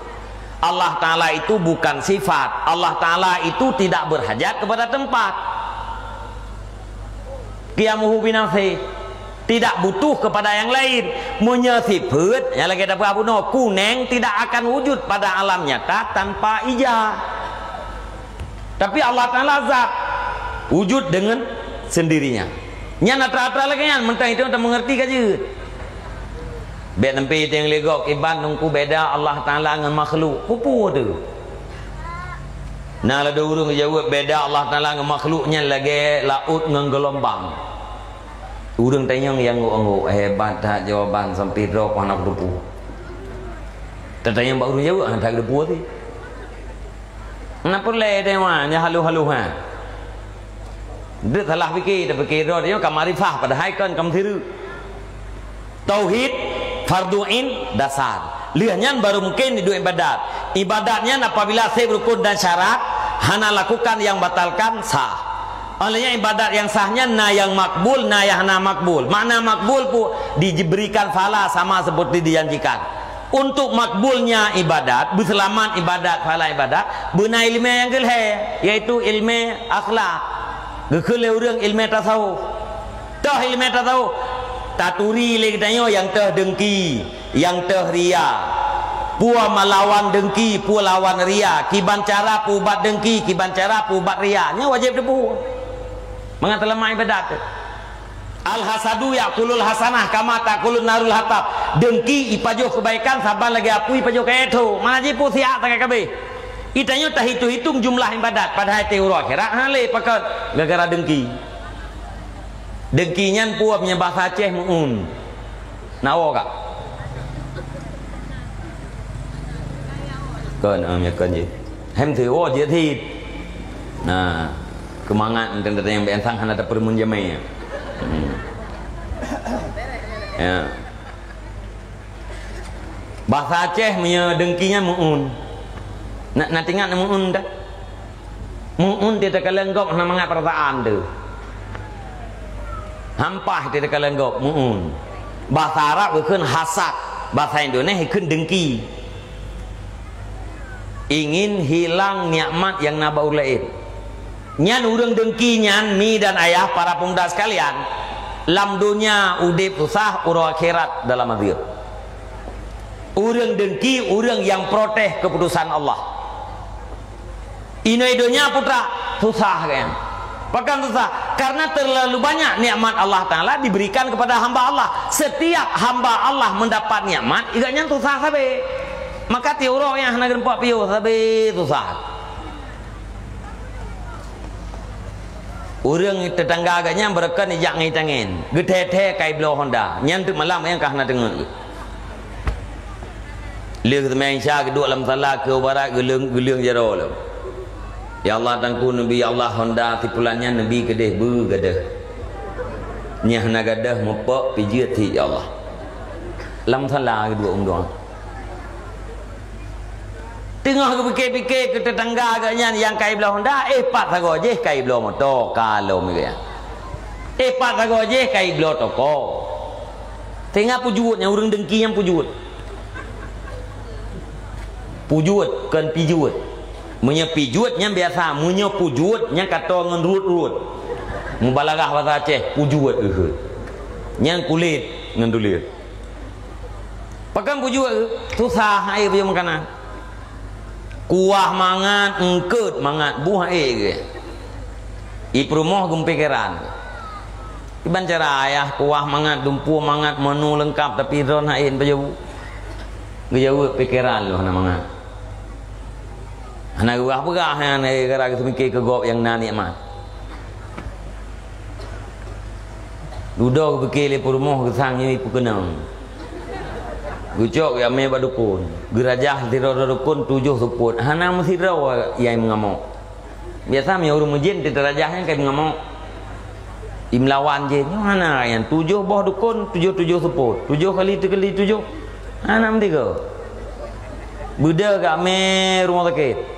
Allah Taala itu bukan sifat. Allah Taala itu tidak berhajat kepada tempat. Qiyamuhu binafsih, tidak butuh kepada yang lain. Meunyoe sifeuet, nyang lagée dapeuh bunoe, kuneng tidak akan wujud pada alam nyata tanpa ija. Tapi Allah Taala zat wujud dengan sendirinya. Nyan atra-atra lagée nyan, mantong itu teumeungerti ka jeuet. Bék sampai teueng ligok iban nungku beda Allah Taala ngon makhluk. Peue-peue tu? Na ladôm ureuëng jaweueb beda Allah Taala ngon makhluk nyan lagée laôt ngon geulombang. Ureuëng tanyong nyang anggôk-anggôk, hebat that jawaban sampai droe hana kuteupeu. Tatanyong bak ureuëng jaweueb, hana kuteupeu sih. Hana peureulée teuma nyang haloh-haloh, ha. Deuek salah pike, tapike droe nyoe ka makrifah, padahai kon ka meusireuk. Tauhid fardu ain dasar. Lheueh nyan baru mungkin iduek ibadat. Ibadat nyan apabila seb rukun dan syarat hana lakukan nyang batalkan, sah. Óh lheueh nyan ibadat nyang sah nyan na nyang makbul, na nyang hana makbul. Makna makbul pu-, diberikan pahala sama seperti dijanjikan. Untuk makbulnya ibadat, beuseulamat ibadat, pahala ibadat, beuna ileumèe nyang keulhèe, yaitu ileumèe akhlak. Geukheun lé ureuëng ileumèe tasawuf. Toh ileumèe tasawuf, taturi lé geutanyoe nyang toh deungki, nyang toh ria. Peue meulawan deungki, peue lawan ria, kiban cara peuubat deungki, kiban cara peuubat ria. Nyoe wajéb teupeue. Mangat teuleumah ibadat. Al-hasadu ya'kulul hasanah kama ta'kulun narul hatab. Deungki ipajoh keubaikan saban lagèe apui ipajoh kayèe tho. Mana jih peue siat sagai kabeh. Geutanyoe tahitung-hitung jumlah ibadat, padahai teuh uroe akhirat hana lé pakon gara-gara deungki. Deungki nyan peue meunyoe basa Aceh meu'un. Na woe ka? Kon, ah, meunyoe kon jih. Hem teuh woe jih thit. Nah, keumangat teuntèe nyang beuensang hana tapeureumeun jamèe. Hmm. Ya. Basa Aceh meunyoe deungki nyan meu'un. Na, na teuingat meu'un dak? Meu'un teuh takalon gob hana mangat peurasaan teuh. Hampah teuh takalon gob, meu'un. Basa Arab geukheun hasad, basa Indonesia geukheun deungki. Ingin hilang nikmat nyang na bak ureuëng laén. Nyan ureuëng deungki nyan, mi dan ayah, para pemuda sekalian, lam donya udeb susah, uroe akhirat dalam azeub. Ureuëng deungki, ureuëng nyang protes keuputusan Allah. Inoi donya putra, susah kan? Pakon susah? Karena terlalu banyak nikmat Allah Taala diberikan kepada hamba Allah. Setiap hamba Allah mendapat nikmat, gobnyan susah sabe. Maka tiep uroe nyang hana geureumpok piôh sabe susah. Ureuëng teutangga geuh nyan beureukan ijak ngon tangen, geuthèe-thèe kai bloe Honda, nyan teuk malam nyang ka hana teungeut geuh. Lheueh seumayang Isya geuduek lam sala keu barat geuleueng, geuleueng jaroe lom. "Ya Allah, Teungku Nabi, ya Allah, Honda si pulan nyan Nabi keudeh beu gadoh. Nyang hana gadoh meupok pijeuet cit, ya Allah." Lam sala geuduek meudua. Teungoh geupike-pike keu teutangga geuh nyan nyang kai bloe Honda, eh, pat sagoe jih kai bloe moto, ka lom geuh nyan. Eh, pat sagoe jih kai bloe toko. Teuingat pujeuet nyan, ureuëng deungki nyan pujeuet. Pujeuet, kon pijeuet. Meunyoe pijeuet nyan biasa, meunyoe pujeuet nyan kato ngon ruet-ruet. Mubalaghah basa Aceh, pujeuet geuh. Nyan kulét ngon tuléh. Pakon pujeuet geuh? Susah aé beu makanan. Kuah mangat, eungkot mangat, buh aé geuh. Ipeurumoh geupikeran. Iban cara ayah kuah mangat, dumpeue mangat, menu leungkap, tapi droen hana pajoh bu. Geujaweueb pikeran lôn hana mangat. Hana geupeugah-peugah nyan gara-gara geuseumiké keu gob nyang na nikmat. Dudoe geupike lé peurumoh geusang nyoe ipeukeunong. Geucok geujak mé bak dukon. Geurajah sidroe-droe dukon tujoh seupôt. Hana meusidroe nyang meungamok. Biasa meunyoe ureuëng meujén teutarajah nyan ka meungamok. Imeulawan jén, nyoe hana nyan tujoh boh dukon, tujoh-tujoh seupôt. Tujoh kali teukeuli tujoh. Hana meusigoe. Beudôh geujak mé rumoh sakét.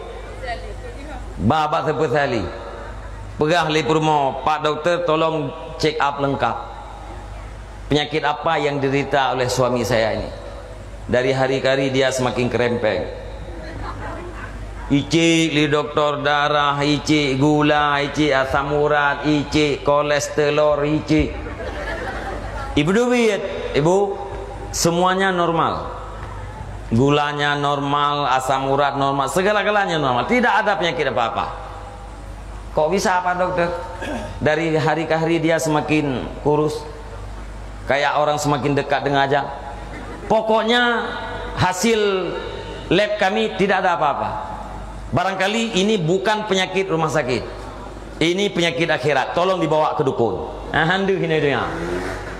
Ba bak spesialis. Peugah lé peurumoh, "Pak Dokto, tolong check up lengkap. Penyakit apa yang diderita oleh suami saya ini? Dari hari ke hari dia semakin kerempeng. Icik lé dokto darah, icik gula, icik asam urat, icik kolesterol, icik." Ibu Dubit, Ibu, semuanya normal. Gulanya normal, asam urat normal, segala-galanya normal. Tidak ada penyakit apa-apa. Kok bisa, Pak Dokter? Dari hari ke hari dia semakin kurus, kayak orang semakin dekat dengan ajal. Pokoknya hasil lab kami tidak ada apa-apa. Barangkali ini bukan penyakit rumah sakit. Ini penyakit akhirat. Tolong dibawa ke dukun. Ah, han deuh inoi donya.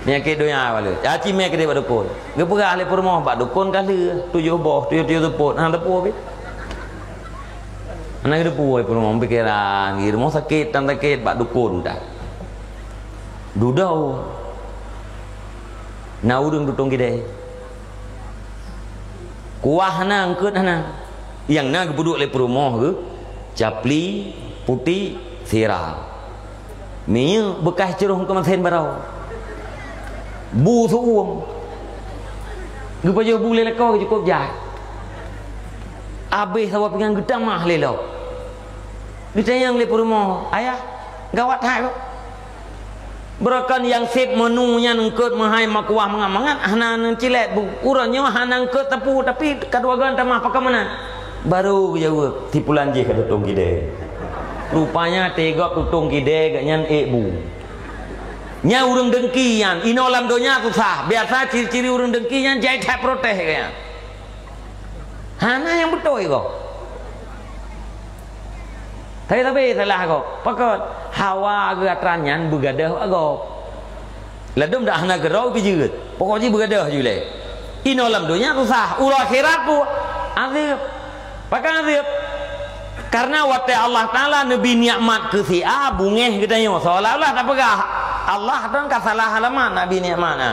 Penyakit donya bala. Aci mé keudeh bak dukun. Geupeugah lé peurumoh bak dukun ka lheueh tujoh boh, tujoh-tujoh seupôt. Han teupeu pih. Hana geuteupeue peurumoh pikeran, di rumoh sakét, tan sakét bak dukon tan. Dudoe. Na ureuëng tutong keudè. Kuah hana, eungkot hana. Nyang na geupeuduek lé peurumoh geuh, capli, putik, sira. Minyeuk beukah ceuroh keumasén baroe. Bu seuuem. Geupajoh bu lé lakoe cukôp jai. Abéh saboh pingan geutamah lé lom. Geutanyong lé peurumoh, "Ayah, gawat that kok." Beureukan nyang sép meunu nyan eungkôt meuhai meukuah mangat-mangat, hana neucilet bu. Uroe nyoe hana eungkôt teupeu, tapi ka dua goe tamah pakon meunan. Barô geujaweueb, "Si pulan jih ka tutông kidée." Rupanya teugok tutông kidée gobnyan ék bu. Nyan ureuëng deungki nyan, inoe lam donya susah. Biasa ciri-ciri ureuëng deungki nyan jai that protes gobnyan. Hana nyang beutôi gob. Tapi, tapi salah gob. Pakon? Hawa geuh atra nyan beugadôh bak gob. Ladôm dak hana keudroe pih jeuet. Pokok jih beugadôh ju lé. Inoe lam donya susah, uroe akhirat pun azeueb. Pakon azeueb? Karena watée Allah Taala neubri nikmat keu si A, beungéh geutanyoe, seolah-olah tapeugah Allah nyan ka salah alamat neubri nikmat na.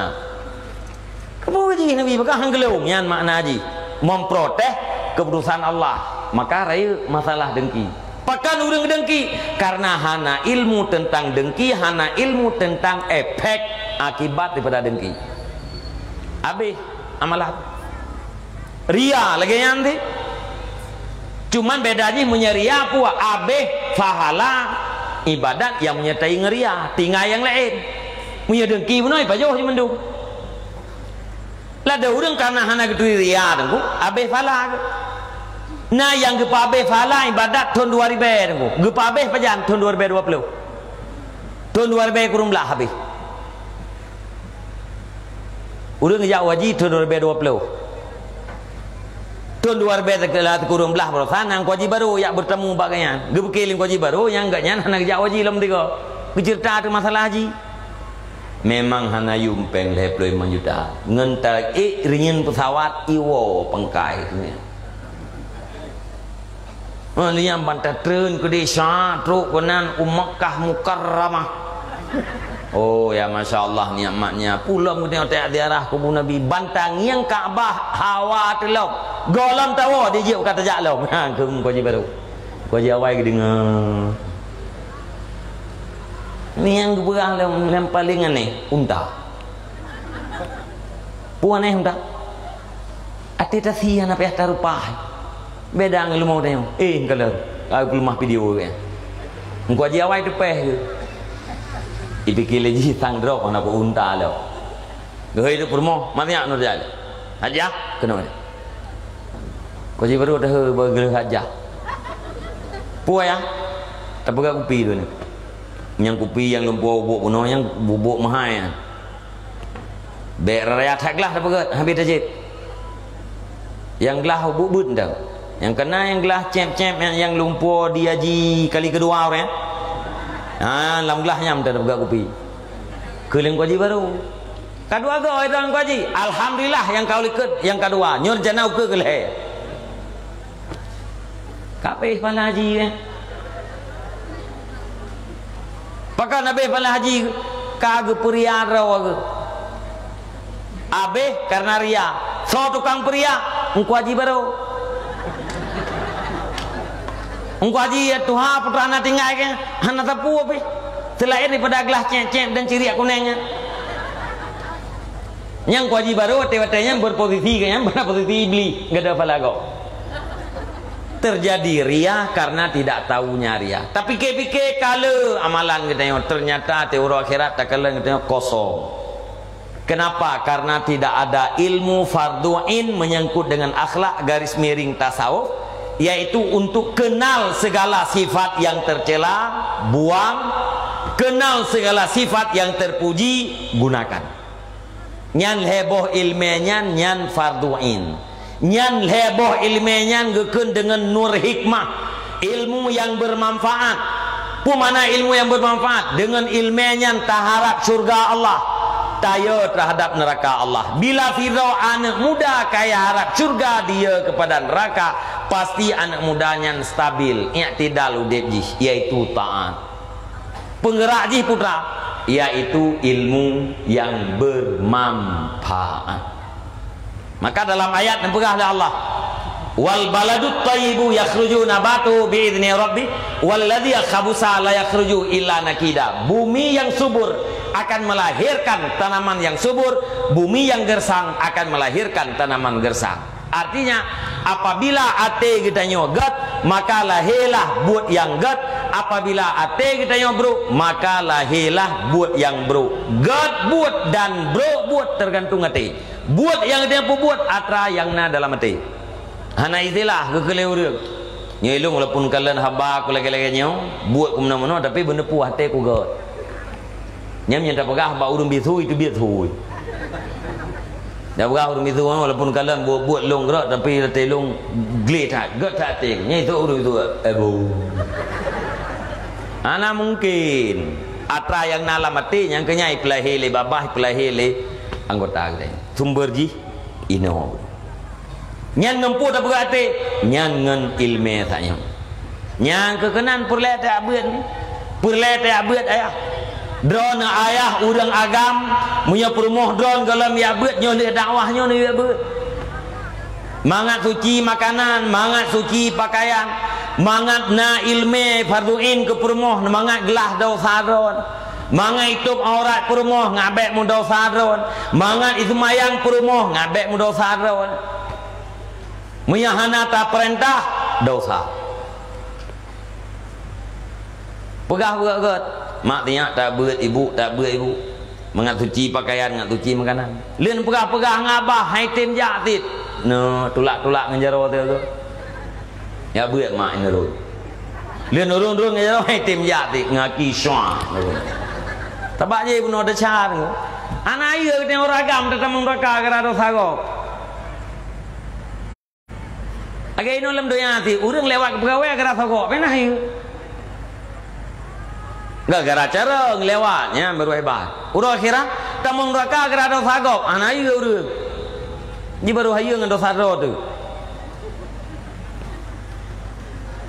Keupeue jih Nabi peugah han geulong, nyan makna jih memprotes keputusan Allah. Maka rayeuk masalah deungki. Pakon ureuëng deungki? Karena hana ilmu tentang deungki, hana ilmu tentang efek akibat daripada deungki. Habéh amalan. Ria lagée nyan teuh. Cuman beda jih meunyoe ria peue, abéh pahala ibadat nyang meunyoe taingat ria, tinggai nyang laén. Meunyoe deungki bunoe pajoh jih mandum. Ladôm ureuëng kana hana geuturi ria teungku, abéh pahala geuh. Na nyang geupeuabéh pahala ibadat thon dua ribée teungku, geupeuabéh pajan thon dua ribée dua puluh. Thon dua ribée kureueng blaih habéh. Ureuëng geujak haji thon dua ribée dua puluh. Thon dua ribée kureueng blaih baroesa na Teungku Haji Barô jak beurtamu bak gobnyan. Geupike lé Teungku Haji Barô nyang gobnyan hana geujak haji lom tiga. Geuceurita teuh masalah haji. Memang hana yum péng lhée ploh limong juta. Ngon taék reunyeun peusawat iwoe pangkai keunoe. Nyan ban tatreun keu desa, trok keunan u Makkah Mukarramah. Oh, ya, masya Allah, nikmatnya. Pulang keunoe tajak ziarah kubu Nabi. Ban tangieng Ka'bah hawa teulom. Gohlom tawoe dijak ka tajak lom. Ha, keu Teungku Haji Barô. Teungku Haji Awai geudeungoe. Nyan nyang geupeugah lom, nyang paleng aneh, unta. Peue aneh unta? Até tasi hana payah tarupah. Beda ngon leumo tanyoe. Eh, kalon. Ka geupeulumah video geuh. Teungku Haji Awai teupeh geuh. Ipike lé jih sang droe hana peue unta lom. Geuhôi duek peurumoh, manyak nurjal. Hajah, keunoe. Teungku Haji Barô deuh beugeuleuh hajah. Peue ya? Tapeugah kupi tu ni. Nyang kupi nyang lumpoe bubôk bunoe nyang bubôk meuhai nyan. Bék raya that glah tapeugét, habéh tajét. Nyang glah beuet-beuet dah. Nyang kana nyang glah cép-cép nyang, nyang lumpoe di haji kali keudua ureuëng. Ha, lam glah nyan tapeugét kupi. Keu lé Teungku Haji Barô. Kadua goe ida Teungku Haji. Alhamdulillah nyang ka likot nyang kadua. Nyoe rencana ukeue keu lhée. Ka abéh pahala haji, eh. Pakon abéh pahala haji ka geupeuria droe geuh. Abéh kareuna ria. Soe tukang peuria? Teungku Haji Barô. Teungku Haji ya tuha putra na tinggai ke? Hana sapeue pih. Selain daripada glah cép-cép dan ciriak kunéng nyan. Nyang Teungku Haji Barô watée-watée nyan berposisi ke nyan, pada posisi Iblis, gada pala gob. Terjadi ria karena tidak tahunya ria. Tapike-pike kala amalan geutanyoe, ternyata di uroe akhirat takalon geutanyoe kosong. Kenapa? Karena tidak ada ilmu fardhu ain menyangkut dengan akhlak garis miring tasawuf, yaitu untuk kenal segala sifat yang tercela, buang, kenal segala sifat yang terpuji, gunakan. Nyan lhée boh iéleumé nyan, nyan fardhu ain. Nyan lhée boh iéleumé nyan geukheun deungon nur hikmah, ilmu nyang bermanfaat. Peue makna ilmu nyang bermanfaat? Deungon iéleumé nyan taharab syurga Allah, tayö teuhadab neuraka Allah. Bila sidroe aneuëk muda ka harab syurga diyö keupada neuraka, pasti aneuëk muda nyan stabil, i'tidal udeb jih, yaitu taát. Peungeurak jih putra, yaitu ilmu nyang bermanfaat. Maka dalam ayat neupeugah lé Allah, "Wal baladut thayyibu yakhruju nabatuhu bi idzni rabbi, walladzi khabusa la yakhruju illa nakida." Bumi yang subur akan melahirkan tanaman yang subur, bumi yang gersang akan melahirkan tanaman gersang. Artinya, apabila até geutanyoe gét, maka lahélah buet nyang gét. Apabila até geutanyoe brok, maka lahélah buet nyang brok. Gét buet dan brok buet tergantung até. Buet nyang geutanyoe peubuet atra nyang na dalam até. Hana istilah geukheun lé ureuëng. Nyoe ilong walaupun kalon haba ku lagée-lagée nyoe, buet ku meunoe-meunoe, tapi beuneupuih até ku gét. Nyan nyang tapeugah bak ureuëng bisu, itu bisu. Tapeugah ureuëng bisu, walaupun kalon buet-buet lôn grok, tapi até lôn glé that, gét that até. Nyan itu ureuëng bisu, eh, bu. Hana mungkin. Atra nyang na lam até nyang keunyai peulahé lé babah, peulahé lé anggota geutanyoe. Sumber jih inoe. Nyan ngon peue tapeugah até, nyan ngon iéleumé tanyoe. Nyang keu keunan peureulée tajak beuet ni. Peureulée tajak beuet ayah. Droeneuh ayah ureuëng agam, meunyoe peurumoh droeneuh gohlom jak beuet nyoe lheueh dakwah nyoe neujak beuet. Mangat suci makanan, mangat suci pakaian, mangat na iéleumé fardhu ain keu peurumoh, mangat glah desya droeneuh. Mangat itôb aurat peurumoh, ngat bék meudosa droeneuh. Mangat iseumayang peurumoh, ngat bék meudosa droeneuh. Meunyoe hana tapeurintah, dosa. Peugah gét-gét, mak tinyak tabeuet ibu, tabeuet ibu. Mangat suci pakaian, ngat suci makanan. Leuen peugah-peugah ngon babah, hai tem jak cit. Nyoe, tulak-tulak ngon jaroe teuh. Ya beuet mak nurun. Leuen ureuëng-ureuëng ngon jaroe, hai tem jak cit, ngaki syuah. Tabak jih bunoe desya. Hana ié geutanyoe ureuëng agam tatamong neuraka gara dosa gob. Lagée inoe lam donya ti, ureuëng lewat keu peugawée gara sogok, pih na ié. Gara-gara carông lewat, nyan baru hebat. Uroe akhirat, tamong neuraka gara dosa gob, hana ié ureuëng. Ji baru hayeu ngon dosa droe teuh.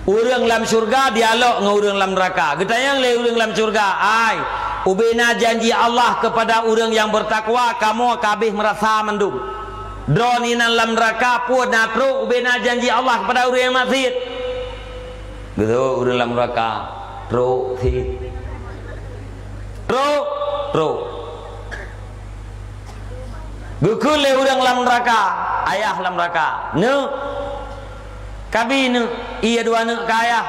Ureuëng lam syurga dialog ngon ureuëng lam neuraka. Geutanyong lé ureuëng lam syurga, "Ai, ubena janji Allah kepada ureuëng nyang bertakwa, kamoe ka habéh meurasa mandum." Droeneuh inan lam neuraka, peue na trok ubena janji Allah kepada ureuëng nyang maksiet? Geutanyong ureuëng lam neuraka, trok cit. Trok, trok. Geukheun lé ureuëng lam neuraka, ayah lam neuraka, "Neuk, kabi neuk, ié dua neuk keu ayah."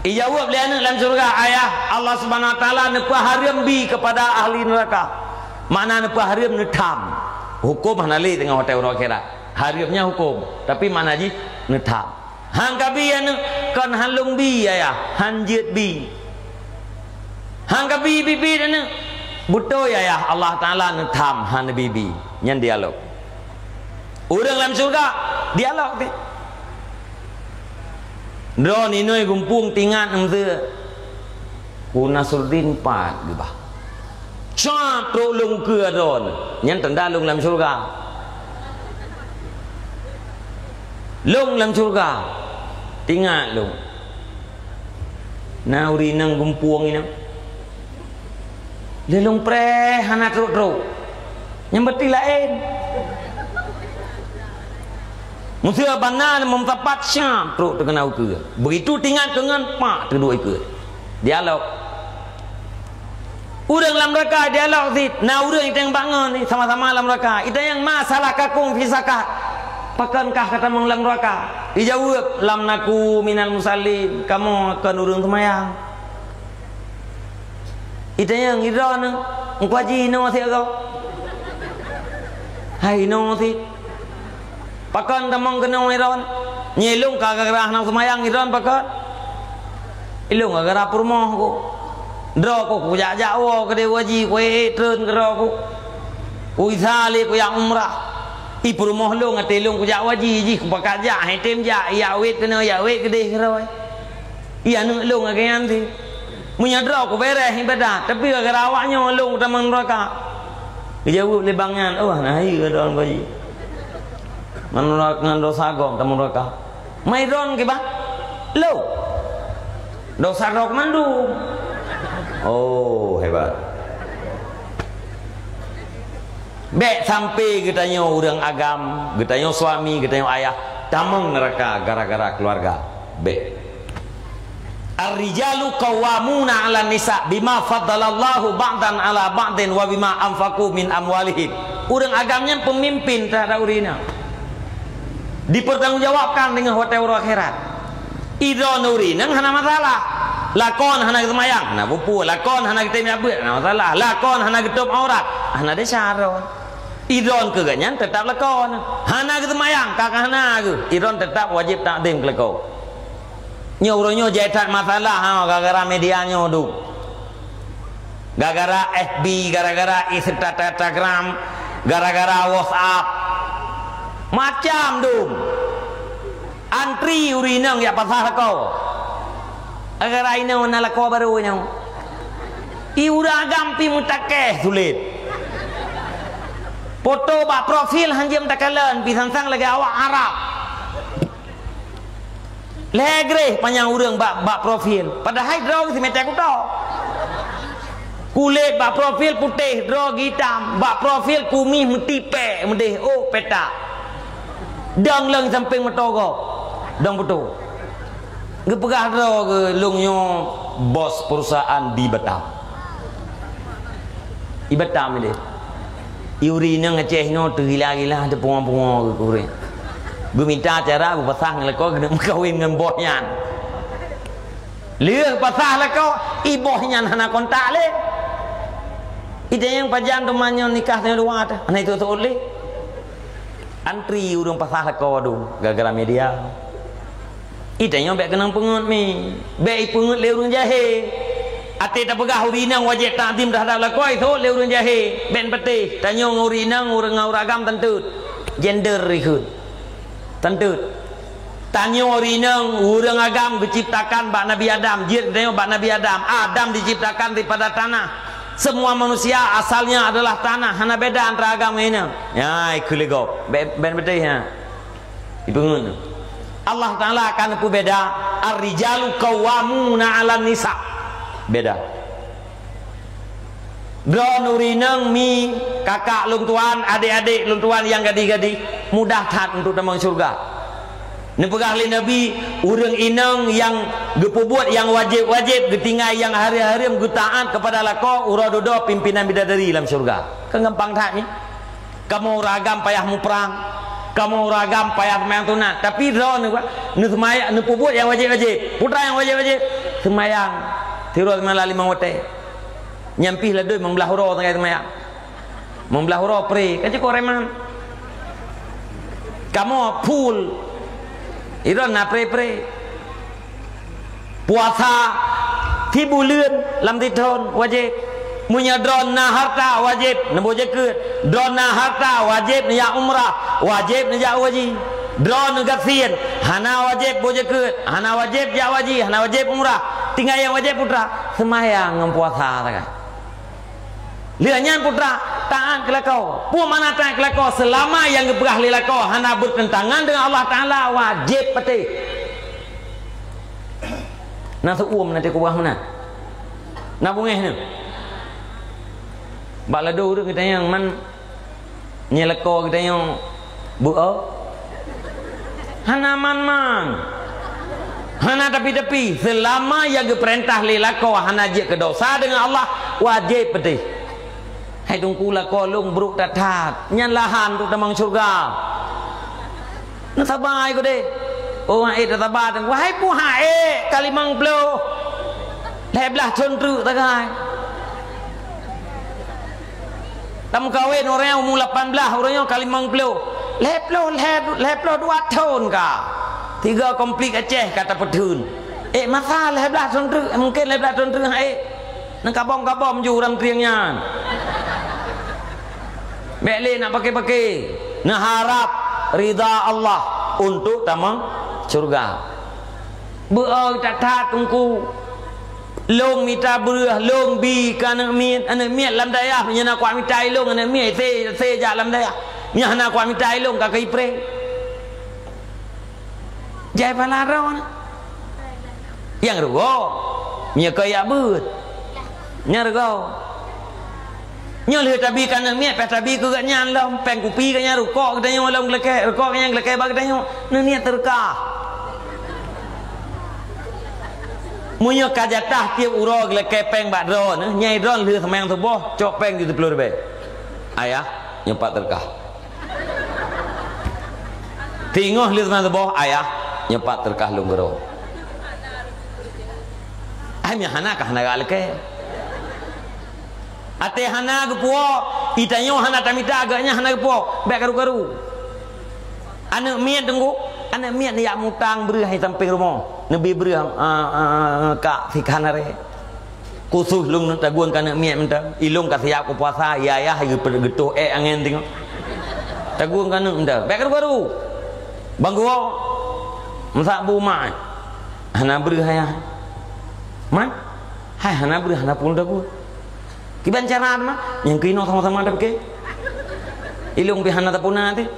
Ijaweueb lé aneuëk lam syurga, "Ayah, Allah Subhanahu Wa Taala neupeuhareuem bi kepada ahli neuraka." Makna neupeuhareuem neutham. Huköm hana lé teungoh watée uroe akhirat. Hareuem nyan huköm, tapi makna jih neutham. "Han kabi aneuëk, kon han lôn bi ayah, han jeuet bi. Han kabi biet-biet aneuëk, beutôi ayah, Allah Taala neutham han neubi bi." Nyan dialog. Ureuëng lam syurga, dialog teuh. Droeneuh inong gumpung tingat meuseu. Ku Nasruddin pat geubah. Cap trok lôn ukeue droeneuh. Nyan tanda lôn lam syurga. Lôn lam syurga. Tingat lôn. Na ureuëng inong gumpung inong. Lé lôn preh hana trok-trok. Nyang beuti laén. Meuseu bana meumeusapat siap trok teukeuna ukeue. Begitu tingat keu ngon, pak teuduek ukeue. Dialog. Ureuëng lam neuraka dialog cit, na ureuëng iteng bak ngon sama-sama lam neuraka. Itanyong, "Ma salakakum fi saqar?" Pakon kah katamong lam neuraka? Ijaweueb, "Lam naku minal musallin." Kamoe kon ureuëng seumayang. Itanyong, "Idroeneuh, Teungku Haji inoe cit gob?" "Hai inoe cit." "Pakon tamong keunoe idroeneuh?" "Nyoe ilong ka gara-gara hana seumayang idroeneuh pakon?" "Ilong gara-gara peurumoh ku. Droe ku kujak-jak woe keudeh Teungku Haji, kuék treun keu droe ku. Kuisa lé kujak umrah. I peurumoh lôn até lôn kujak Teungku Haji jih kupakat jak, hai tem jak, ijak wét keunoe, ijak wét keudeh keudroe." Iya aneuëk lôn lagée nyan cit. Meunyoe droe kubéréh iébadat, tapi gara-gara awaknyoe lôn kutamong neuraka. Geujaweueb lé bang nyan, "Oh, na hayeue droe Teungku Haji. Ngon neuraka, ngon dosa gob tamong neuraka. Ma droe kiban? Lôn. Dosa droe keumandum." Oh, hebat. Bék sampai geutanyoe ureuëng agam, geutanyoe suami, geutanyoe ayah, Tamong neuraka gara-gara keuluwarga. Bèk. Ar-rijalu qawwamuna 'alan nisa bima faddalallahu ba'dan 'ala ba'din wa bima anfaqu min amwalihim. Ureuëng agam nyan peumimpin teuhadap ureuëng inong. Dipertanggungjawabkan deungon watèe uroe akhirat. Idroe ureuëng inong hana masalah. Lakoe hana geuseumayang, hana peue-peue. Lakoe hana geutém jak beuet, hana masalah. Lakoe hana geutôb aurat, hana desya droe. Idroe keu geuhnyan teutap lakoe. Hana geuseumayang, ka, ka hana geuh. Idroe teutap wajéb takzim keu lakoe. Nyoe uroe nyoe jai that masalah, ha, gara-gara media nyoe dum. Gara-gara F B, gara-gara Instagram, gara-gara WhatsApp. Macam dum. Antri ureuëng inong jak pasah lakoe. Gara-gara inong na lakoe barô inong. I ureuëng agam pih meutakeh sulet. Foto bak profil hanjeuet takalon pih sang-sang lagèe awak Arab. Lhèe greh panyang ureuëng bak, bak profil. Padahai droe geuh simeté kuto. Kulét bak profil putéh, droe geuh itam. Bak profil kumih meutipèk meudeh, oh, peta. Dong lôn sampéng meutogoe. Dong beutôi. Geupeugah droe geuh lôn nyoe bos perusahaan di Batam. I Batam deh. I ureuëng inong Aceh nyoe teugila-gila, teupungo-pungo geuh keu ureuëng. Geumita cara geupasah ngon lakoe keuneuk meukawen ngon boh nyan. Lheueh pasah lakoe, i boh nyan hana kontak lé. I tanyong pajan teuma nyoe nikah tanyoe dua teuh, hana itôh-tôh lé. Antri ureuëng pasah lakoe dum gara-gara media. I tanyong bèk keunong peungeut mi, bèk ipeungeut lé ureuëng jahé. Até tapeugah ureuëng inong wajéb takzim teuhadap lakoe, iseuôt lé ureuëng jahé. Bèk patéh, tanyoe ngon ureuëng inong, ureuëng ngon ureuëng agam tanteut. Gender ikheun. Tanteut. Tanyoe ureuëng inong, ureuëng agam geuciptakan bak Nabi Adam, jeuet tanyoe bak Nabi Adam. Adam diciptakan daripada tanah. Semua manusia asalnya adalah tanah, hana beda antara agam ngon inong. Nyan, ikheun lé gob. Bèk, bèk patéh nyan. Ipeungeut. Allah Taala akan peubeda, "Ar-rijalu qawwamuna 'alan nisa." Beda. Droeneuh ureuëng inong mi, kakak lôn tuan, adék-adék lôn tuan nyang gadih-gadih, mudah that untuk tamong syeuruga. Neupeugah lé Nabi, ureuëng inong nyang geupeubuet nyang wajéb-wajéb, geutinggai nyang hareuem-hareuem, geutaát keupada lakoe, uroe dudoe pimpinan bidadari lam syeuruga. Kan gampang that nyan. Kamoe ureuëng agam payah muprang, kamoe ureuëng agam payah seumayang sunat, tapi droeneuh neuseumaya-, neupeubuet nyang wajéb-wajéb. Peue nyang wajéb-wajéb? Seumayang. Sidroe seumayang limong watèe. Nyan pih ladôm limong blaih uroe tinggai seumayang. Limong blaih uroe pré, kan cukôp reman. Kamoe full. Sidroe na pré-pré. Puasa sibuleuen lam sithon wajéb. Meunyoe droeneuh na harta wajéb neuboh jakeuet. Droeneuh na harta wajéb neujak umrah, wajéb neujak haji. Droeneuh gasien hana wajéb boh jakeuet, hana wajéb jak haji, hana wajéb umrah. Tinggai nyang wajéb peue? Seumayang ngon puasa sagai. Lheueh nyan peue? Taát keu lakoe. Peue makna taát keu lakoe? Seulama nyang geupeugah lé lakoe hana beureuntangan deungon Allah Taala, wajéb patéh. Na seuuem na teukeubah meunan. Na beungéh nyan. Bak ladôm ureuëng geutanyoe man, nyan lakoe geutanyoe beu-o. Hana man-man. Hana tapi-tapi. Seulama nyang geupeurintah lé lakoe hana jeuet keu dosa deungon Allah, wajéb patéh. Hai Teungku, lakoe lôn brôk that-that. Nyan lahan untuk tamong syeuruga. Neusaba ikot deh. Oh, han ék tasaba, Teungku. Wahai peue han ék, ka limong ploh. Lhèe blaih thon treuk sagai. Tameukawen ureuëng umu lapan blaih, ureuëng nyoe ka limong ploh. Lhèe ploh, lhèe, lhèe ploh dua thon ka. Tiga konflik Aceh ka tapeutheun. Ék masa lhèe blaih thon treuk, mungken lhèe blaih thon treuk han ék. Neukabom-kabom ju ureuëng trieng nyan. Bèk lé nak paké-paké. Neuharab ridha Allah untuk tamong syeuruga. Beu-o that-that Teungku. Lôn mita breueh, lôn bi keu aneuk miet. Aneuk miet lam dayah, meunyoe na kuat mita ilôn, aneuk miet, sé, sé jak lam dayah. Meunyoe hana kuat mita ilôn, ka keu ipré. Jai pala droe. Nyang rugoe. Meunyoe keu jak beuet. Nyang rugoe. Nyoe lheueh tabi keu aneuk miet, payah tabi keu geuhnyan lom, péng kupi geuhnyan, rukok geutanyoe lom geulakée, rukok geuhnyan geulakée bak geutanyoe. Aneuk miet teureukah. Meunyoe ka jatah tieb uroe geulakée péng bak droeneuh, nyang droeneuh lheueh seumayang suboh, cok péng jiteupeue leubeh. Ayah, nyoe pat teureukah. Teungoh lheueh seumayang suboh, ayah, nyoe pat teureukah lôn keudroe. Ai, meunyoe hana ka hana geulakée. Até hana geupuwoe, geutanyoe hana tamita, geuhnyan hana geupuwoe, bék karu-karu. Aneuk miet teungku, aneuk miet neujak mutang breueh di sampéng rumoh, neubi breueh, ah, ah, ah, kak sikhan aré. Khusus lôn tagun keu aneuk miet mantong, ilôn ka siap keu puasa, ya, ya, geutoh ék angén teungoh. Tagun keu aneuk mantong, bék karu-karu. Bang geuwoe, meusak bu mak, hana breueh ayah. Mak, hai hana breueh, hana pun tagun. Kiban cara teuma, nyang keunoe sama-sama tapike. Ilôn pih hana tapuna teuh.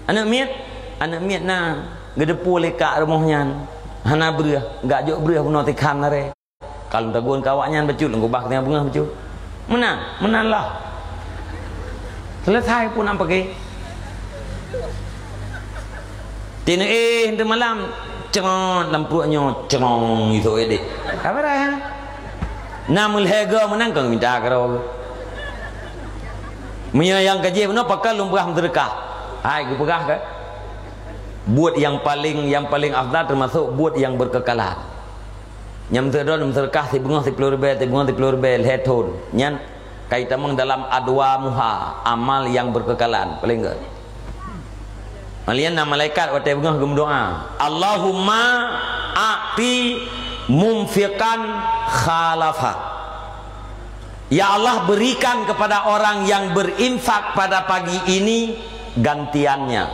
Aneuk miet, aneuk miet na geuteupeue lé kak rumoh nyan. Hana breueh, geujok breueh bunoe tikhan aré. Ka lôn tagun keu awaknyan bacut, lôn keubah keu beungoh bacut. Meunan, meunan lah. Selesai pun am pike. Teuneuk éh teumalam, ceungot lam pruet nyoe, ceungot isok édék. Ka beuraya. Na meulhèe goe meunan keu mita keudroe. Meunyoe nyang ka jih bunoe pakon lôn peugah meuseudeukah. Hai, geupeugah keu buet nyang paleng, nyang paleng afdal teumasok buet nyang beukeukalan. Nyang meuseudon meuseudeukah sibeungoh siplôh ribèe, sibeungoh siplôh ribèe, lhèe thôn. Nyan ka itamong dalam adwamuha, amal nyang beukeukalan. Paleng gèt. Malian na malaikat watèe beungoh geumeudoa, "Allahumma a'ti mumfiqan khalafa." Ya Allah, berikan kepada orang yang berinfak pada pagi ini gantiannya.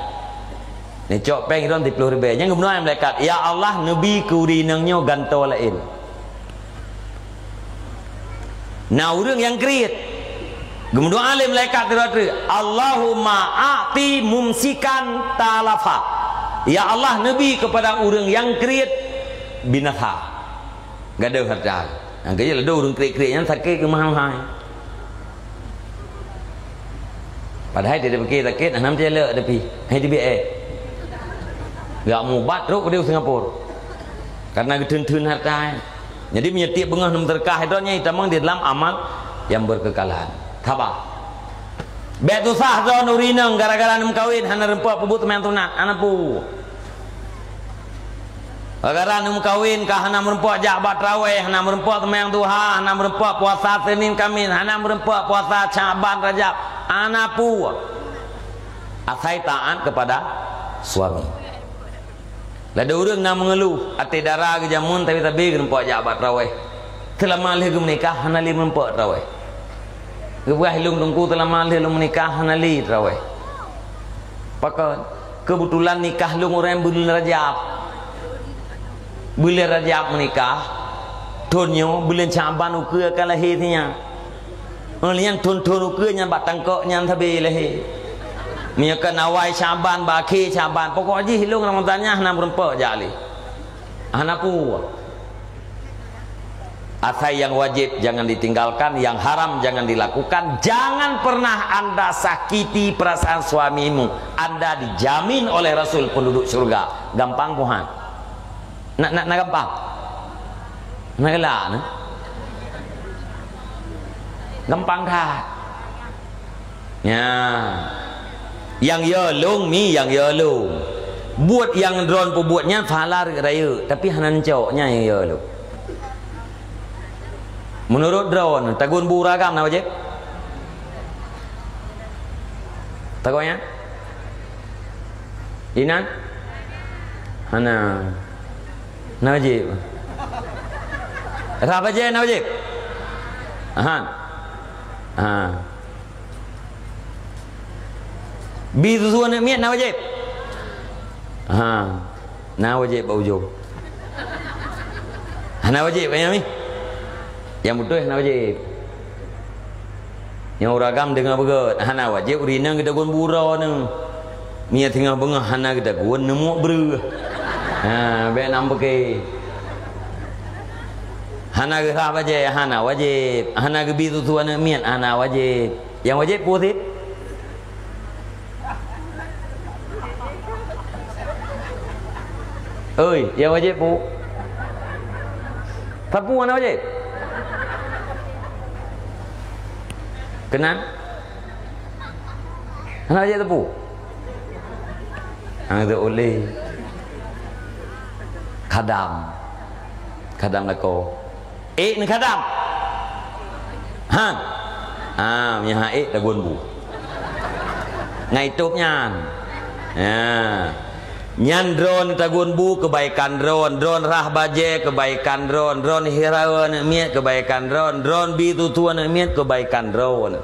Neucok péng sidroe siplôh ribèe. Nyang geumeudoa malaikat, "Ya Allah, neubi keu ureueng inong nyoe gantoe laén." Na ureueng nyang kriet. Geumeudoa lé malaikat sidroe treuk, "Allahumma a'ti mumsikan talafa." Ya Allah, neubi kepada ureueng nyang kriet binasa. Gadôh hareuta. Nyang keujeuet ladôm ureueng kriet-kriet nyan sakét keu meuhai-meuhai. Padahai tidak pikir sakét, hana meucalek tapi hai di B A. Gak mubat trok di Singapura. Karena geutheun-theun harta. Jadi meunyoe tiep beungoh neumeuseudekah itu nyan itamong di dalam amal nyang beukeukalan. Saba. Bèk susah droe ureueng inong gara-gara neumeukawen hana rumpok peubuet seumayang sunat, hana peue. Gara-gara neumeukawen ka hana meurumpok jak bak traweh, hana meurumpok seumayang duha, hana meurumpok puasa Senin Kamis, hana meurumpok puasa Syaban Rajab, hana peue. Asai taat kepada suami. Ladôm ureueng na meungeuluh, até dara geujameun tapi-tapi geurumpok jak bak traweh. Seulama lheueh geumeunikah hana lé meurumpok traweh. Geupeugah ilôn teungku seulama lheueh lôn meunikah hana lé traweh. Pakon? Keubeutulan nikah lôn ureueng buleuen Rajab. Buleuen Rajab meunikah, thon nyoe buleuen Syaban ukeue ka lahé sinyak. Nyan thon-thon ukeue nyan bak tangkok nyan sabe lahé. Meunyoe kon awai Syaban, bak akhé Syaban, pokok jih lôn Ramadhan nyan hana meurumpok jak lé. Hana peue. Asai yang wajib jangan ditinggalkan, yang haram jangan dilakukan. Jangan pernah anda sakiti perasaan suamimu. Anda dijamin oleh Rasul penduduk syurga. Gampang buhan? Nak, nak, nak gampang? Nak galak, nah? Gampang that. Nya. Nyang yo lôn mi nyang yo lôn. Buet nyang droen peubuet nyan pahala rayeuk, tapi hana neucok nyan nyang yo lôn. Meunurot droen, tagun bu ureueng agam na wajéb? Tagun nyan? Inan? Hana. Na wajéb. Rhah bajèe na wajéb? Aha. Ha. Bi susu aneuk miet na wajéb? Ha. Na wajéb bak ujong. Hana wajéb, nyan mi? Nyang beutôi hana wajéb. Nyang ureueng agam deungoe beugöt, hana wajéb ureueng inong geutagun bu uroe nyoe. Meunyo teungoh beungoh hana geutagun, neumuek breueh. Ha, bèk nam peuke. Hana geurhah bajèe, hana wajéb. Hana geubi susu aneuk miet, hana wajéb. Nyang wajéb peue cit? Oi, nyang wajéb peue? Sapeue hana wajéb? Keunan? Hana wajéb sapeue? Hana wajéb oleh khadam. Khadam lakoe. Ék neukhadam? Han. Ah, meunyo han ék tagun bu. Ngai tôb nyan. Ha. Nyan droeneuh tagun bu keubaikan droeneuh, droeneuh rhah bajée keubaikan droeneuh, droeneuh hireuen aneuk miet keubaikan droeneuh, droeneuh bi tutoe aneuk miet keubaikan droeneuh.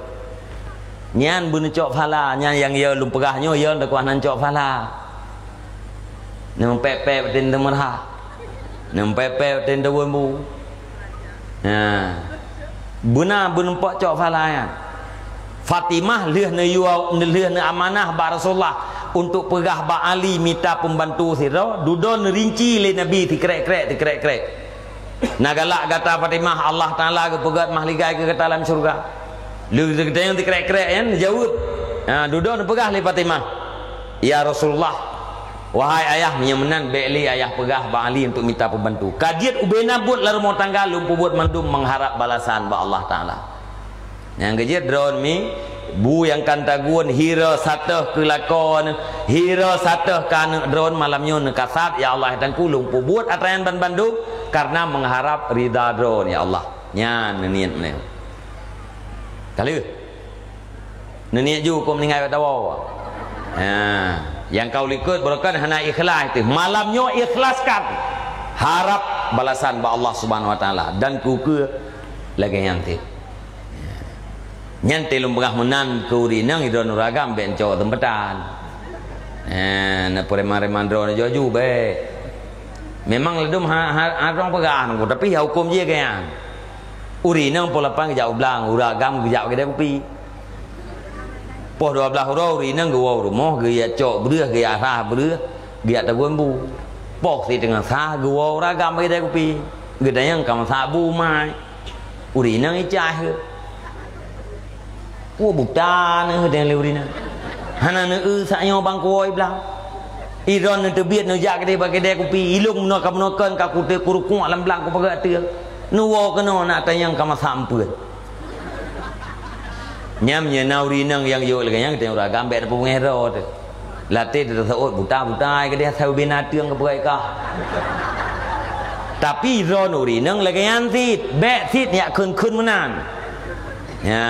Nyan beuneucok pahala, nyan nyang yo lôn peugah nyoe, yo takot hana neucok pahala. Neumeupeupeup teuntèe meurhah. Neumeupeupeup teuntèe tagun bu. Nah, beuna beuneumpok cok pahala nyan. Fatimah lheueh neuyue, lheueh neuamanah bak Rasulullah untuk peugah bak Ali mita peumbantu sidroe, dudoe neurinci lé Nabi sikrek-krek, sikrek-krek. Na galak gata Fatimah, Allah Taala geupeugét mahligai keu gata lam syeuruga. Lheueh geutanyong sikrek-krek nyan, neujaweueb. Ha, dudoe neupeugah lé Fatimah, "Ya Rasulullah, wahai ayah, meunyoe meunan, bèk lé ayah peugah bak Ali untuk mita peumbantu. Ka jeuet ubena buet lam rumoh tangga, lôn peubuet mandum mengharap balasan bak Allah Taala." Nyang geujeuet droeneuh mi, bu nyang kan tagun, hireuen sateuh keu lakoe neuh, hireuen sateuh keu aneuk droeneuh malam nyoe neukasat, "Ya Allah, Teungku, lôn peubuet atra nyan banmandum karena mengharap ridha droeneuh, ya Allah." Nyan neuniet meunyoe. Ka lheueh. Neuniet ju keu meuninggai bak tawoe. Ha, nyang ka likot barokon hana ikhlas teuh. Malam nyoe ikhlaskan. Harap balasan bak Allah Subhanahu Wa Taala dan keu ukeue lagèe nyan teuh. Nyan teuh lôn peugah meunan keu ureueng inong, droeneuh ureueng agam bèk neucok seumpatan. Eh, na preman-preman droeneuh jih ju bèk. Memang ladôm ha, ha, ha droeneuh peugah, tapi ha hukôm jih lagèe nyan. Ureueng inong poh lapan geujak u blang, ureueng agam geujak bak keudè kupi. Poh dua blaih uroe ureueng inong geuwoe u rumoh, geujak cok breueh, geujak rhah breueh, geujak tagun bu. Poh siteungoh sa geuwoe ureueng agam bak keudè kupi. Geutanyong ka masak bu mai. Ureueng inong icah geuh. Woe buta neuh deng lé ureueng inong. Hana neueu sak nyoe bang kuwoe blang. Droeneuh neuteubiet neujak keudeh bak keudè kupi, ilôn meunoe ka meunoe kon ka kuteuka kurukuk lam blang kupeugah ateueh. Neuwoe keunoe nak tanyong ka masak eumpeuen. Nyan meunyoe na ureueng inong nyang jok lagèe nyan, geutanyong ureueng agam bèk neupeubungéh droe teuh. Latèe teuh taseuôt buta-buta, ai keudeh asai ubé na teueng keupeugah kah. Tapi droeneuh ureueng inong lagèe nyan cit, bèk cit jak kheun-kheun meunan. Nya,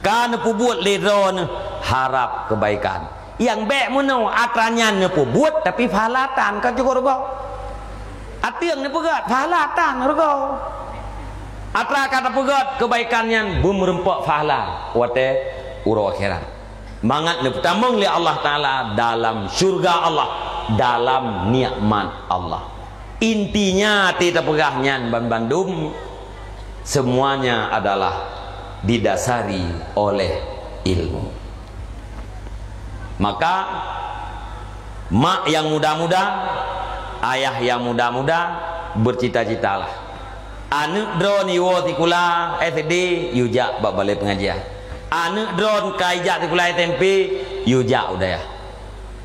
ka neupeubuet lé droeneuh harap keubaikan. Nyang bèk meunoe, atra nyan neupeubuet, tapi pahala tan, ka cukôp rugoe. Ateueng neupeugét, pahala tan, rugoe. Atra ka tapeugét keubaikan nyan beumeureumpok pahala watèe uroe akhirat. Mangat neupeutamong lé Allah Taala dalam syurga Allah, dalam nikmat Allah. Intinya, até tapeugah nyan banmandum, semuanya adalah didasari oleh ilmu. Maka, mak nyang muda-muda, ayah nyang muda-muda, bercita-citalah. Aneuk droeneuh iwoe sikula S D, yue jak bak balai pengajian. Aneuk droeneuh ka ijak sikula S M P, yue jak u dayah.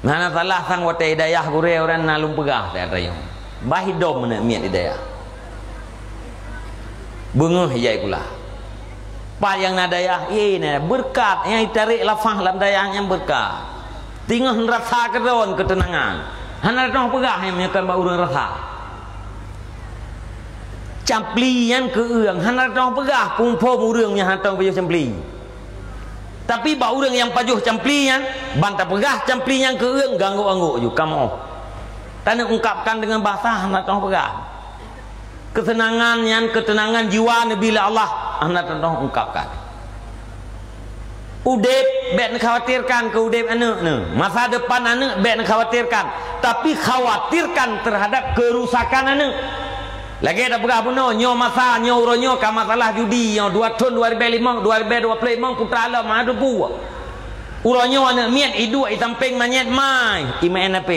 Hana salah sang watèe i dayah gurèe ureueng na lôn peugah that rayeuk. Bah idom aneuk miet i dayah. Beungèh ijak sikula. Pat nyang na dayah, ie na beureukat, nyang itarek lafah lam dayah nyan beureukat. Teungoh rasa keudroe keuteunangan. Hana teupeugah nyang meunyoe kon bak ureueng rasa. Campli nyan keu ureueng, hana teupeugah phom-phom ureueng nyang hana teupajoh campli. Tapi bak ureueng nyang pajoh campli nyan, ban tapeugah campli nyan keu ureueng, ganggok-ganggok ju, kamoe. Taneuk ungkapkan deungon bahasa hana teupeugah. Keuseunangan nyan, keuteunangan jiwa neubi lé Allah, hana teupeugah ungkapkan. Udép bèk neukhawatirkan keu udép aneuk neuh. Masa depan aneuk bèk neukhawatirkan, tapi khawatirkan terhadap keurusakan aneuk. Lagèe tapeugah bunoe, nyoe masa, nyoe uroe nyoe ka masalah judi, nyoe dua thôn dua ribèe limong, dua ribèe dua ploh limong putra lom, aduh bu. Uroe nyoe aneuk miet iduek i sampéng manyèt mai, imaén H P.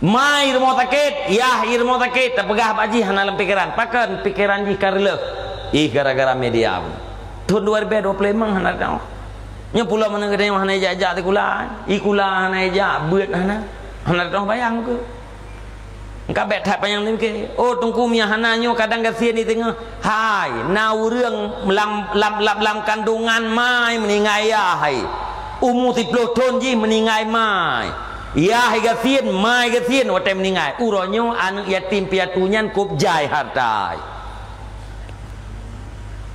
Mai rumoh sakét, yah i rumoh sakét, tapeugah bak jih hana lam pikeran. Pakon pikeran jih ka reuloh? Ih, gara-gara media. Thôn dua ribèe dua ploh limong hana teuh. Nyoe pulo meunan geutanyoe hana jak-jak sikula, sikula hana jak, beuet hana, hana teuh bayang keu. Engka bék that panyang lé ke. Oh, Teungku, meunyo hana nyoe kadang gasien di teungoh. Hai, na ureuëng lam, lam, lam, lam kandungan mai meuninggai yah hai. Umu siploh thon jih meuninggai mai. Yah hai gasien, mai gasien watée meuninggai. Uroe nyoe aneuëk yatim piatu nyan kop jai harta hai.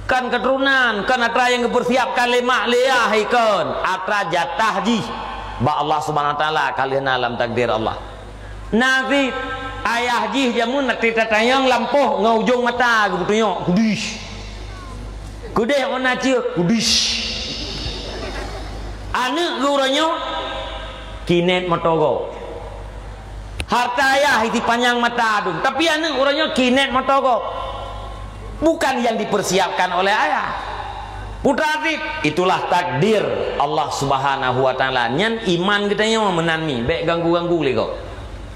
Kan keuturonan, kan atra nyang geupeursiapkan lé mak lé yah hai kon. Atra jatah jih bak Allah Subhanahu Wa Taala ka lheueh na lam takdir Allah. Na cit ayah jih jameun na teutatanyong lampôh ngon ujong mata geupeutunyok, "Kudis." Keudeh ôn na ceuek, "Kudis." Aneuëk geuh uroe nyoe kinet moto gob. Harta ayah isi panyang mata dum, tapi aneuëk uroe nyoe kinet moto gob. Bukan yang dipersiapkan oleh ayah. Putra cit, itulah takdir Allah Subhanahu Wa Taala. Nyan iman geutanyoe meunan mi, bék ganggu-ganggu lé gob.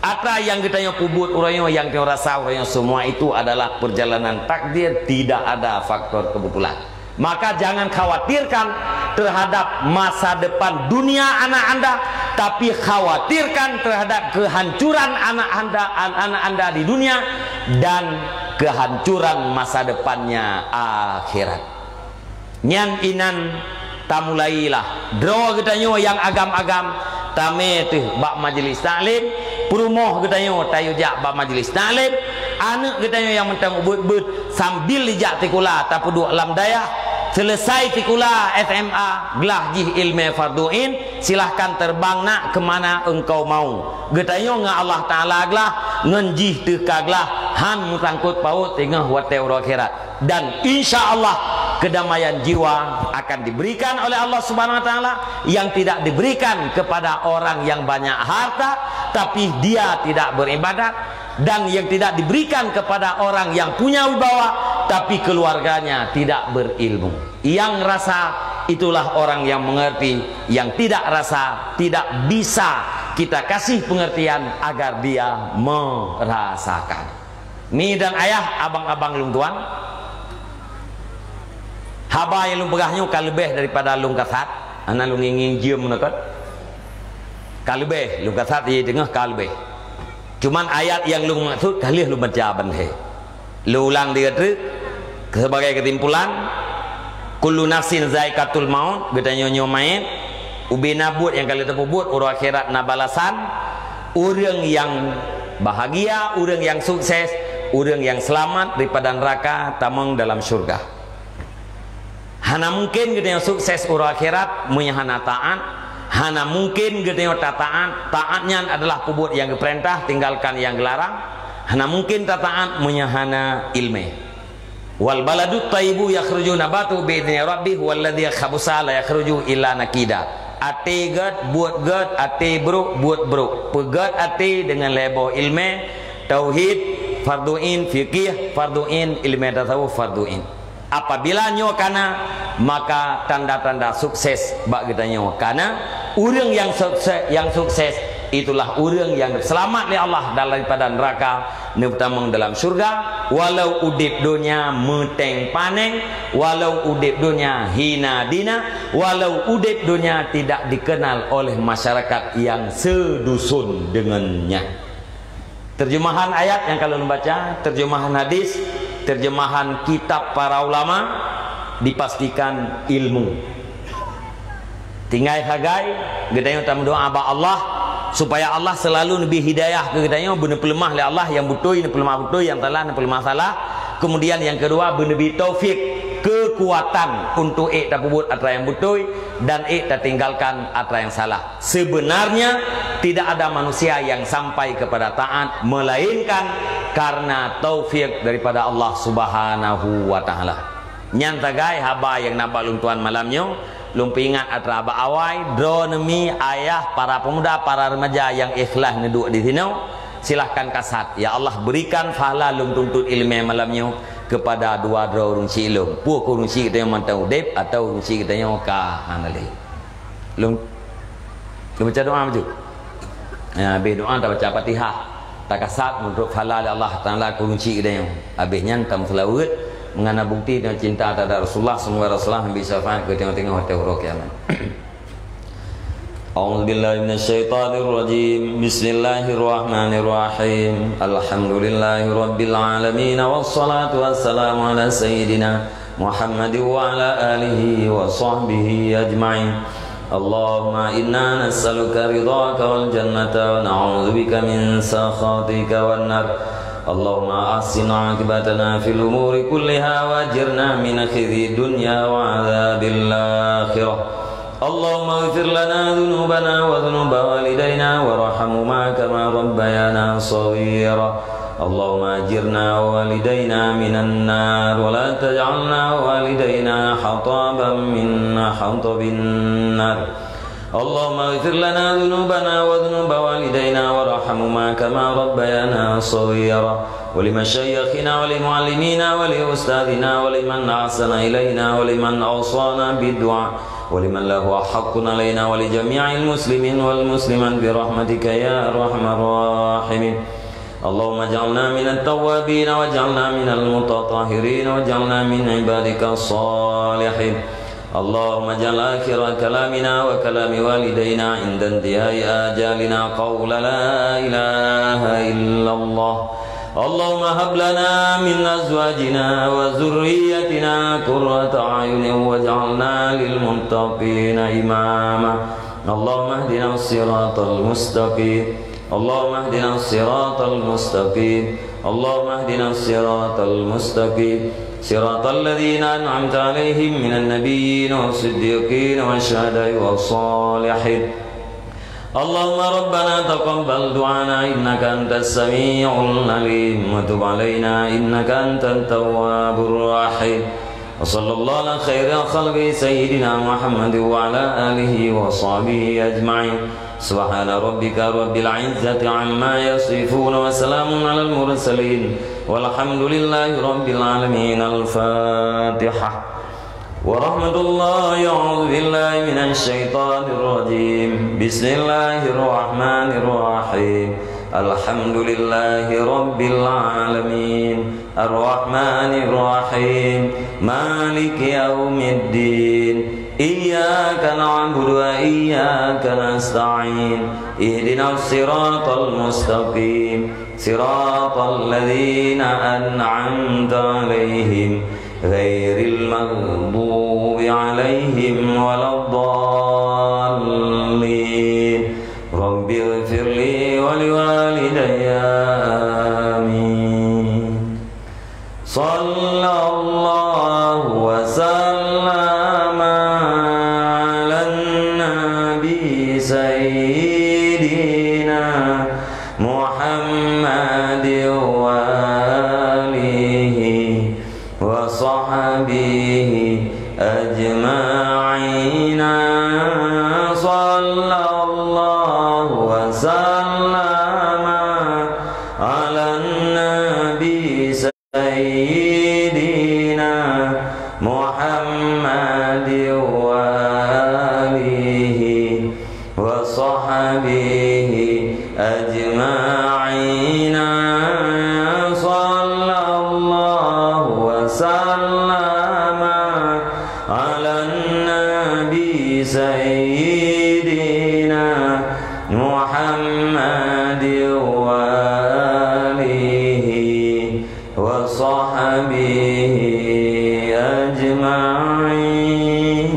Atra nyang geutanyoe peubuet uroe nyoe, nyang tanyoe rasa uroe nyoe, semua itu adalah perjalanan takdir, tidak ada faktor kebetulan. Maka jangan khawatirkan terhadap masa depan dunia anak anda, tapi khawatirkan terhadap kehancuran anak anda, an-, anak anda di dunia dan kehancuran masa depannya akhirat. Nyan inan tamulailah. Droe geutanyoe nyang agam-agam, tamé teuh bak majlis taklim, peurumoh geutanyoe tayue jak bak majlis taklim, aneuëk geutanyoe nyang mantong ubeuet-beuet, sambil jijak sikula tapeuduek lam dayah, seuleusai sikula S M A, glah jih ileumé fardhu ain, silahkan terbang nak ke mana engkau mau. Geutanyoe ngon Allah Taala glah, ngon jih teuh ka glah, han meusangkot paut singoh watée uroe akhirat. Dan insya Allah, kedamaian jiwa akan diberikan oleh Allah Subhanahu Wa Taala yang tidak diberikan kepada orang yang banyak harta, tapi dia tidak beribadat, dan yang tidak diberikan kepada orang yang punya wibawa, tapi keluarganya tidak berilmu. Yang rasa, itulah orang yang mengerti, yang tidak rasa, tidak bisa kita kasih pengertian agar dia merasakan. Mi dan ayah, abang-abang lôn tuan, haba nyang lôn peugah nyoe ka leubeh daripada lôn kasat, hana lôn ngieng-ngieng jeuem meunan. Ka leubeh lôn kasat, di teungoh ka leubeh. Cuman ayat nyang lôn maksud ka lheueh lôn baca ban lhée. Lôn ulang tiga treuk, sebagai kesimpulan, kullu nafsin zaiqatul maut, geutanyoe nyoe manyét, ubena buet nyang ka lheueh tapeubuet, uroe akhirat na balasan. Ureuëng nyang bahagia, ureuëng nyang sukses, ureuëng nyang seulamat daripada neuraka tamong dalam syurga. Hana mungkin geutanyoe sukses uroe akhirat meunyoe hana taát. Hana mungkin geutanyoe tataát. Taát nyan adalah peubuet nyang geupeurintah, tinggalkan nyang geularang. Hana mungkin tataát meunyoe hana ileumé. Wal baladut thayyibu yakhruju nabatuhu bi idzni rabbih, walladzi khabusa la yakhruju illa nakida. Até gét, buet gét, até brok, buet brok. Peugét até deungon lhée boh ileumé, tauhid, fardhu ain, fikih, fardhu ain, ileumé tasawuf, fardhu ain. Apabila nyoe kana, maka tanda-tanda sukses bak geutanyoe kana. Ureuëng nyang sukses, nyang sukses, itulah ureuëng nyang seulamat lé Allah daripada neuraka, neupeutamong dalam syurga, walau udeb donya meuténg panéng, walau udeb donya hina dina, walau udeb donya tidak dikenal oleh masyarakat nyang sedusun dengannya. Terjemahan ayat nyang ka lôn baca, terjemahan hadis, terjemahan kitab para ulama, dipastikan ilmu. Tinggai sagai, geutanyoe tameudoá bak Allah, supaya Allah selalu neubri hidayah keu geutanyoe, beuneupeuleumah lé Allah, nyang beutôi neupeuleumah beutôi, nyang salah neupeuleumah salah. Kemudian nyang keudua, beuneubri taufik, keukuatan untuk ék tapeubuet atra nyang beutôi dan ék tatinggalkan atra nyang salah. Sebenarnya, tidak ada manusia yang sampai kepada taat melainkan karena taufik daripada Allah Subhanahu wa Ta'ala. Nyan sagai haba nyang na bak lôn tuan malam nyoe. Lôn peuingat atra bak awai, droeneuh mi, ayah, para pemuda, para remaja nyang ikhlas neuduek di sinoe, silahkan kasat. Ya Allah, berikan pahala lôn tuntut ileumé malam nyoe kepada dua droe ureuëng syik lôn. Peue keu ureuëng syik geutanyoe mantong udeb atawa ureuëng syik geutanyoe ka hana lé. Lôn, lôn baca doa bacut. Ya, habéh doa tabaca Fatihah. Takasat meunurot pahala lé Allah Taala keu ureuëng syik geutanyoe. Habéh nyan tameuseulaweuet, Meunan bukti dan cinta terhadap Rasulullah, semoga Rasulullah memberi syafaat ke tengah-tengah watée uroe kiamat. A'udzubillahi minasyaitonirrajim. Bismillahirrahmanirrahim. Alhamdulillahirabbil alamin. Wassalatu wassalamu ala sayyidina Muhammad wa ala alihi wa sahbihi ajma'in. Allahumma inna nas'aluka ridhaka wal jannata wa na'udzubika min sakhatika wan nar. Allahumma ahsin aqibatana fil umuri kulliha wa ajirna min khizyid dunya wa adzabil akhirah. Allahumma ighfir lana dzunubana wa dzunuba walidaina warhamhuma kama rabbayana shaghira. Allahumma ajirna wa walidaina minan nar wa la taj'alna wa walidaina hataban min hatabin nar. Allahumma ighfir lana dzunubana wa dzunuba walidaina warhamhuma kama rabbayana shaghira. Wa li masyaikhina wa li muallimina wa li ustadzina wa liman ahsana ilaina wa liman awsana bid du'a wa liman lahu haqqun alaina wa li jami'il muslimin wal muslimat bi rahmatika ya arhamar rahimin. Allahumma ij'alna minat tawwabin waj'alna minal mutatahhirin waj'alna min ibadika shalihin. Allahumma ij'al akhira kalamina wa kalami walidaina inda intihai ajalina qawla la ilaha illallah. Allahumma hab lana min azwajina wa dzurriyyatina qurrata a'yunin waj'alna lil muttaqina imama. Allahumma ihdina siratal mustaqim. Allahumma ihdina siratal mustaqim. Allahumma ihdina siratal mustaqim. Siratal ladzina an'amta 'alaihim minan nabiyyin was siddiqin wasy syuhada'i was shalihin. Allahumma rabbana taqabbal du'ana innaka antas sami'ul 'alim wa tub 'alaina innaka antat tawwabur rahim. Wa sallallahu ala khairi khalqi sayyidina Muhammad wa ala alihi wa sahbihi ajma'in. Subhana rabbika rabbil izzati amma yasifun wa salamun alal mursalin walhamdulillahi rabbil alamin. Al-Fatihah. Wa rahmatullahi, a'udzu billahi minasy syaithanir rajim. Bismillahirrahmanirrahim. Alhamdulillahi rabbil alamin. Arrahmanir rahim. Maliki yaumiddin. Iyyaka na'budu wa iyyaka nasta'in. Ihdinas siratal mustaqim. Siratal ladzina an'amta 'alaihim ghairil maghdubi 'alaihim waladdallin. Rabbighfirli wa liwalidayya. Amin. Sallallahu wa sallama 'alan nabi sayyidina Muhammad wa alihi wa sahbihi ajma'in. Sallallahu wa sallama 'alan nabi sayyidina Muhammad wa alihi wa sahbihi ajma'in. Sallallahu wa sallama 'alan nabi sayyidina Muhammad wa alihi wa sahbihi ajma'in.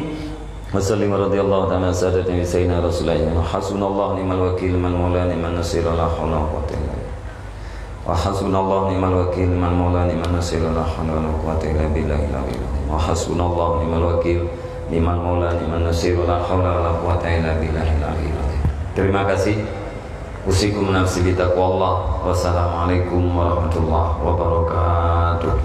Wa sallim radhiyallahu ta'ala an sayyidina Rasulullah. Hasbunallahu ni'mal wakil, ni'mal maula, ni'man nasir, la haula wala quwwata illa billah. Wa hasbunallahu ni'mal wakil, ni'mal maula, ni'man nasir, la haula wala quwwata illa billahil aliyyil azim. Wa hasbunallahu ni'mal wakil, ni'mal maula, ni'man nasir, la haula wala quwwata illa billahil aliyyil azim. Terima kasih. Usikum nafsi bitaqwallah. Wassalamualaikum warahmatullahi wabarakatuh.